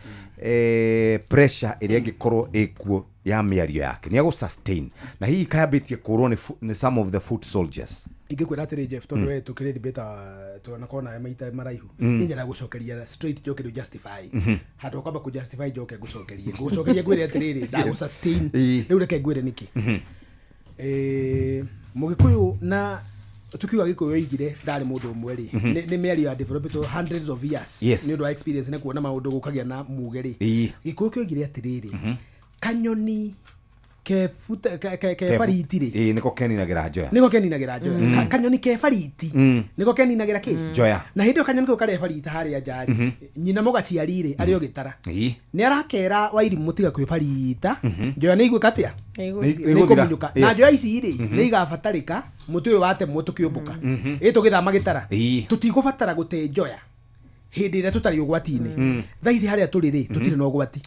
pressure ĩrĩa ĩngĩkorwo ĩkuo ya mĩario yake, nĩ egũ sustain, na hihi kayambĩtie kũrwo nĩ some of the foot soldiers? Ingĩkwĩra atĩrĩ, Jeff, tondũ we tũkĩrĩ debate tuonakorwo nawe maita maraihu, niĩ nyenda gũcokeria straight, njoke rĩu justify. Handũ ha kwamba kũ justify, njoke ngũcokerie ngwĩre atĩrĩrĩ, ndagũ sustain. Rĩu reke ngwĩre nĩkĩ. Mũgĩkũyũ na tukiuga Gĩkũyũ oigire ndarĩ mũndũ ũmwe rĩ, nĩ mĩario ya developed hundreds of years nĩ ũndũ wa experience nĩ kuona maũndũ gũkagĩa na muge rĩ. Gĩkũyũ kĩoigire atĩrĩrĩ, kanyoni ke ke bariti rĩ, Ĩĩ, nĩko keninagĩra njoya. Nĩko keninagĩra njoya. Kanyoni ke bariti nĩko keninagĩra kĩ? Njoya. Na hĩndĩ ĩyo kanyoni kau karĩa barita harĩa nja rĩ, nyina mũgaciari rĩ, arĩ o gĩtara, nĩ arakera Wairimũ tiga kwĩbarita, njoya nĩ igwĩka atĩa? Nĩ nĩ ĩgũthira. ikũmunyũka. Na njoya ici rĩ, nĩ igabatarĩka mũtĩ ũyũ watemwo tũkĩũmbũka, ĩ tũgĩthama gĩtara, tũtigũbatara gũte njoya hĩndĩ ĩrĩa tũtarĩ ũgwati-inĩ. Thaa ici harĩa tũrĩ rĩ, tũtirĩ na ũgwati,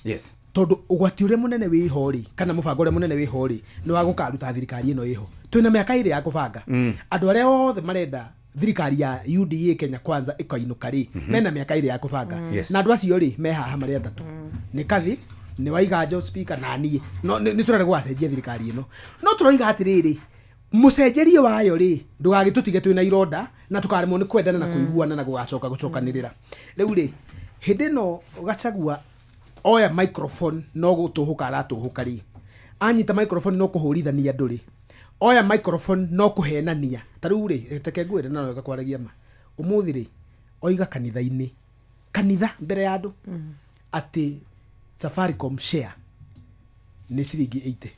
tondũ ũgwati ũrĩa mũnene wĩho rĩ, kana mũbango ũrĩa mũnene wĩho rĩ, nĩ wa gũkaruta thirikari ĩno ĩho. Twĩna mĩaka 2 ya kũbanga. Andũ arĩa othe marenda thirikari ya UDA, Kenya Kwanza, ĩkainũka rĩ, mena mĩaka 2 ya kũbanga. Na andũ acio rĩ, me haha marĩ atatũ, nĩ Kathi, nĩ Waiganjo speaker, na niĩ. No nĩ tũrenda gũgacenjia thirikari ĩno, no tũroiga atĩrĩrĩ, mũcenjerie wayo rĩ, ndũgagĩtũtige twĩna ironda na tũkaremwo nĩ kwendana na kũiguana na gũgacoka gũcokanĩrĩra. Rĩu rĩ, hĩndĩ ĩno Gachagua oya microphone no gũtũhũka aratũhũka rĩ, anyita microphone no kũhũrithania andũ rĩ, oya microphone no kũhenania. Ta rĩu rĩ, teke ngwĩre na wega kwaragia ma, ũmũthĩ rĩ, oiga kanitha-inĩ, kanitha mbere ya andũ, atĩ Safaricom share nĩ ciringi 80.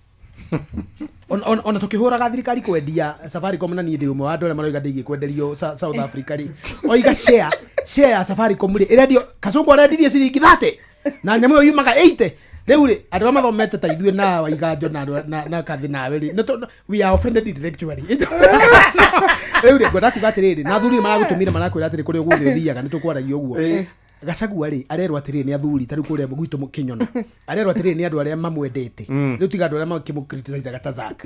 Ona tukĩhũraga thirikari kwendia Safaricom, na niĩ ndĩ ũmwe wa andũ arĩa maroiga ndĩgiĩ kwenderio South Africa rĩ, oiga share ya Safaricom rĩ, ĩrendio, Kacũngũ arendirie ciringi 30 na nyamũ ĩyo yumaga 80. Rĩu rĩ, andũ arĩa mathomete ta ithuĩ na Waiganjo na na Kathi nawe rĩ, we are offended intellectually. Rĩu rĩ, ngwenda kuga atĩrĩrĩ, na athuri nĩ maragũtũmire marakwĩra atĩrĩ, kũrĩa guothe ũthiaga nĩ tũkwaragia ũguo. Gachagua rĩ, arerwo atĩrĩrĩ nĩ athuri, ta rĩu kũrĩa gwitũ Kĩnyono, arerwo atĩrĩrĩ nĩ andũ arĩa mamwendete. Rĩu tiga andũ arĩa makĩmũ-criticize ta Zack,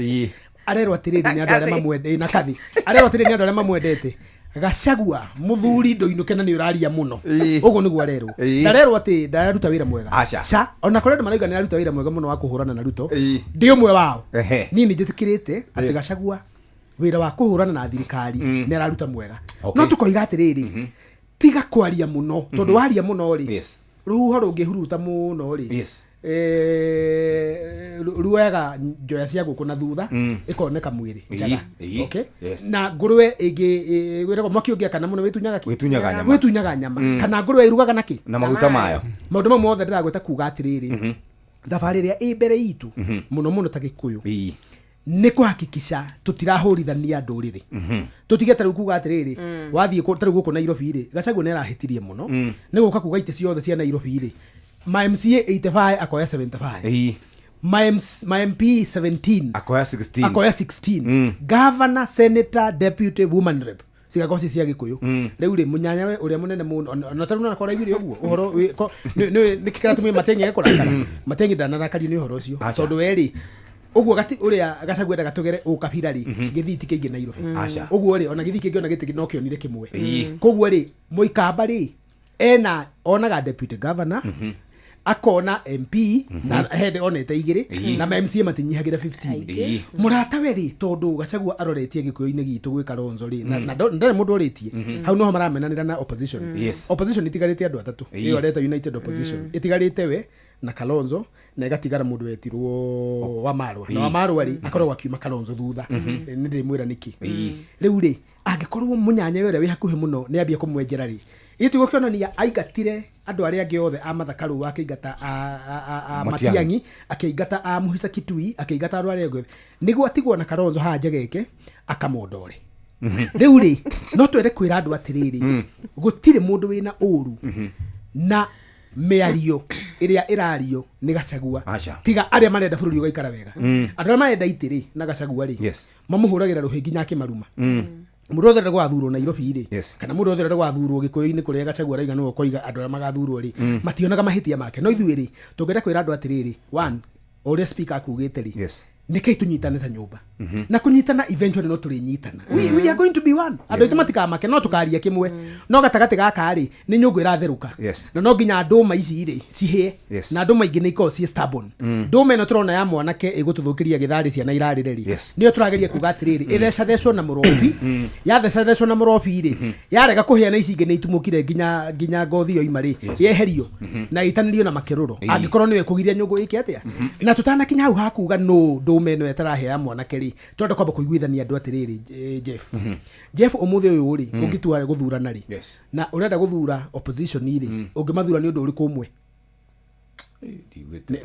arerwo atĩrĩrĩ nĩ andũ arĩa mamwendete, na Kathi arerwo atĩrĩrĩ nĩ andũ arĩa mamwendete, "Gachagua mũthuri, ndũinũke na nĩ ũraria mũno." Ũguo nĩguo arerwo. Ndarerwo atĩ ndararuta wĩra mwega. Aca. Ca ona kũrĩ andũ marauga nĩ araruta wĩra mwega mũno wa kũhũrana na Ruto, ndĩ ũmwe wao. Niĩ nĩ njĩtĩkĩrĩte atĩ Gachagua wĩra wa kũhũrana na thirikari nĩ araruta mwega. No tũkoiga atĩrĩrĩ, tiga kwaria mũno, tondũ waria mũno rĩ, rũhuho rũngĩhuruta mũno rĩ, ruoyaga njoya cia ngũkũ na thutha, ĩkoneka mwĩrĩ njaga. Okay? Na ngũrwe ĩngĩ wĩragwo mwaki ũngĩakana mũno wĩtunyaga kĩ? Wĩtunyaga nyama. Wĩtunyaga nyama. Kana ngũrwe ĩrugaga na kĩ? Na maguta mayo. Maũndũ mau mothe ndĩragweta kuga atĩrĩrĩ, thabarĩ ĩrĩa ĩ mbere itũ mũno mũno ta Gĩkũyũ nĩ kũhakikisha tũtirahũrithania ndũrĩrĩ. Tũtige tarĩu kuga atĩrĩrĩ, wathiĩ tarĩu gũkũ Nairobi rĩ, Gachagua nĩ arahĩtirie mũno nĩ gũka kuga itĩ ciothe cia Nairobi rĩ, ma MCA 85 akoya 75, ma MP 17 akoya 16. Akoya 16. Governor, senator, deputy, woman rep cigakorwo ci cia Gĩkũyũ. Rĩu rĩ, mũnyanyawe ũrĩa mũnene mũno ona tarĩu nona koraiguire ũguo ũhoro nĩkĩ kĩratũmire Matiang'i age kũrakara? Matiang'i ndanarakario nĩ ũhoro ũcio. Aca. Tondũ we rĩ, ũguo gati ũrĩa Gachagua endaga tũgere ũkabira rĩ, gĩthii ti kĩingĩ Nairobi. Aca. Ũguo rĩ, ona gĩthii kĩngĩ ona gĩtĩ no kĩonire kĩmwe. Koguo rĩ, Mũikamba rĩ, ena onaga deputy governor, akona MP, na hende onete igĩrĩ, na ma MCA matinyihagĩra 15. Mũrata we rĩ, tondũ Gachagua aroretie Gĩkũyũ-inĩ gitũ gwĩ Kalonzo rĩ, na ndarĩ mũndũ ũrĩtie hau noho maramenanĩra na opposition. Opposition itigarĩte andũ atatũ. Ĩyo areta united opposition ĩtigarĩte we na Kalonzo, na ĩgatigara mũndũ wetirwo Wamarwa, na Wamarwa rĩ, akoragwo akiuma Kalonzo thutha. Nĩ ndĩmwĩra nĩkĩ. Rĩu rĩ, angĩkorwo mũnyanya we ũrĩa wĩ hakuhĩ mũno nĩ ambia kũmwenjera rĩ, ĩtigũ kĩonania aingatire andũ arĩa angĩ othe a Martha Karua, akĩingata a Matiang'i. Matiang'i, akĩingata a Muhisa Kitui, akĩingata andũ arĩa angĩ othe nĩguo atigwo na Kalonzo haha Njegeke akamondore. Rĩu rĩ, no twende kwĩra andũ atĩrĩrĩ, gũtirĩ mũndũ wĩna ũru na mĩario ĩrĩa ĩrario nĩ Gachagua, Aca. tiga arĩa marenda bũrũri ũgaikara wega. Andũ arĩa marenda itĩ rĩ na Gachagua rĩ, mamũhũragĩra rũhĩ nginya akĩmaruma. Mũndũ wothe ũrenda gwathurwo Nairobi rĩ, kana mũndũ wothe ũrenda gwathurwo Gĩkũyũ-inĩ kũrĩa Gachagua arauga nĩwe ũkoiga andũ arĩa magathurwo rĩ, mationaga mahĩtia make. No ithuĩ rĩ, tũngĩenda kwĩra andũ atĩrĩrĩ, one, o ũrĩa speaker akugĩte rĩ, Nĩkĩĩ tũnyitane ta nyũmba na kũnyitana eventually no tũrĩnyitana. We are going to be one. Andũ aitũ matikamake, no tũkaria kĩmwe, no gatagatĩ gaka rĩ, nĩ nyũngũ ĩratherũka. Na no nginya ndũma ici rĩ cihĩe. Na ndũma ingĩ nĩ ikoragwo ciĩ stubborn. Ndũma ĩno tũrona ya mwanake ĩgũtũthũkĩria gĩtharĩ ciana irarĩre rĩ, nĩyo tũrageria kuga atĩrĩrĩ, ĩthecathecwo na mũrobi. Yathecathecwo na mũrobi rĩ, yarega kũhĩa na ici ingĩ nĩ itumũkire nginya ngothi yoima rĩ, yeherio na ĩitanĩrio na makĩrũro. Angĩkorwo nĩyo ĩkũgiria nyũngũ ĩke atĩa. Na tũtanakinya hau hakuga no ndũma ĩno ĩtarahĩa ya mwanake rĩ, tũrenda kwamba kũiguithania andũ atĩrĩrĩ, Jeff. Jeff, ũmũthĩ ũyũ rĩ, ũngĩtua gũthurana rĩ, na ũrenda gũthura opposition rĩ, ũngĩmathura nĩ ũndũ ũrĩkũ ũmwe?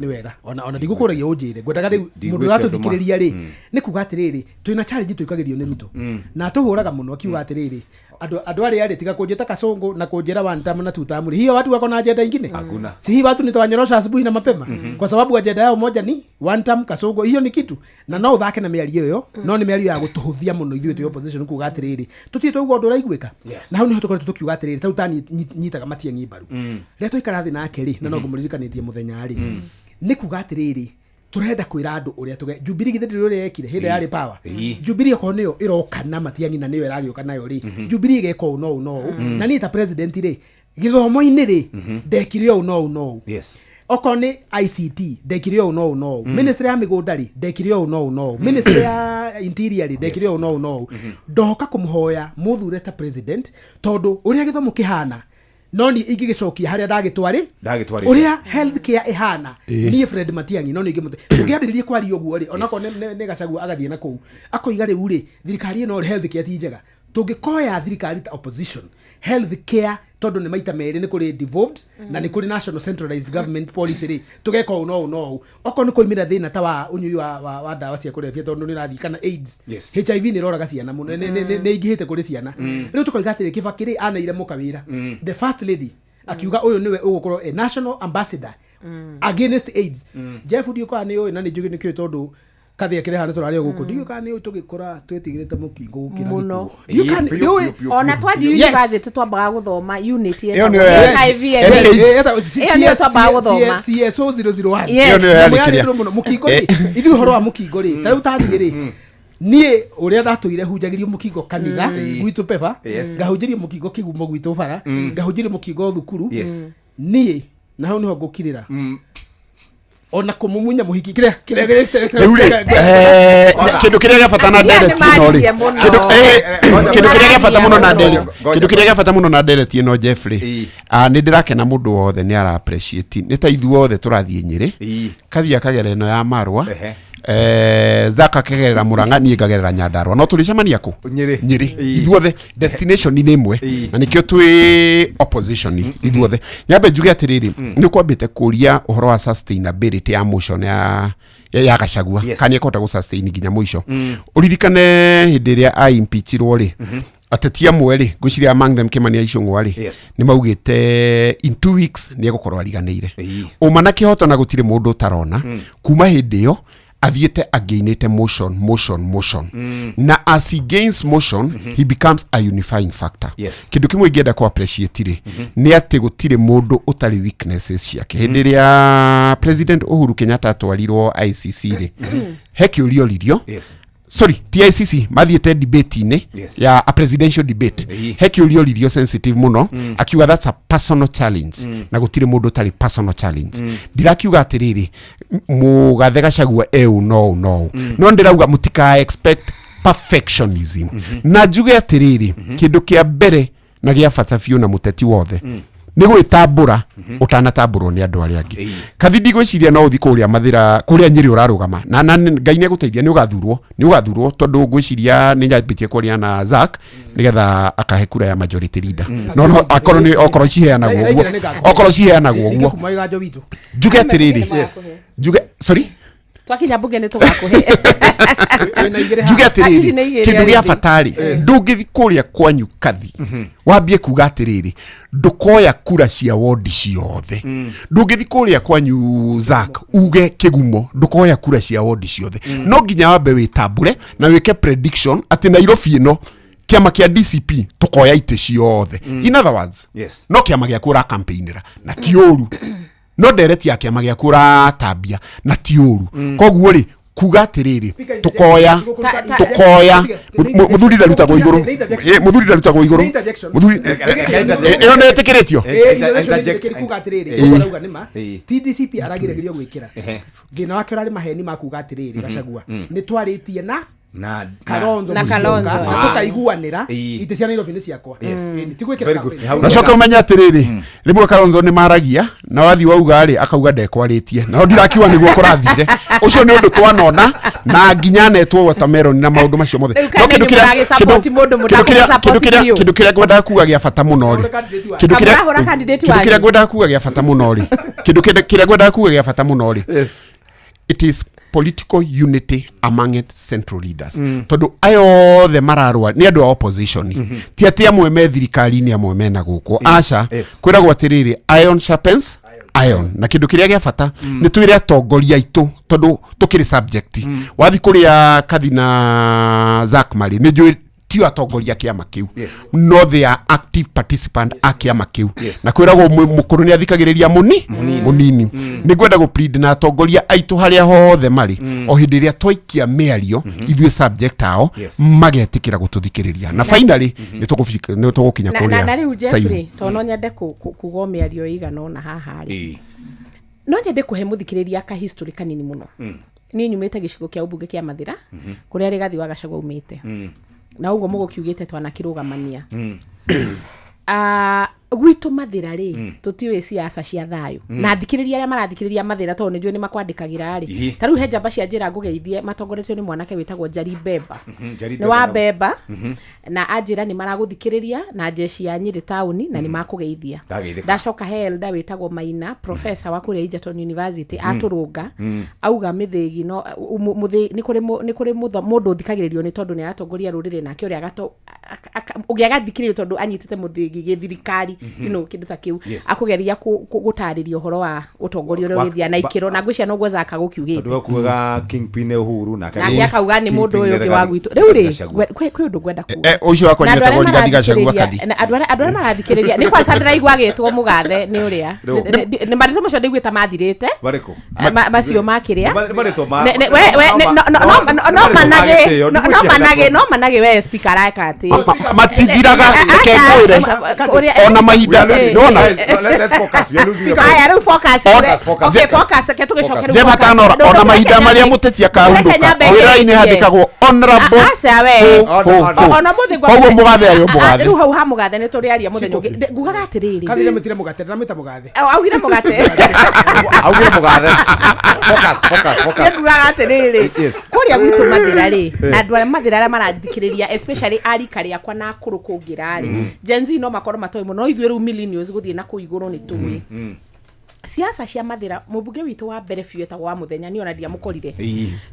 Nĩ wega ona ndigũkũragia ũnjĩre, ngwendaga rĩu mũndũ ũratũthikĩrĩria rĩ, nĩ kuga atĩrĩrĩ, twĩna challenge tũikagĩrio nĩ Ruto na atũhũraga mũno akiuga atĩrĩrĩ, andũ arĩa rĩ, tiga kũnjĩta kasongo na kũnjĩra one term na two term rĩ, hiyo watu wako na agenda ingine? Hakuna. Si hii watu nitawanyorosha asubuhi na mapema, kwa sababu agenda yao moja ni one term kasongo, hiyo ni kitu na no ũthake na mĩario ĩyo, no nĩ mĩario ya gũtũhũthia mũno ithuĩ twĩ opposition kuga atĩrĩrĩ, tũtirĩ twaigua ũndũ ũraiguĩka. Na hau nĩho tũkoretwo tũkiuga atĩrĩrĩ, ta rĩu tani nyitaga Matiang'i mbaru rĩrĩa twaikara thĩ nake rĩ, na no ngũmũririkanĩtie mũthenya rĩ, nĩ kuga atĩrĩrĩ, turenda kwira andu uria tuge Jubilee githe ndiri uria yekire hindi yari power. Jubilee okorwo niyo iroka na Matiang'i na niyo iragioka nayo ri, Jubilee igeka ũũ no ũũ no ũũ. Na niĩ ta president rĩ, gĩthomo-inĩ rĩ, ndekire ũũ no ũũ no ũũ. Okorwo nĩ ICT ndekire ũũ no ũũ no ũũ. Ministry ya mĩgũnda rĩ, ndekire ũũ no ũũ no ũũ. Ministry ya interior rĩ, ndekire ũũ no ũũ no ũũ. Ndoka kũmũhoya mũthure ta president, tondũ ũrĩa gĩthomo kĩhana no ni ingĩgĩcokia harĩa ndagĩtwarĩ, Ndagĩtwarĩte. Ũrĩa health care ĩhana, niĩ Fred Matiang'i no ningĩ tũngĩambĩrĩrie kwaria ũguo rĩ, onakorwo nĩ Gachagua agathiĩ na kũu akoiga rĩu rĩ, thirikari ĩno rĩ, health care ti njega. Tũngĩkoya thirikari ta opposition health care, tondũ nĩ maita merĩ, nĩ kũrĩ devolved na nĩ kũrĩ national centralized government policy rĩ, tũgeka ũũ no ũũ no ũũ. Okorwo nĩ kũimĩra thĩna ta wa ũnyui wa ndawa cia kũrebia, tondũ nĩ ũrathiĩ kana AIDS, HIV nĩ ĩroraga ciana mũno, nĩ ĩingĩhĩte kũrĩ ciana. Rĩu tũkoiga atĩrĩ, Kibaki rĩ, aneire mũka wĩra, the first lady, akiuga ũyũ nĩwe ũgũkorwo a national ambassador against AIDS. Jeff, ndiũkaga nĩ ũĩ na nĩ njũgĩ nĩkĩũĩ, tondũ kathia kĩrĩa hana tũrarĩ o gũkũ, ndiũkaga nĩ ũĩ tũgĩkũra twĩtigĩrĩte mũkingo gũkĩra Mũno. gĩkuũ. Ndiũkaga nĩ ũĩ. Ona twathiĩ university twambaga gũthoma unit Ĩyo ĩtagwo nĩyo ya- HIV and Yes. AIDS. Yes. Ĩyo nĩyo twambaga gũthoma. CSO 001. Yes. Ĩyo nĩyo Nyamũ yarĩ yarĩ kĩrĩa. ndũrũ mũno. Mũkingo rĩ, ithuĩ ũhoro wa mũkingo rĩ, ta rĩu taniĩ rĩ, niĩ ũrĩa ndatũire hunjagĩrio mũkingo kanitha gwitũ Peba, ngahunjĩrio mũkingo kĩgumo gwitũ bara, ngahunjĩrio mũkingo thukuru. Niĩ na hau nĩho ngũkirĩra ona kũmumunya mũhiki kĩrĩa kĩrĩa Rĩu rĩ, kĩndũ kĩrĩa gĩa bata na Atumia ndereti ĩno rĩ, nĩmaririe mũno. kĩndũ kĩrĩa gĩa bata mũno na ndereti, Ngoja. kĩndũ kĩrĩa gĩa bata mũno na ndereti ĩno, Jeffrey, nĩ ndĩrakena mũndũ wothe nĩ ara appreciate, nĩ ta ithuothe tũrathiĩ Nyĩrĩ, Kathi akagerera ĩno ya Marwa, Zaka akagerera Murang'a, niĩ ngagerera Nyandarua, no tũrĩcemania kũ? Nyĩrĩ. Nyĩrĩ. Ithuothe destination nĩ ĩmwe, na nĩkĩo twĩ opposition ithuothe. Nyambe njuge atĩrĩrĩ, nĩ ũkwambĩte kũria ũhoro wa sustainability ya motion ya Gachagua, kana nĩ ekũhota gũ sustain nginya mũico. Ũririkane hĩndĩ ĩrĩa a impeachirwo rĩ, ateti amwe rĩ, ngwĩciria among them Kimani Ichung'wa rĩ, nĩ maugĩte in 2 weeks nĩ egũkorwo ariganĩire ũma na kĩhoto, na gũtirĩ mũndũ ũtarona. Kuma hĩndĩ ĩyo athiĩte againĩte motion, motion, motion, na as he gains motion, he becomes a unifying factor. Kĩndũ kĩmwe ingĩenda kũ appreciate rĩ, nĩ atĩ gũtirĩ mũndũ ũtarĩ weaknesses ciake. Hĩndĩ ĩrĩa President Uhuru Kenyatta atwarirwo ICC rĩ, he kĩũria oririo, sorry, TICC mathiĩte debate-inĩ ya a presidential debate, he kĩũria oririo sensitive mũno, akiuga that's a personal challenge, na gũtirĩ mũndũ ũtarĩ personal challenge. Ndirakiuga atĩrĩrĩ, mũgathe Gachagua e ũũ no ũũ no ũũ, no ndĩrauga mũtika expect perfectionism. Na njuge atĩrĩrĩ, kĩndũ kĩa mbere na gĩa bata biũ na mũteti wothe nĩ gwĩtambũra ũtanatambũrwo nĩ andũ arĩa angĩ. Kathi, ndigwĩciria no ũthi kũrĩa Mathĩra, kũrĩa Nyĩrĩ ũrarũgama, na Ngai nĩ egũteithia, nĩ ũgathurwo, tondũ ngwĩciria nĩ nyambĩtie kwaria na Zack nĩgetha akahe kura ya majority leader, no akorwo nĩ okorwo ciheanagwo ũguo, okorwo ciheanagwo ũguo. Kuma iganjo witũ. Njuge atĩrĩrĩ, njuge, sorry. Twakinya mbunge nĩ tũgakũhe. Njuge Ici atĩrĩrĩ, nĩ igĩrĩ kĩndũ gĩa already. bata rĩ, ndũngĩthi kũrĩa kwanyu Kathi wambie kuga atĩrĩrĩ, ndũkoya kura cia wondi ciothe. Ndũngĩthi kũrĩa kwanyu Zack uge kĩgumo ndũkoya kura cia wondi ciothe. No nginya wambe wĩtambũre na wĩke prediction atĩ Nairobi ĩno kĩama kĩa DCP tũkoya itĩ ciothe. In other words, no kĩama gĩaku ũrakampeinĩra na ti ũru, no ndereti ya kĩama gĩaku ũratambia na ti ũru. Koguo rĩ, Kuga atiriri tukoya tukoya muthuri ndarutagwo iguru, muthuri ndarutagwo iguru, muthuri ĩyo nĩ ĩtĩkĩrĩtio. Kuga atiriri ũguo arauga nĩ ma TDCP aragiragĩrio gwĩkĩra thĩna wake ũrarĩ maheni ma kuga atiriri Gachagua nĩ twarĩtie na Kalonzo Na Kalonzo. na tukaiguanĩra itĩ cia Nairobi nĩ ciakwa. Ti gwĩkĩra campaign. Nacoka ũmenye atĩrĩrĩ rĩmwe Kalonzo nĩ maragia na wathi wauga rĩ akauga ndekwarĩtie na ndirakiuga nĩguo kũrathire. Ũcio nĩ ũndũ twanona na nginya netwo watermelon na maũndũ macio mothe. Rĩu kana No inyuĩ mũragĩsupport mũndũ mũtakũmũsupport biũ. Kĩndũ kĩrĩa ngwendaga kuga gĩa bata mũno rĩ, kĩndũ kĩrĩa Kamũrahũra candidate kĩndũ kĩrĩa wanyu. ngwendaga kuga gĩa bata mũno rĩ, kĩndũ kĩrĩa ngwendaga kuga gĩa bata mũno rĩ, it is political unity among its central leaders. Tondu aya othe mararũa nĩ andũ a opposition, ti atĩ amwe me thirikari-inĩ amwe mena gũkũ, aca. Kwĩragwo atĩrĩrĩ, iron sharpens iron, na kĩndũ kĩrĩa gĩa bata nĩ twĩre atongoria aitũ tondu tũkĩrĩ subject. Wathi kũrĩa Kathi na Zack marĩ nĩ njũĩ tio atongoria kĩama kĩu, no they are active participant a kĩama kĩu. Na kwĩragwo mũkũrũ nĩ athikagĩrĩria mũnini. Nĩ ngwenda gũ plead na atongoria aitũ harĩa hothe marĩ, o hĩndĩ ĩrĩa twaikia mĩario ithuĩ subject ao magetĩkĩra gũtũthikĩrĩria, na finally nĩ tũgũkinya Na na kũrĩa rĩu Sayuni. Jeffrey to no nyende kuga mĩario ĩigana ũna haha rĩ, no nyende kũhe mũthikĩrĩria ka history kanini mũno. Niĩ nyumĩte gĩcigo kĩa ũmbunge kĩa Mathĩra kũrĩa Rigathi wa Gachagua umĩte, na ũguo mũgũkiugĩte twanakĩrũgamania. Gwitũ Mathĩra rĩ, tũtiũĩ siasa cia thayũ. Na thikĩrĩria arĩa marathikĩrĩria Mathĩra tondũ nĩ njũĩ nĩ makwandĩkagĩra rĩ, ta rĩu he njamba cia njĩra ngũgeithie matongoretio nĩ mwanake wĩtagwo Njari Bemba, nĩ wa Bemba, na anjĩra nĩ maragũthikĩrĩria na jeshi ya Nyĩrĩ taũni na nĩ makũgeithia. Ndageithĩka. Ndacoka he elda wĩtagwo Maina, professor wa kũrĩa Egerton University, atũrũnga auga mĩthĩgi no nĩ kũrĩ nĩ kũrĩ mũndũ ũthikagĩrĩrio nĩ tondũ nĩ aratongoria rũrĩrĩ nake ũrĩa ũngĩ agathikĩrĩrio tondũ anyitĩte mũthĩgi gĩthirikari, you know, kĩndũ ta kĩu. Akũgeria gũtarĩria ũhoro wa ũtongoria ũrĩa ũgĩthiĩ na ikĩro, na ngwĩciria noguo Zaka gũkiugĩte. Tondu wekuaga kingpin nĩ Uhuru nake Nake akauga nĩ mũndũ ũyũ ũngĩ wa gwitũ. Rĩu rĩ, kwĩ ũndũ ngwenda kuga. Ũcio wakwa Na andũ nyetagwo arĩa Rigathi Gachagua marathikĩrĩria- Kathi. na andũ arĩa marathikĩrĩria nĩ kwanza ndĩraigua agĩtwo mũgathe nĩ ũrĩa nĩ marĩtwa macio ndaiguĩte mathirĩte. Marĩkũ? Macio makĩrĩa Nĩ marĩtwa ma- Ne- we- ne- no- no- no- no- no manage gĩtĩo, no manage no manage we speaker areka atĩ Matithiraga, reke ngwĩre ona mahinda nĩwona. Let's focus. We are losing the point. Aya, rĩu focus. Focus, focus. Okay, focus, reke tũgĩcoke rĩu Jeff focus. atanora ona mahinda marĩa mũteti akahurũka Reke nyambe wĩra-inĩ ngĩrĩkie. handĩkagwo honorable Aca we. ho, ho, ho. Ona mũthĩ ngwa- Koguo mũgathe arĩ o mũgathe. Rĩu hau ha mũgathe nĩ tũrĩaria mũthenya ũngĩ. Ngugaga atĩrĩrĩ. Kathi ndamwĩtire mũgate, ndĩramwĩta mũgathe. Augire mũgate. Augire mũgathe. Focus, focus, focus. Nĩ ngugaga atĩrĩrĩ. Yes. Kũrĩa gwitũ Mathĩra rĩ, na andũ arĩa Mathĩra arĩa marathikĩrĩria especially a rika rĩakwa na akũrũ kũngĩra rĩ, Gen Z no makorwo matoĩ mũno, no ithuĩ rĩu millennials gũthiĩ na kũu igũrũ nĩ tũĩ. Siasa cia Mathĩra, mũmbunge witũ wa mbere biũ etagwo wa Mũthenya, niĩ ona ndiamũkorire.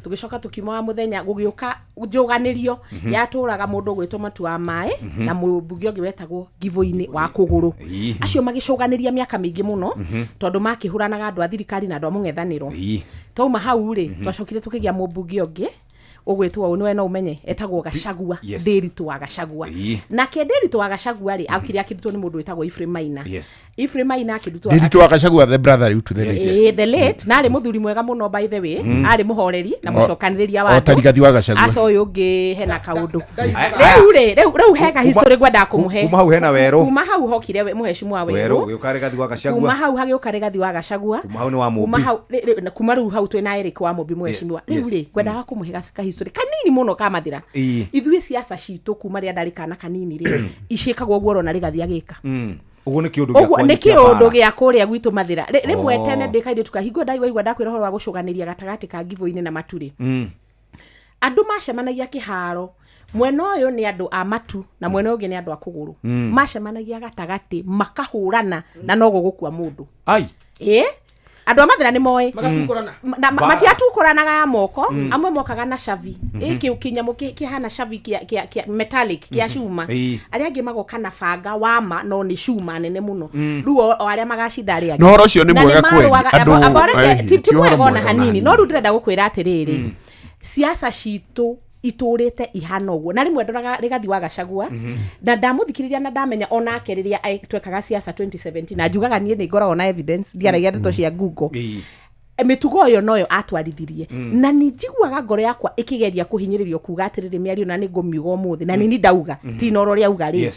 Tũgĩcoka tũkiuma wa Mũthenya gũgĩũka njũganĩrio yatũraga mũndũ ũgwĩtwo Matu wa Maĩ na mũmbunge ũngĩ wetagwo Ngivũ-inĩ wa Kũgũrũ. Acio magĩcũganĩria mĩaka mĩingĩ mũno tondũ makĩhũranaga andũ a thirikari na andũ a mũng'ethanĩro. Twauma hau rĩ, twacokire tũkĩgĩa mũmbunge ũngĩ ũgwĩtwo ũũ nĩwe no ũmenye etagwo Gachagua. Ndĩritũ wa Gachagua. Nake Ndĩritũ wa Gachagua rĩ, akire akĩrutwo nĩ mũndũ wĩtagwo Ephraim Maina. Ephraim Maina akĩrutwo Ndĩritũ wa Gachagua, the brother rĩu to the late. The late, na arĩ mũthuri mwega mũno by the way, arĩ mũhoreri na mũcokanĩrĩria wa O ta andũ. Rigathi wa Gachagua. Aca ũyũ ũngĩ hena kaũndũ rĩu rĩ, rĩu hega history ngwendaga kũmũhe. Kuma hau hena Werũ. Kuma hau hokire mũheshimiwa Werũ Werũ. gĩũka Rigathi wa Kuma Gachagua. hau hagĩũka Rigathi wa Gachagua. Kuma hau nĩ wa Kuma Mũmbi. hau na kuma rĩu hau twĩna Eric wa Mũmbi mũheshimiwa. Rĩu rĩ, ngwendaga kũmũhe ka history kanini mũno ka Mathĩra. Ithuĩ siasa citũ kuma rĩrĩa ndarĩ kana kanini rĩ, iciĩkagwo ũguo ũrona Rigathi agĩka. Ũguo nĩ kĩũndũ gĩa Ũguo kwanyu nĩ kĩa kĩũndũ mbara. gĩa kũrĩa gwitũ Mathĩra. Rĩmwe tene ndĩ kairĩtu kahingo ndaigua ndakwĩra ũhoro wa gũcũganĩria gatagatĩ ka Ngivũ-inĩ na Maturĩ. Andũ macemanagia kĩharo, mwena ũyũ nĩ andũ a Matu na mwena ũyũ ũngĩ nĩ andũ a Kũgũrũ. Macemanagia gatagatĩ makahũrana na no gũgũkua mũndũ. Ai. Andũ a Mathĩra nĩ moĩ. Magatukũrana. Na matiatukũranaga ya moko, amwe mokaga na cabi. Ĩ kĩnyamũ kĩhana cabi kĩa metallic kĩa cuma. Arĩa angĩ magoka na banga wa ma no nĩ cuma nene mũno. Rĩu o arĩa magacinda arĩa angĩ. Na ũhoro ũcio nĩ Na mwega kweli. marũaga- Andũ- ti ti ũhoro mwega ona mwega ona hanini. hanini. No rĩu ndĩrenda gũkwĩra atĩrĩrĩ, siasa citũ itũrĩte ihana ũguo, na rĩmwe ndoraga Rigathi wa Gachagua na ndamũthikĩrĩria na ndamenya onake rĩrĩa twekaga siasa 2017, na njugaga niĩ nĩ ngoragwo na evidence, ndiaragia ndeto cia Google. Mĩtugo ĩyo noyo atwarithirie. Na nĩ njiguaga ngoro yakwa ĩkĩgeria kũhinyĩrĩrio kuga atĩrĩrĩ, mĩario na nĩ ngũmiuga ũmũthĩ na nĩ ni ndauga, ti na ũrĩa auga rĩ.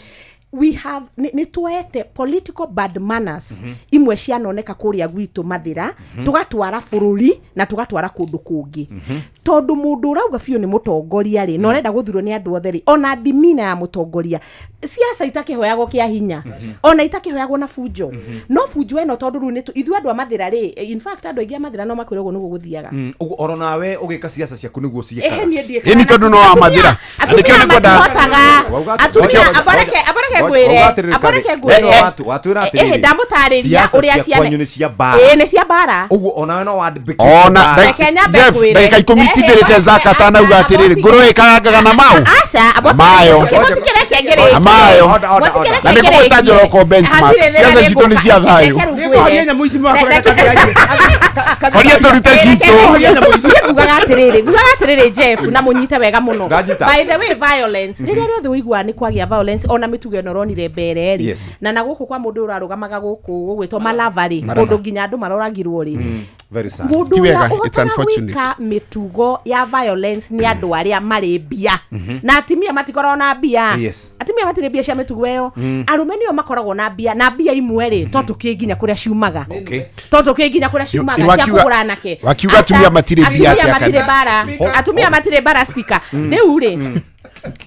We have nĩ tuoete political bad manners imwe cianoneka kũrĩa gwitũ Mathĩra, tũgatwara bũrũri na tũgatwara kũndũ kũngĩ, tondũ mũndũ ũrauga biũ nĩ mũtongoria rĩ, na ũrenda gũthurwo nĩ andũ othe rĩ, ona ndimina ya mũtongoria, siasa itakĩhoyagwo kĩa hinya, ona itakĩhoyagwo na bunjo, no bunjo ĩno, tondũ rĩu nĩ ithuĩ andũ a Mathĩra rĩ, in fact andũ aingĩ a Mathĩra no makwĩra ũguo nĩguo gũthiaga. Ũguo oro nawe ũgĩka ciaca ciaku nĩguo Ehe, ciĩkaga? niĩ ndiĩkaga Ĩni na tondũ no wa Mathĩra. Na nĩkĩo atumia nĩngwenda- matihotaga. Wauga Atumia, abareke abareke ngwĩre, abareke ngwĩre. Watwĩra Ehe, atĩrĩrĩ, ndamũtarĩria siasa ũrĩa cia ciana kwanyu nĩ cia mbara. Ĩĩ, nĩ cia mbara. Ũguo onawe no wandĩkĩte Ona mbara. Reke nyambe Jeff, ngwĩre. ndagĩka 10 Ehe, tithĩrĩte Zaka atanauga atĩrĩrĩ, ngũrũwe ĩkarangaga na mau. Aca, Na mayo. mũtikĩreke ngĩrĩkie. Na mayo. Order, order, order. Na nĩ kũgwĩta Njoroko benchmark. Ciaca citũ nĩ cia thayũ. Nĩngũhoria nyamũ ici mwakũreka Horia tũrute citũ. Niĩ ngugaga atĩrĩrĩ, ngugaga atĩrĩrĩ, Jeff, na mũnyite wega mũno. Ndanyita. By the way, violence, rĩrĩa rĩothe ũiguaga nĩ kwagĩa violence, ona mĩtugo ĩno ũronire mbere rĩ, na na gũkũ kwa mũndũ ũrarũgamaga gũkũ gũgwĩtwo Malava rĩ, kũndũ nginya andũ maroragirwo rĩ, Very sad. mũndũ Ti ũrĩa wega, it's ũhotaga unfortunate. gwĩka mĩtugo ya violence nĩ andũ arĩa marĩ mbia, na atimia matikoragwo na mbia. Atimia matirĩ mbia cia mĩtugo ĩyo. Arũme nĩo makoragwo na mbia, na mbia imwe rĩ, to tũkĩ nginya kũrĩa ciumaga, to tũkĩ nginya kũrĩa ciumaga cia kũgũra anake. Wakiuga atumia matirĩ mbia Atumia atĩa matirĩ kana? mbara, atumia matirĩ mbara, speaker. Rĩu rĩ,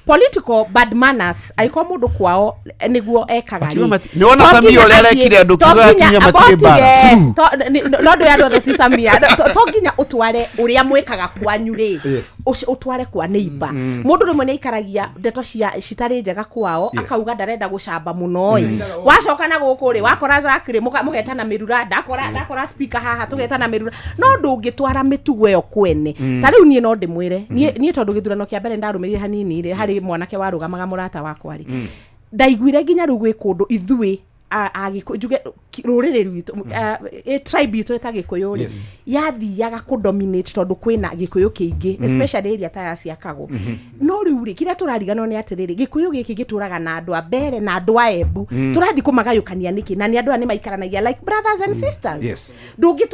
political bad manners, angĩkorwo mũndũ kwao nĩguo ekaga Wakiuga rĩ, nĩwona to Samia nginya ũrĩa arekire andũ, to kiuga nginya atumia matirĩ mbara. abotige, Suluhu. no ndũ ya andũ othe ti Samia. To nginya ũtware ũrĩa mwĩkaga kwanyu rĩ, ũtware kwa neighbor. Mũndũ rĩmwe nĩ aikaragia ndeto cia citarĩ njega kwao, akauga ndarenda gũcamba mũno ĩ, wacoka na gũkũ rĩ, wakora Zack rĩ, mũgetana mĩrura, ndakora ndakora speaker haha tũgetana mĩrura, no ndũngĩtwara mĩtugo ĩyo kwene. Ta rĩu niĩ no ndĩmwĩre, niĩ tondũ gĩthurano kĩa mbere ndarũmĩrĩire hanini rĩ, harĩ mwanake warũgamaga mũrata wakwa rĩ, ndaiguire nginya rĩu gwĩ kũndũ ithuĩ Agĩkũyũ, njuge rũrĩrĩ rwitũ, tribe itũ ĩta Gĩkũyũ rĩ, yathiaga kũdominate tondũ kwĩna Gĩkũyũ kĩingĩ, especially area ta ya Ciakagwo. No rĩu rĩ, kĩrĩa tũrariganwo nĩ atĩrĩrĩ, Gĩkũyũ gĩkĩ gĩtũraga na andũ a mbere na andũ a Embu. Tũrathiĩ kũmagayũkania nĩkĩ, na nĩ andũ aya nĩ maikaranagia like brothers and sisters? Ndũngĩ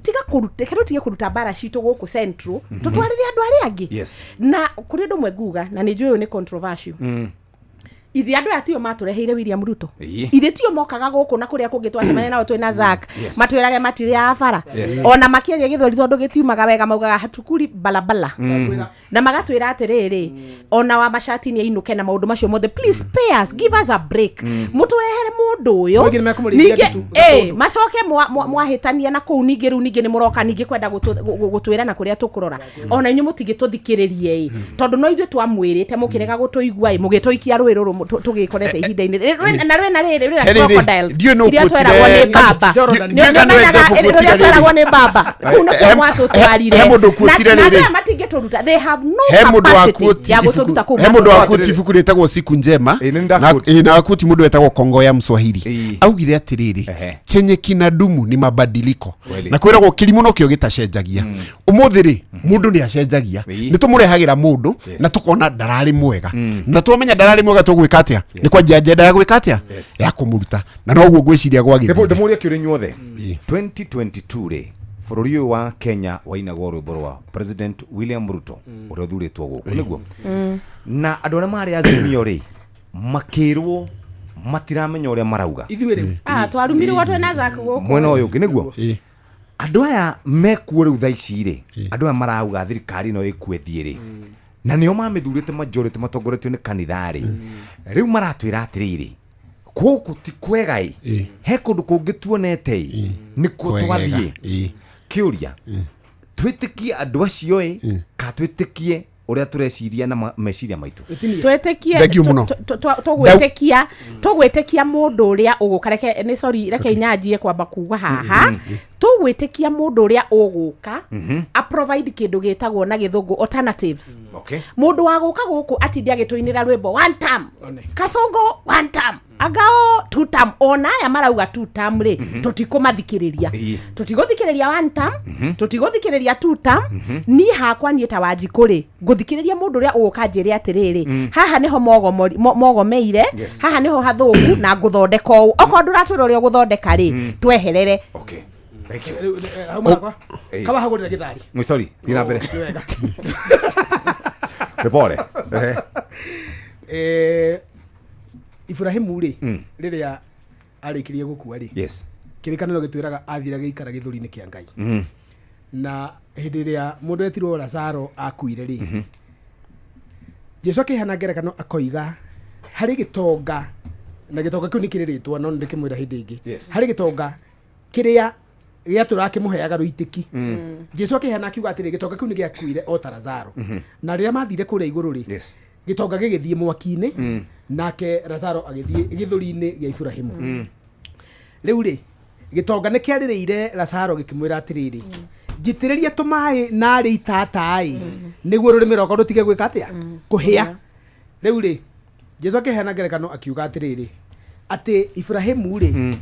tiga kũruta, reke tũtige kũruta mbara citũ gũkũ central, tũtwarĩre andũ arĩa angĩ. Na kũrĩ ũndũ ũmwe nguga, na nĩ njũĩ ũyũ nĩ controversial, ithe andũ aya tio matũreheire William Ruto. Ithe tio mokaga gũkũ na kũrĩa kũngĩ twacemania nao twĩ na Zack, matwĩrage matirĩ a bara, ona makĩaria gĩthweri tondũ gĩtiumaga wega maugaga hatukuri balabala, na magatwĩra atĩrĩrĩ, ona wa macati nĩ ainũke na maũndũ macio mothe. Please spare us, give us a break, mũtũrehere mũndũ ũyũ. Mwingĩ nĩmekũmũrĩithia Ningĩ, macoke mwahĩtania na kũu, ningĩ rĩu ningĩ nĩ mũroka ningĩ kwenda gũtwĩra na kũrĩa tũkũrora, ona inyuĩ mũtingĩtũthikĩrĩrie ĩ, tondũ no ithuĩ twamwĩrĩte mũkĩrega gũtũigua ĩ, mũgĩtũikia rũĩ rũrũ tũgĩkorete ihinda-inĩ na rwĩna rĩrĩ rwĩna He rĩrĩ, crocodiles ndiũĩ nũ iria ũkuotire- tweragwo nĩ baba. Jordan. Nĩ Ndiũĩ kana nĩwe ũmenyaga Jeff rũrĩa ũkuotire tweragwo rĩrĩ. nĩ baba, kũu nĩkuo mwatũtwarire. He mũndũ ũkuotire Na andũ rĩrĩ. aya matingĩtũruta, they have no He mũndũ capacity wakuoti ya gũtũruta kũu he mũndũ matũtwarire. wakuoti ibuku rĩtagwo Siku Njema, Ĩĩ, nĩ na ndakuoti. ĩĩ, na wakuoti mũndũ wetagwo Kongo ya Mswahili augire atĩrĩrĩ, chenye kinadumu ni mabadiliko. Kweli. Na kwĩragwo kĩrimũ nokĩo gĩtacenjagia. Ũmũthĩ rĩ, mũndũ nĩ acenjagia, nĩ tũmũrehagĩra mũndũ na tũkona ndararĩ mwega, na twamenya ndararĩ mwega tũgwĩka atĩa? Nĩ kwanjia agenda ya gwĩka atĩa, ya kũmũruta, na noguo ngwĩciria gwagĩthire. Ndĩmũrie kĩũria inyuothe, 2022 rĩ, bũrũri ũyũ wa Kenya wainagwo rwĩmbo rwa President William Ruto ũrĩa ũthurĩtwo gũkũ nĩguo, na andũ arĩa marĩ Azimio rĩ, makĩrwo matiramenya ũrĩa marauga. Ithuĩ rĩu Ah, twarumirwo twĩna Zack gũkũ. Mwena ũyũ ũngĩ nĩguo andũ aya mekuo rĩu thaa ici rĩ, andũ aya marauga thirikari ĩno ĩkue thiĩ rĩ, na nĩo mamĩthurĩte majority matongoretio nĩ kanitha rĩ, rĩu maratwĩra atĩrĩrĩ, gũkũ ti kwega ĩ, he kũndũ kũngĩ tuonete ĩ, nĩkuo Kwegega. twathiĩ. Kĩũria, twĩtĩkie andũ acio ĩ, ka twĩtĩkie ũrĩa tũreciria na meciria maitũ? Twĩtĩkie. Thank you mũno. Tũgwĩtĩkia, tũgwĩtĩkia mũndũ ũrĩa ũgũka, reke nĩ sorry, reke inyanjie kwamba kuga haha, tũgwĩtĩkia mũndũ ũrĩa ũgũka a provide kĩndũ gĩtagwo na gĩthũngũ alternatives. Mũndũ wa gũka gũkũ atinde agĩtũinĩra rwĩmbo one term, Kasongo one term, Agao two term, ona aya marauga two term rĩ, tũtikũmathikĩrĩria. Tũtigũthikĩrĩria one term, tũtigũthikĩrĩria two term. Niĩ hakwa, niĩ ta Wanjikũ rĩ, ngũthikĩrĩria mũndũ ũrĩa ũgũka njĩre atĩrĩrĩ, haha nĩho mogomeire, haha nĩho hathũku na ngũthondeka ũũ, okorwo ndũratwĩra ũrĩa ũgũthondeka rĩ, tweherere. Okay. Thank you. Rĩu, hau marakwa Ĩĩ. kaba hagũrĩra gĩthari. Sorry, thiĩ na mbere. Nĩ wega. Nĩ pole. Ehe. Iburahimu rĩ, rĩrĩa arĩkirie gũkua rĩ, kĩrĩkanĩro gĩtwĩraga athire gĩikara gĩthũri-inĩ kĩa Ngai. Na hĩndĩ ĩrĩa mũndũ etirwo Lazaro akuire rĩ, Jesu akĩheana ngerekano akoiga harĩ gĩtonga, na gĩtonga kĩu nĩ kĩrĩ rĩtwa no nĩndĩkĩmwĩra hĩndĩ ĩngĩ. Harĩ gĩtonga kĩrĩa gĩatũraga kĩmũheaga rũitĩki. Jesu akĩheana akiuga atĩrĩ, gĩtonga kĩu nĩ gĩakuire o ta Lazaro. Na rĩrĩa mathire kũrĩa igũrũ rĩ, gĩtonga gĩgĩthiĩ mwaki-inĩ, nake Lazaro agĩthiĩ gĩthũri-inĩ gĩa Iburahimu. Rĩu rĩ, gĩtonga nĩ kĩarĩrĩire Lazaro gĩkĩmwĩra atĩrĩrĩ, njitĩrĩria tũmaĩ narĩ itata-ĩ, nĩguo rũrĩmĩ rwakwa rũtige gwĩka atĩa, kũhĩa. Rĩu rĩ, Jesu akĩheana ngerekano akiuga atĩrĩrĩ, atĩ Iburahimu rĩ,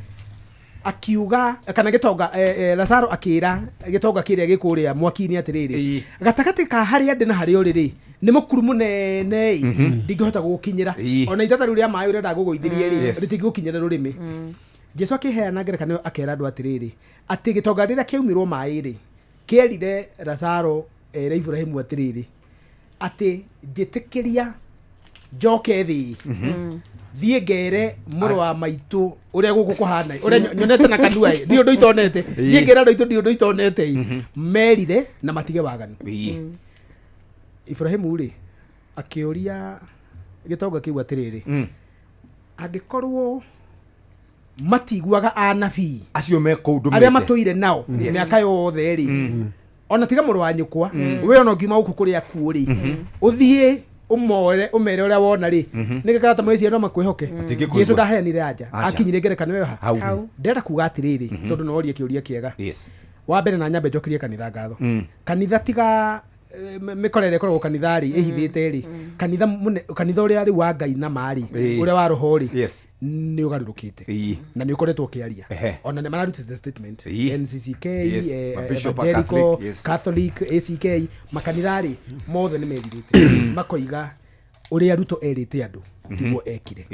akiuga kana gĩtonga, Lazaro akĩra gĩtonga kĩrĩa gĩkũrĩa mwaki-inĩ atĩrĩrĩ, gatagatĩ ka harĩa ndĩ na harĩa ũrĩ rĩ, nĩ mũkuru mũnene ĩ, ndingĩhota gũgũkinyĩra. Ona itata rĩu rĩa maĩ ũrenda ngũgũithĩrie rĩ, rĩtingĩgũkinyĩra rũrĩmĩ. Jesu akĩheana ngerekano ĩyo akera andũ atĩrĩrĩ, atĩ gĩtonga rĩrĩa kĩaumirwo maĩ rĩ, kĩerire Lazaro ere Iburahimu atĩrĩrĩ, atĩ njĩtĩkĩria njoke thĩ, thiĩ ngere mũrũ wa maitũ ũrĩa gũkũ kũhana, ũrĩa nyonete na kanua ĩ, ndiũ ũndũ itonete, thiĩ ngere andũ aitũ ndiũ ũndũ itonete ĩ, merire na matige waganu. Iburahimu rĩ, akĩũria gĩtonga kĩu atĩrĩrĩ, angĩkorwo matiguaga anabii acio me kũu ndũmĩte, arĩa matũire nao mĩaka yothe rĩ, ona tiga mũrũ wa nyũkwa, we ona ũngiuma gũkũ kũrĩa akuũ rĩ, ũthiĩ ũmore ũmere ũrĩa wona rĩ, nĩ ta mwĩciria no makwĩhoke. Matingĩkũigua. Jesu ndaheanire anja, Aca. akinyire ngerekano ĩyo ha. Hau. Ndĩrenda kuga atĩrĩrĩ, tondũ no orie kĩũria kĩega. Wa mbere na nyambe njokerie kanitha ngatho. Kanitha tiga mĩkorere ĩkoragwo kanitha rĩ, ĩhithĩte rĩ, kanitha kanitha ũrĩa rĩu wa Ngai na ma rĩ, ũrĩa wa roho rĩ, nĩ ũgarũrũkĩte na nĩ ũkoretwo ũkĩaria. Ona nĩ mararutĩte statement, NCCK, Mabishop a Evangelical, Catholic, yes. Catholic, ACK, makanitha rĩ mothe nĩ merirĩte, makoiga ũrĩa Ruto erĩte andũ tiguo ekire.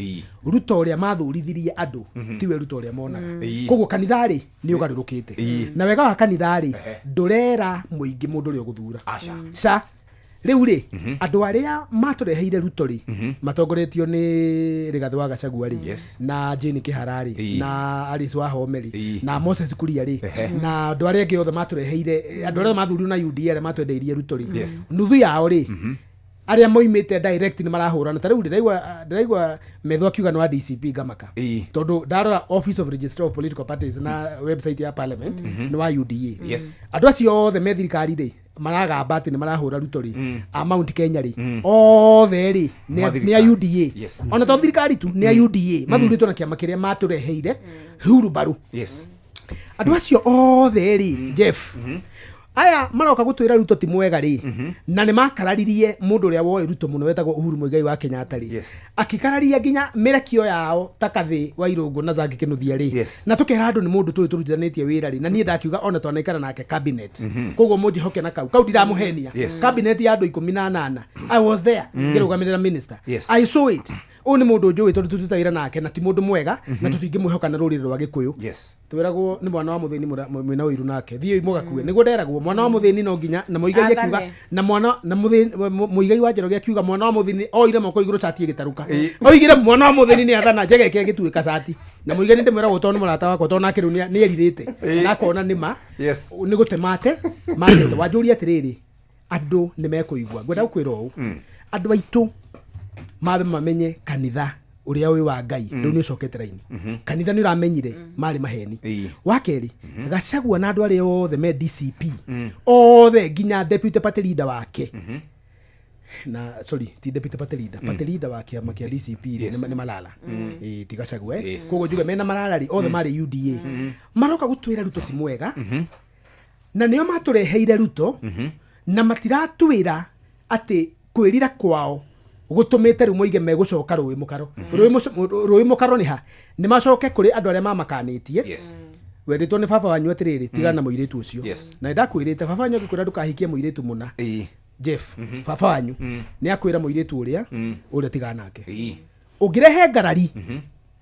Ruto ũrĩa mathurithirie andũ tiwe Ruto ũrĩa monaga. Koguo kanitha rĩ nĩ ũgarũrũkĩte. Na wega wa kanitha rĩ, ndũrera mũingĩ mũndũ ũrĩa ũgũthura. Ca rĩu rĩ, andũ arĩa matũreheire Ruto rĩ, matongoretio nĩ Rigathĩ wa Gachagua rĩ, na Jane Kĩhara rĩ, na Alice Wahome rĩ, na Moses Kuria rĩ, na andũ arĩa angĩ othe matũreheire, andũ arĩa mathurirwo na UDA arĩa matwendeirie Ruto rĩ, nuthu yao rĩ, arĩa moimĩte direct nĩ marahũrana. Ta rĩu ndĩraigua metho akiuga nĩ wa DCP ngamaka, tondũ ndarora Office of Registrar of Political Parties na website ya Parliament, nĩ wa UDA. Andũ acio othe me thirikari rĩ, maragamba atĩ nĩ marahũra Ruto rĩ, a Mount Kenya rĩ, othe rĩ nĩ a UDA. Ona to thirikari tu, nĩ a UDA mathurĩtwo na kĩama kĩrĩa matũreheire hurumbarũ. Andũ acio othe rĩ, Jeff, aya maroka gũtwĩra Ruto ti mwega rĩ, na nĩ makararirie mũndũ ũrĩa woĩ Ruto mũno wetagwo Uhuru Muigai wa Kenyatta rĩ, akĩkararia nginya mĩrekio yao ta Kathĩ wa Irũngũ na Zangi Kĩnuthia rĩ, na tũkera andũ nĩ mũndũ tũĩ tũrutithanĩtie wĩra rĩ, na niĩ ndakiuga ona twanaikara nake cabinet, koguo mũnjĩhoke na kau ndiramũhenia. Cabinet ya andũ 18, I was there ngĩrũgamĩrĩra minister. I saw it. Ũyũ nĩ mũndũ njũĩ tondũ tũrutaga wĩra nake na ti mũndũ mwega, na tũtingĩmwĩhoka na rũrĩrĩ rwa Gĩkũyũ. Twĩragwo nĩ mwana wa mũthĩni mwĩna ũiru nake thiĩi mũgakue, nĩguo nderagwo mwana wa mũthĩni no nginya, na Mũigai akiuga, na mwana na Mũigai wa Njoroge akiuga mwana wa mũthĩni oire moko igũrũ cati ĩgĩtarũka, oigire mwana wa mũthĩni nĩ athana njegeke ĩgĩtuĩka cati. Na Mũigai nĩ ndĩmwĩragwo tondũ nĩ mũrata wakwa, tondũ nake rĩu nĩ erirĩte na akona nĩ ma nĩ gũte mate matete. Wanjũria atĩrĩrĩ, andũ nĩ mekũigua, ngwenda gũkwĩra ũũ, andũ aitũ mabe mamenye kanitha ũrĩa wĩ wa Ngai rĩu nĩ ũcokete raini. Kanitha nĩ ũramenyire marĩ maheni. Wa kerĩ, Gachagua na andũ arĩa othe me DCP othe nginya deputy party leader wake, na sorry ti deputy party leader, party leader wa kĩama kĩa DCP rĩ, nĩ Malala, ti Gachagua, koguo njuge mena Malala rĩ, othe marĩ UDA, maroka gũtwĩra Ruto ti mwega, na nĩo matũreheire Ruto, na matiratwĩra atĩ kwĩrira kwao gũtũmĩte rĩu moige megũcoka rũĩ mũkaro. Rũĩ mũkaro nĩ ha? Nĩ macoke kũrĩ andũ arĩa mamakanĩtie. Wendetwo nĩ baba wanyu atĩrĩrĩ, tigana na mũirĩtu ũcio. Na nĩndakwĩrĩte baba wanyu angĩkwĩra ndũkahikie mũirĩtu mũna, Jeff, baba wanyu nĩ akwĩra mũirĩtu ũrĩa ũrĩa tigana nake. Ũngĩrehe ngarari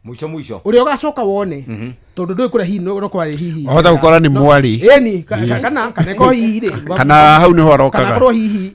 Mũico mũico. Ũrĩa ũgacoka wone tondũ ndũĩ kũrĩa hihi no kwarĩ hihi. Wahota gũkora nĩ mwarĩ. Ĩni kana kana ĩkorwo hihi rĩ. Kana hau nĩho arokaga. Kana korwo hihi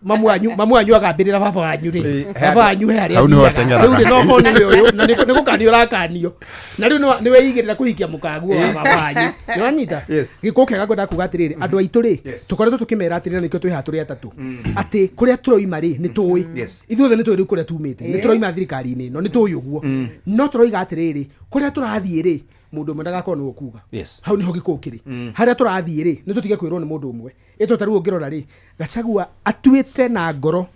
mamu wanyu agambĩrĩra baba wanyu rĩ. Baba wanyu he harĩa. Hau nĩho ateng'eraga. Rĩu rĩ no korwo nĩwe ũyũ na nĩ gũkanio ũrakanio. Na rĩu nĩwe igĩrĩra kũhikia mũkaguo wa baba wanyu. Nĩ wanyita? Gĩkũyũ kĩega ngwenda kuga atĩrĩrĩ andũ aitũ rĩ tũkoretwo tũkĩmera atĩrĩrĩ na nĩkĩo twĩ haha tũrĩ atatũ atĩ kũrĩa tũroima rĩ nĩ tũĩ. Ithuothe nĩ tũĩ rĩu kũrĩa tumĩte. Nĩ tũroima thirikari-inĩ ĩno nĩ tũĩ ũguo. No tũroiga atĩrĩrĩ kũrĩa tũrathiĩ rĩ mũndũ ũmwe ndagakorwo nĩwe ũkuga. Hau nĩho gĩkũyũ kĩrĩ. Harĩa tũrathiĩ rĩ nĩ tũtige kwĩrwo nĩ mũndũ ũmwe. Ĩto ta rĩu ũngĩrora rĩ Gachagua atuĩte na ngoro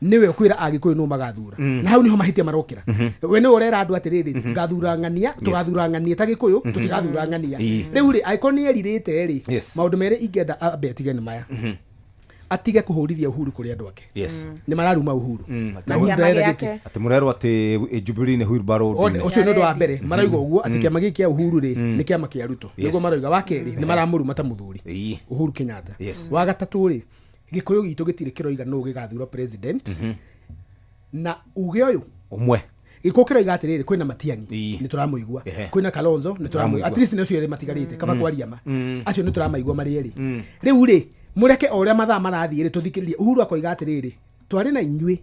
nĩwe ũkwĩra Agĩkũyũ nũ magathura. Na hau nĩho mahĩtia marokĩra. We nĩwe ũrera andũ atĩrĩrĩ ngathura ng'ania tũgathura ng'ania ta Gĩkũyũ tũtigathura ng'ania. Rĩu rĩ angĩkorwo nĩ erirĩte rĩ maũndũ merĩ ingĩenda ambe atige nĩ maya. Atige kũhũrithia Uhuru kũrĩ andũ ake. Nĩ mararuma Uhuru. Na Uhuru ndarenda gĩkĩ. Atĩ mũrerwo atĩ Jubilee nĩ wheelbarrow. Ũcio nĩ ũndũ wa mbere marauga ũguo atĩ kĩama gĩkĩ kĩa Uhuru rĩ nĩ kĩama kĩa Ruto. Nĩguo marauga. Wa kerĩ nĩ maramũruma ta mũthuri Uhuru Kenyatta. Wa gatatũ rĩ Gĩkũyũ gitũ gĩtirĩ kĩroiga nũ gĩgathura president. Na uge ũyũ ũmwe Gĩkũyũ kĩroiga atĩrĩrĩ kwĩna Matiang'i nĩ tũramũigua, kwĩna Kalonzo nĩ tũramũigua, at least nĩ acio erĩ matigarĩte kaba kwaria ma acio nĩ tũramaigua marĩ erĩ. Rĩu rĩ mũreke o ũrĩa mathaa marathiĩ rĩ tũthikĩrĩrie. Uhuru akoiga atĩrĩrĩ twarĩ na inyuĩ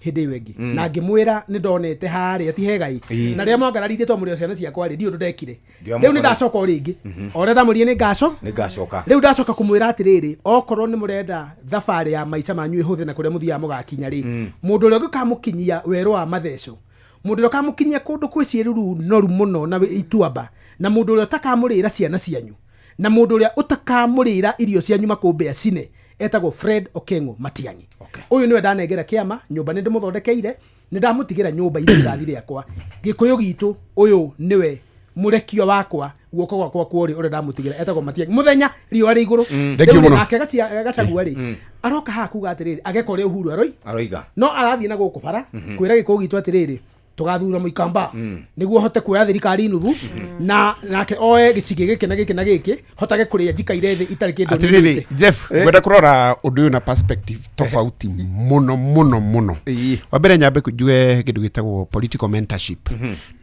hĩndĩ ĩyo ĩngĩ na ngĩmwĩra nĩ ndonete harĩa ti hegai na rĩrĩa mwangararire twamũrĩo ciana ciakwa rĩ ndiũ ũndũ ndekire. Rĩu nĩ ndacoka o rĩngĩ o ũrĩa ndamũrire nĩ ngacoka. Rĩu ndacoka kũmwĩra atĩrĩrĩ okorwo nĩ mũrenda thabarĩ ya maica manyu ĩhũthe na kũrĩa mũthiaga mũgakinya rĩ mũndũ ũrĩa ũngĩkamũkinyia werũ wa matheco, mũndũ ũrĩa ũkamũkinyia kũndũ kwĩ ciĩruru noru mũno na ituamba, na mũndũ ũrĩa ũtakamũrĩra ciana cianyu, na mũndũ ũrĩa ũtakamũrĩra irio cianyu makũmbĩ acine etagwo Fred Okengo Matiang'i. Ũyũ nĩwe ndanengera kĩama nyũmba nĩ ndĩmũthondekeire nĩ ndamũtigĩra nyũmba irigithathi rĩakwa. Gĩkũyũ gitũ ũyũ nĩwe mũrekio wakwa guoko gwakwa kwa ũrĩo ũrĩa ndamũtigĩra etagwo Matiang'i. Mũthenya riũa rĩ igũrũ. Rĩu nake Gachagua rĩ aroka haha kuga atĩrĩrĩ ageka ũrĩa Uhuru aroiga no arathiĩ na gũkũ bara kwĩra gĩkũyũ gitũ atĩrĩrĩ tũgathura Mũikamba nĩguo hote kuoya thirikari nuthu na nake oe gĩcigĩ gĩkĩ na gĩkĩ na gĩkĩ hotage kũrĩa njikaire thĩ itarĩ kĩndũ. Atĩrĩrĩ Jeff ngwenda kũrora ũndũ ũyũ na perspective tofauti mũno mũno mũno. Wa mbere nyambe njuge kĩndũ gĩtagwo political mentorship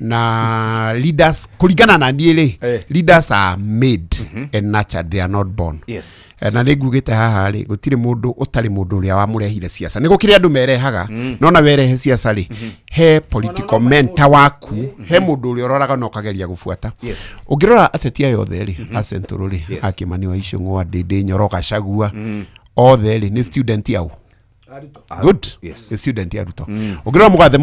na leaders kũringana na niĩ rĩ leaders are made and nurtured, they are not born. Na nĩ ngugĩte haha rĩ gũtirĩ mũndũ ũtarĩ mũndũ ũrĩa wamũrehire siasa. Nĩ gũkĩrĩ andũ merehaga no na werehe siasa rĩ he political mentor waku, he mũndũ ũrĩa ũroraga na ũkageria gũbuata. Ũngĩrora ateti aya othe rĩ a Central rĩ a Kĩmani wa Ichung'wa, Ndĩndĩ Nyoro, Gachagua othe rĩ nĩ student yao. Good. Nĩ student ya Ruto. Ũngĩrora mũgathe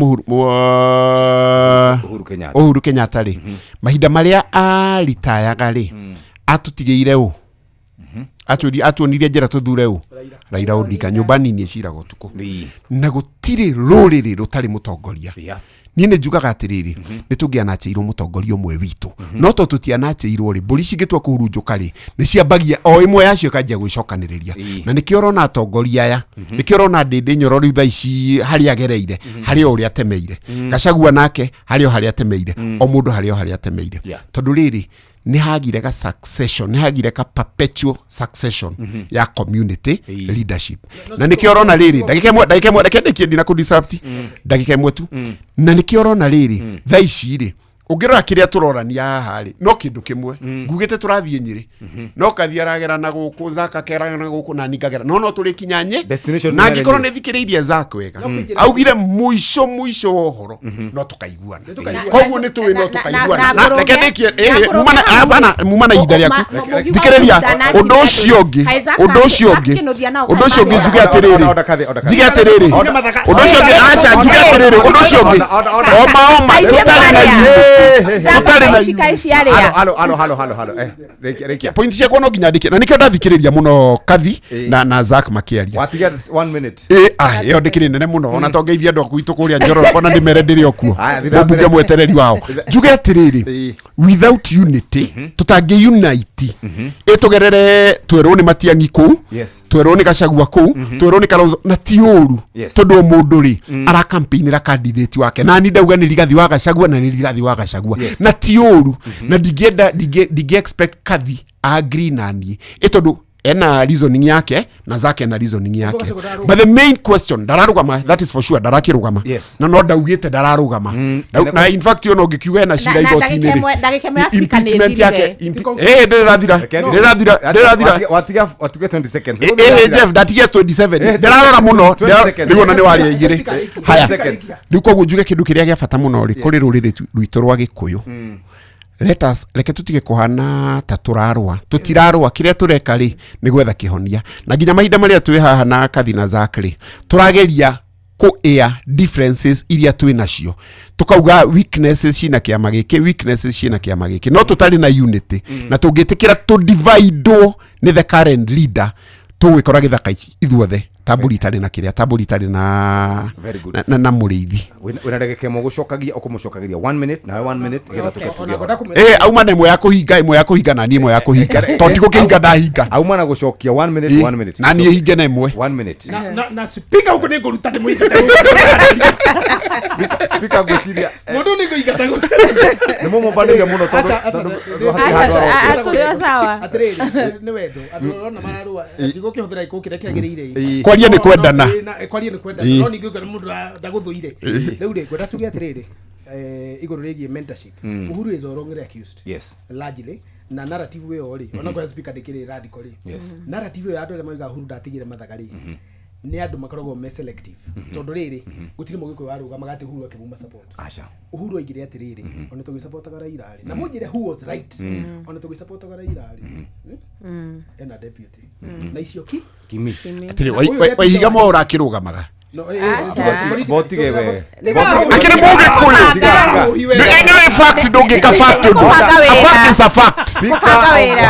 Uhuru Kenyatta rĩ mahinda marĩa aritayaga rĩ atũtigĩire ũ atuonirie njĩra tũthure ũ Raila Odinga nyũmba nini ĩciraga ũtukũ na gũtirĩ rũrĩrĩ rũtarĩ mũtongoria. Niĩ nĩ njugaga atĩrĩrĩ nĩ tũngĩanachĩirwo mũtongoria ũmwe witũ no to tũtianachĩirwo rĩ mbũri cingĩtua kũhurunjũka rĩ nĩ ciambagia o ĩmwe yacio ĩkanjia gwĩcokanĩrĩria na nĩkĩo ũrona atongoria aya nĩkĩo ũrona Ndĩndĩ Nyoro rĩu thaa ici harĩa agereire harĩa o ũrĩa atemeire, Gachagua nake harĩa o harĩa atemeire, o mũndũ harĩa o harĩa atemeire tondũ rĩrĩ nĩ hagire ka succession, nĩ hagire ka perpetual succession ya community leadership. Na nĩkĩo ũrona rĩrĩ ndagĩka ĩmwe reke ndĩkie ndina kũ disrupt ndagĩka ĩmwe tu. Na nĩkĩo ũrona rĩrĩ thaa ici rĩ ũngĩrora kĩrĩa tũrorania haha rĩ no kĩndũ kĩmwe ngugĩte tũrathiĩ Nyĩrĩ no Kathi aragera na gũkũ Zaka akera na gũkũ na ningagera no tũrĩkinya Nyĩ na angĩkorwo nĩ thikĩrĩirie Zaka wega augire mũico mũico wa ũhoro no tũkaiguana koguo nĩ tũĩ no tũkaiguana na reke ndĩkie muma na ihinda rĩaku thikĩrĩria ũndũ ũcio ũngĩ njuge atĩrĩrĩ ũndũ ũcio ũngĩ aca njuge atĩrĩrĩ ũndũ ũcio ũngĩ oma tũtarĩ na halo point ciakwa no nginya ndĩkie na nĩkĩo ndathikĩrĩria mũno Kathi na Zack makĩaria. Watiga 1 minute. Ĩyo ndĩkĩrĩ nene mũno ona to ngeithia andũ aku itũ kũrĩa Njororo ona ndĩmere ndĩrĩ o kuo mũmbunge mwetereri wao. Njuge atĩrĩrĩ without unity tũtangĩ unite ĩtũgerere twerwo nĩ Matiang'i kũu twerwo nĩ Gachagua kũu twerwo nĩ Kalonzo na ti ũru tondũ o mũndũ rĩ aracampaignĩra candidate wake na ni ndauga nĩ Rigathi wa Gachagua na nĩ Rigathi wa Gachagua na ti ũru na ndingĩenda ndingĩ expect Kathi agree na niĩ ĩ tondũ Ena reasoning yake na zake na reasoning yake, but the main question, ndararugama, that is for sure, ndarakirugama. Na no ndaugite ndararugama. Na in fact yo no ngikiuga ena cira igoti-inĩ rĩ. Ndagĩka ĩmwe ya speaker nĩ Impeachment yake ĩthirire. Ndĩrathira, ndĩrathira, ndĩrathira. Watiga watiga 20 seconds. Jeff, ndatigia 27, ndĩrarora mũno. 20 seconds. Rĩu ona nĩ waria igĩrĩ. Haya. 20 seconds. Rĩu koguo njuge kĩndũ kĩrĩa gĩa bata mũno rĩ, kũrĩ rũrĩrĩ rwitũ rwa Gĩkũyũ, let us, reke tutige kuhana ta turarũa. Tutirarũa, kĩrĩa tũreka rĩ nĩ gwetha kĩhonia. Na nginya mahinda marĩa twĩ haha na Kathi na Zack rĩ, tũrageria kũ air differences iria twĩ nacio, tukauga weaknesses cina kĩama gĩkĩ, weaknesses cina kĩama gĩkĩ, no tũtarĩ na unity. Na tũngĩtĩkĩra tũ divide nĩ the current leader, tũgwĩkora gĩthaka ithuothe ta mbũri itarĩ na kĩrĩa, ta mbũri itarĩ na Very good. na mũrĩithi. Wĩna ndagĩka ĩmwe gũcokagia, ũkũmũcokagĩria 1 minute nawe 1 minute nĩgetha tũke tuge ũhoro. Auma na ĩmwe ya kũhinga, ĩmwe ya kũhinga, na niĩ ĩmwe ya kũhinga, tondũ ndigũkĩhinga ndahinga. Auma na gũcokia 1 minute, 1 minute. Na niĩ hinge na ĩmwe. 1 minute. Na speaker huko nĩngũruta ndĩmũingate. Speaker ngwĩciria Mũndũ nĩngũingata. Nĩ mũmũmbanĩire mũno tondũ hatirĩ handũ aroka. Tũrĩ o sawa. Atĩrĩrĩ, nĩ wendo andũ ũrona mararũa, ndigũkĩhũthĩra gĩkũ kĩrĩa kĩagĩrĩire. Kwaria nĩ kwendana. Kwaria nĩ kwendana, no ningĩ ũngĩona mũndũ ndagũthũire. Rĩu rĩ, ngwenda tuge atĩrĩrĩ, igũrũ rĩgiĩ mentorship, Uhuru is wrongly accused largely, na narrative ĩyo rĩ, ona kwa speaker ndĩkĩrĩ radical rĩ, narrative ĩyo ya andũ arĩa moigaga Uhuru ndatigire mathaga rĩ, nĩ andũ makoragwo me selective, tondũ rĩrĩ, gũtirĩ mũgĩkũyũ warũgamaga atĩ Uhuru akĩmuma support. Aca. Uhuru oigire atĩrĩrĩ, ona tũgĩsupportaga Raila rĩ, na mũnjĩre who was right, ona tũgĩsupportaga Raila rĩ, ena deputy na icio ki Kimi. Atĩrĩ, Waihiga mwa ũrakĩrũgamaga. No, Botige we. Akĩrĩ mũgĩkũyũ. Nĩ fact, ndũngĩka fact ũndũ. A fact is a fact.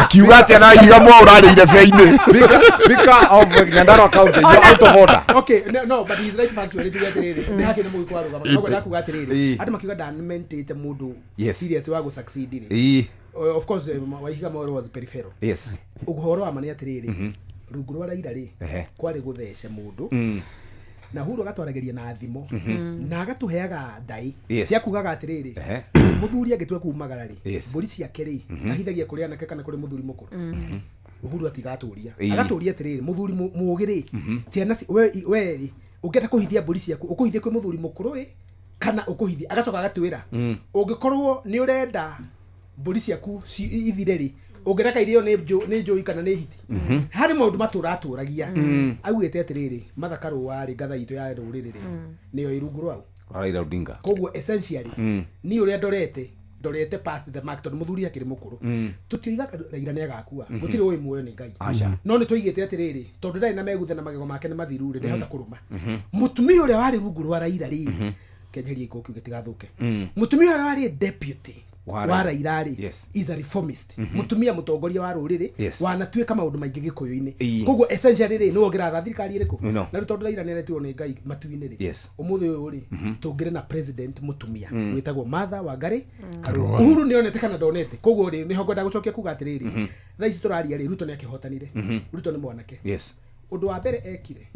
Akiuga atĩa na Waihiga mwa ũrarĩire bĩa-inĩ. Speaker of Nyandarua County, you're out of order. Okay, no, but he's right factually tuge atĩrĩrĩ, nĩ hakĩ nĩ mũgĩkũyũ arũgamaga. No ngwenda kuga atĩrĩrĩ, andũ makiuga ndamentĩte mũndũ serious wa gũ succeed rĩ. Of course, Waihiga Mwaura was peripheral. Ũhoro wa ma nĩ atĩrĩrĩ, rungu rwa Raila rĩ, kwarĩ gũthece mũndũ, na Uhuru agatwaragĩria na thimo, na agatũheaga ndai cia kugaga atĩrĩrĩ, mũthuri angĩtua kumagara rĩ, mbũri ciake rĩ, ahithagia kũrĩ anake kana kũrĩ mũthuri mũkũrũ. Uhuru atigatũria, agatũria atĩrĩrĩ, mũthuri mũũgĩ rĩ, ciana we rĩ, ũngĩenda kũhithia mbũri ciaku, ũkũhithia kwĩ mũthuri mũkũrũ ĩ, kana ũkũhithia. Agacoka agatwĩra, ũngĩkorwo nĩ ũrenda mbũri ciaku ithire rĩ, ũngĩreka irĩo nĩ njũi kana nĩ hiti. Harĩ maũndũ matũratũragia. Augĩte atĩrĩrĩ, Martha Karũa rĩ, ngatha itũ ya rũrĩrĩ rĩ, nĩyo ĩ rungu rwau Raila Odinga. Koguo essentially, niĩ ũrĩa ndorete past the mark, tondũ mũthuri akĩrĩ mũkũrũ. Tũtioigaga Raila nĩ agakua, gũtirĩ ũĩ muoyo nĩ Ngai. No nĩ tũigĩte atĩrĩrĩ, tondũ ndarĩ na megutha na magego make nĩ mathiru rĩ, ndehota kũrũma. Mũtumia ũrĩa warĩ rungu rwa Raila rĩ, kenjeria gĩkũ kĩu gĩtigathũke. Mũtumia ũrĩa warĩ deputy wa Raila rĩ, is a reformist. Mũtumia mũtongoria wa rũrĩrĩ, wanatuĩka maũndũ maingĩ Gĩkũyũ-inĩ. Koguo essentially rĩ, nĩwe ũngĩratha thirikari ĩrĩkũ. Na rĩu tondũ Raila nĩaretirwo nĩ Ngai matu-inĩ rĩ, ũmũthĩ ũyũ rĩ, tũngĩrĩ na president mũtumia wĩtagwo Martha Wangari Karua. Uhuru nĩonete kana ndonete. Koguo rĩ, nĩho ngwenda gũcokia kuga atĩrĩrĩ, thaa ici tũraria rĩ, Ruto nĩakĩhotanire. Ruto nĩ mwanake. Ũndũ wa mbere ekire,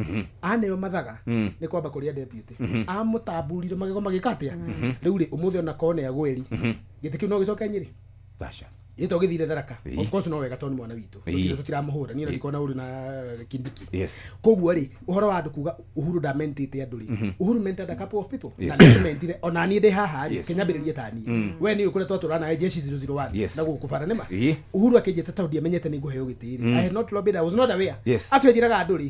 aneo mathaga nĩ kwamba kũrĩa deputy, amũtamburire magego magĩka atĩa. Rĩu rĩ, ũmũthĩ ona korwo nĩ agweri, gĩtĩ kĩu no gĩcoke Nyĩrĩ. Aca. Gĩtĩ gĩthire Tharaka. Of course no wega tondũ nĩ mwana witũ, tũtiramũhũra, niĩ ndikona ũrĩ na Kindiki. Koguo rĩ, ũhoro wa andũ kuga Uhuru ndamentĩte andũ rĩ, Uhuru mentored a couple of people. Na nĩmentire ona niĩ ndĩ haha rĩ, kĩnyambĩrĩrie ta niĩ. We nĩ ũkũrĩa twatũra nawe jeshi 001 na gũkũ bara nĩma. Uhuru akĩnjĩta tondũ ndiamenyete nĩ ngũheo gĩtĩ rĩ. I had not lobbied, I was not aware. Atwĩnjĩraga andũ rĩ,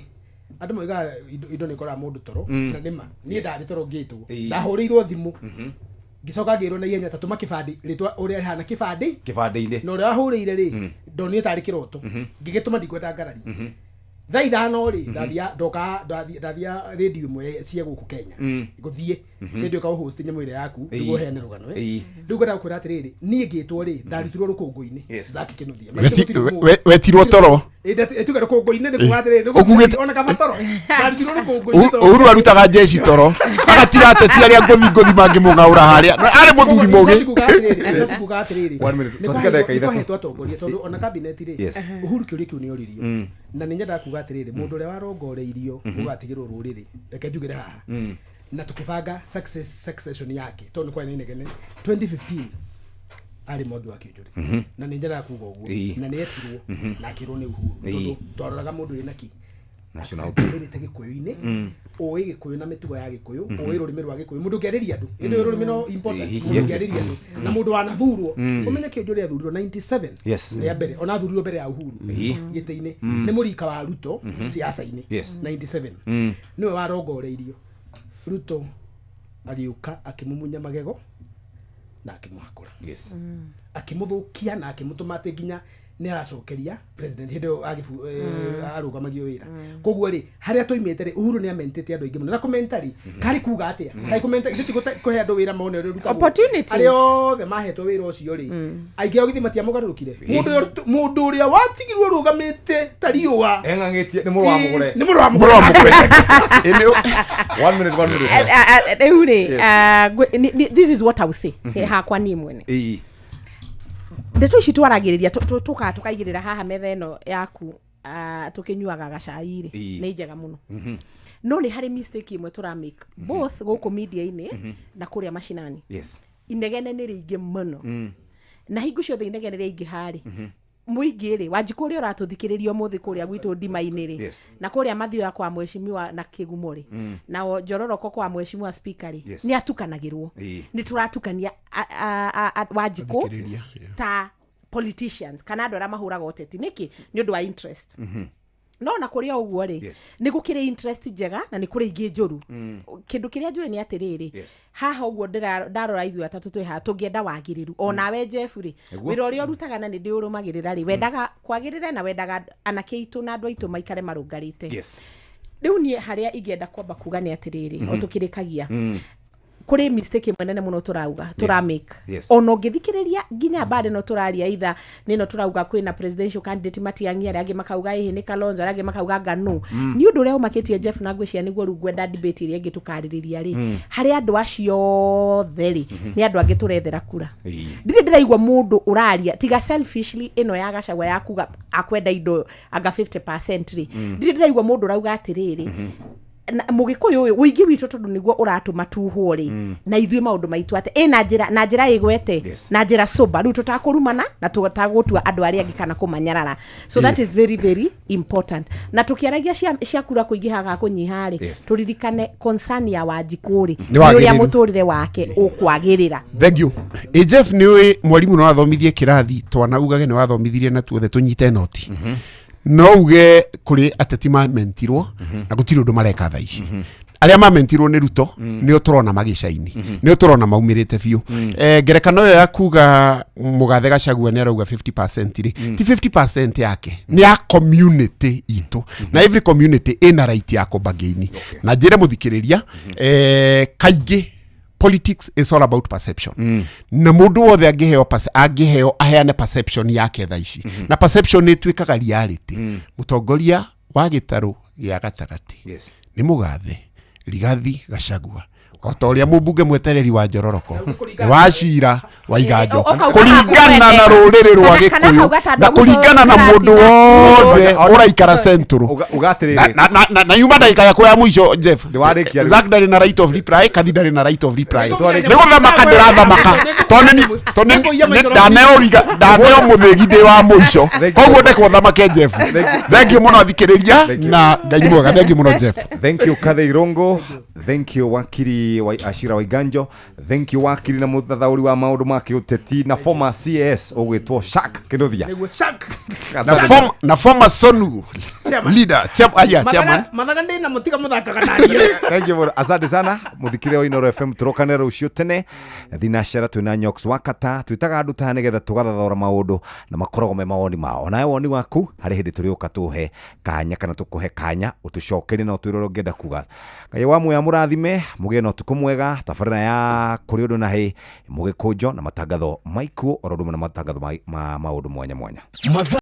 andũ moigaga indo nĩ ikoraga mũndũ toro, na nĩma niĩ ndarĩ toro ngĩtwo, ndahũrĩirwo thimũ, ngĩcoka ngĩrwo na ihenya ta tũma kĩbandĩ, rĩtwa ũrĩa rĩhana kĩbandĩ kĩbandĩ-inĩ, na ũrĩa wahũrĩire rĩ, ndonire tarĩ kĩroto, ngĩgĩtũma ndikwenda ngarari. Thaa 5 rĩ, ndathia radio ĩmwe cia gũkũ Kenya, ngũthiĩ radio ka host nyamũ ĩrĩa yaku nĩguo heane rũgano. Rĩu ngwenda gũkwĩra atĩrĩrĩ, niĩ ngĩtwo rĩ, ndarutirwo rũkũngũ-inĩ, Zack Kĩnuthia. Wetirwo toro. Tuge rũkũngũ-inĩ nĩ kuga atĩrĩrĩ, ona kaba toro. Ndarutirwo rũkũngũ-inĩ toro. Uhuru arutaga jeshi toro, agatiga ateti arĩa ngũthi ngũthi mangĩmũng'aũra harĩa. Arĩ mũthuri mũũgĩ. Kuga atĩrĩrĩ, nĩ kwahetwo atongoria tondũ ona cabinet rĩ, Uhuru kĩũria kĩu nĩ oririo. Na nĩ nyendaga kuga atĩrĩrĩ, mũndũ ũrĩa warongoreirio ũgatigĩrwo rũrĩrĩ, reke njugĩre haha, na tukibanga succession yake tondũ nĩ kwarĩ na inegene 2015 Arĩ Mwangi wa Kĩũnjũrĩ na nĩ njaraga kuga ũguo na nĩ etirwo na akĩrwo nĩ Uhuru tondũ twaroraga mũndũ wĩna ki national ĩrĩte gĩkũyũ-inĩ, ũĩ gĩkũyũ na mĩtugo ya gĩkũyũ, ũĩ rũrĩmĩ rwa gĩkũyũ, mũndũ ũngĩarĩria andũ ĩndĩ rũrĩmĩ no important, mũndũ ũngĩarĩria andũ na mũndũ wanathurwo. Ũmenye Kĩũnjũrĩ athurirwo 97 rĩa mbere, ona athurirwo mbere ya Uhuru gĩtĩ-inĩ, nĩ mũrika wa Ruto siasa-inĩ 97, nĩwe warongoreirio. Ruto agĩũka akĩmumunya magego na akĩmũhakũra, akĩmũthũkia na akĩmũtũma atĩ nginya nĩ aracokeria president hĩndĩ ĩyo arũgamagio wĩra. Koguo rĩ, harĩa tũimĩte rĩ, Uhuru nĩ amentĩte andũ aingĩ mũno na kũmenta rĩ, karĩ kuga atĩa? Karĩ kũmenta ithuĩ ti kũhe andũ wĩra mone ũrĩa ũrutagwo. Opportunities. Arĩa othe mahetwo wĩra ũcio rĩ, aingĩ ao githĩ matiamũgarũrũkire. Mũndũ ũrĩa watigirwo rũgamĩte ta riũa eng'ang'ĩtie nĩ mũrũ wa mũgũre. Nĩ mũrũ wa mũgũre. One minute, one minute. Rĩu rĩ, this is what I will say hakwa niĩ mwene. Ndeto ici twaragĩrĩria tũkaga tũkaigĩrĩra haha metha ĩno yaku, tũkĩnyuaga gacai rĩ, nĩ njega mũno, no nĩ harĩ mistake ĩmwe tũra make both gũkũ media-inĩ na kũrĩa macinani. Inegene nĩ rĩingĩ mũno, na hingo ciothe inegene rĩaingĩha rĩ, mũingĩ rĩ, Wanjikũ ũrĩa ũratũthikĩrĩria ũmũthĩ kũrĩa gwitũ ndima-inĩ rĩ, na kũrĩa Mathioya kwa mheshimiwa na Kĩgumo rĩ, na Njororoko kwa mheshimiwa speaker rĩ, nĩ atukanagĩrwo. Nĩ tũratukania Wanjikũ ta politicians kana andũ arĩa mahũraga ũteti. Nĩkĩ? Nĩ ũndũ wa interest. No na kũrĩa ũguo rĩ, nĩ gũkĩrĩ interest njega na nĩ kũrĩ ingĩ njũru. Kĩndũ kĩrĩa njũĩ nĩ atĩrĩrĩ, haha ũguo ndarora ithuĩ atatũ twĩ haha tũngĩenda wagĩrĩru, onawe Jeff rĩ, wĩra ũrĩa ũrutaga na nĩ ndĩũrũmagĩrĩra rĩ, wendaga kwagĩrĩra na wendaga anake aitũ na andũ aitũ maikare marũngarĩte. Rĩu niĩ harĩa ingĩenda kwamba kuga nĩ atĩrĩrĩ, o tũkĩrĩkagia, kũrĩ mistake ĩmwe nene mũno tũrauga tũra make, ona ũngĩthikĩrĩria nginya bado no tũraria itha nĩno tũrauga kwĩna presidential candidate Matiang'i, arĩa angĩ makauga ĩhĩ nĩ Kalonzo, arĩa angĩ makauga Ngano. Nĩ ũndũ ũrĩa ũmakĩtie Jeff na ngwĩciria nĩguo rĩu ngwenda debate ĩrĩa ĩngĩ tũkarĩrĩria rĩ, harĩ andũ acio othe rĩ, nĩ andũ angĩ tũrethera kura. Ndirĩ ndĩraigua mũndũ ũraria tiga selfishly ĩno ya Gachagua ya kuga akwenda indo anga 50% rĩ, ndirĩ ndĩraigua mũndũ ũrauga atĩrĩrĩ, mũgĩkũyũ ũyũ ũingĩ witũ tondũ nĩguo ũratũma tuhwo rĩ, na ithuĩ maũndũ maitũ atĩ ĩ na njĩra, na njĩra ĩgwete, na njĩra sober, rĩu tũtakũrumana na tũtagũtua andũ arĩa angĩ kana kũmanyarara. So that is very very important. Na tũkĩaragia cia kura kũingĩha ga kũnyiha rĩ, tũririkane concern ya Wanjikũ rĩ, nĩ ũrĩa mũtũrĩre wake ũkwagĩrĩra. Thank you. Jeff, nĩ mwarimũ no athomithie kĩrathi twana ugage nĩ wathomithirie na tuothe tũnyite noti. No uge kũrĩ ateti mamentirwo na gũtirĩ ũndũ mareka thaa ici. Arĩa mamentirwo nĩ Ruto nĩo tũrona magĩcaini, nĩo tũrona maumĩrĩte biũ. Ngerekano ĩyo ya kuga Mũgathe Gachagua nĩ arauga 50% rĩ, ti 50% yake, nĩ ya community itũ, na every community ĩna right ya kũbargain. Na njĩre mũthikĩrĩria, kaingĩ politics is all about perception. Na mũndũ wothe angĩheo angĩheo aheane perception yake thaa ici, na perception ĩtuĩkaga reality. Mũtongoria wa gĩtarũ gĩa gatagatĩ nĩ Mũgathe Rigathi Gachagua, o ta ũrĩa mũmbunge mwetereri wa Njororoko nĩ wa Cira wa Iganjo, kũringana na rũrĩrĩ rwa Gĩkũyũ na kũringana na mũndũ wothe ũraikara Central. Na yuma ndagĩka yakwa ya mũico Jeff, Zack ndarĩ na right of reply, Kathi ndarĩ na right of reply. Nĩ gũthamaka ndĩrathamaka tondũ ndaneo mũthĩgi ndĩ wa mũico, koguo ndekwo thamake Jeff. Thank you mũno athikĩrĩria, na Ngai mwega. Thank you mũno Jeff. Thank you Kathe Irungu, thank you wakiri wa Ashira Waiganjo, thank you wakiri na mũthathaũri wa maũndũ ma kĩũteti na former CAS ũgwĩtwo Shark Kĩnuthia, na former Sonu leader chairman. Mathaga ndĩ na mũtiga mũthakaga naniĩ. Thank you, asante sana mũthikĩrĩria wa Inooro FM. Tũrokane rũciũ tene thinacera twĩna Nyox Wakata, twĩtaga andũ ta nĩgetha tũgathathaũra maũndũ na makoragwo me mawoni mao. Nawe woni waku harĩ hĩndĩ tũrĩũka tũhe kanya kana tũkũhe kanya ũtũcokerie na ũtwĩre ũrĩa ũngĩenda kuga. Ngai wa muoya mũrathime, mũgĩe na ũtukũ mwega. Tabarĩra ya kũrĩ ũndũ na hĩ mũgĩkũnjo na matangatho maikuo oro ũndũ ũmwe na matangatho ma maũndũ mwanya mwanya.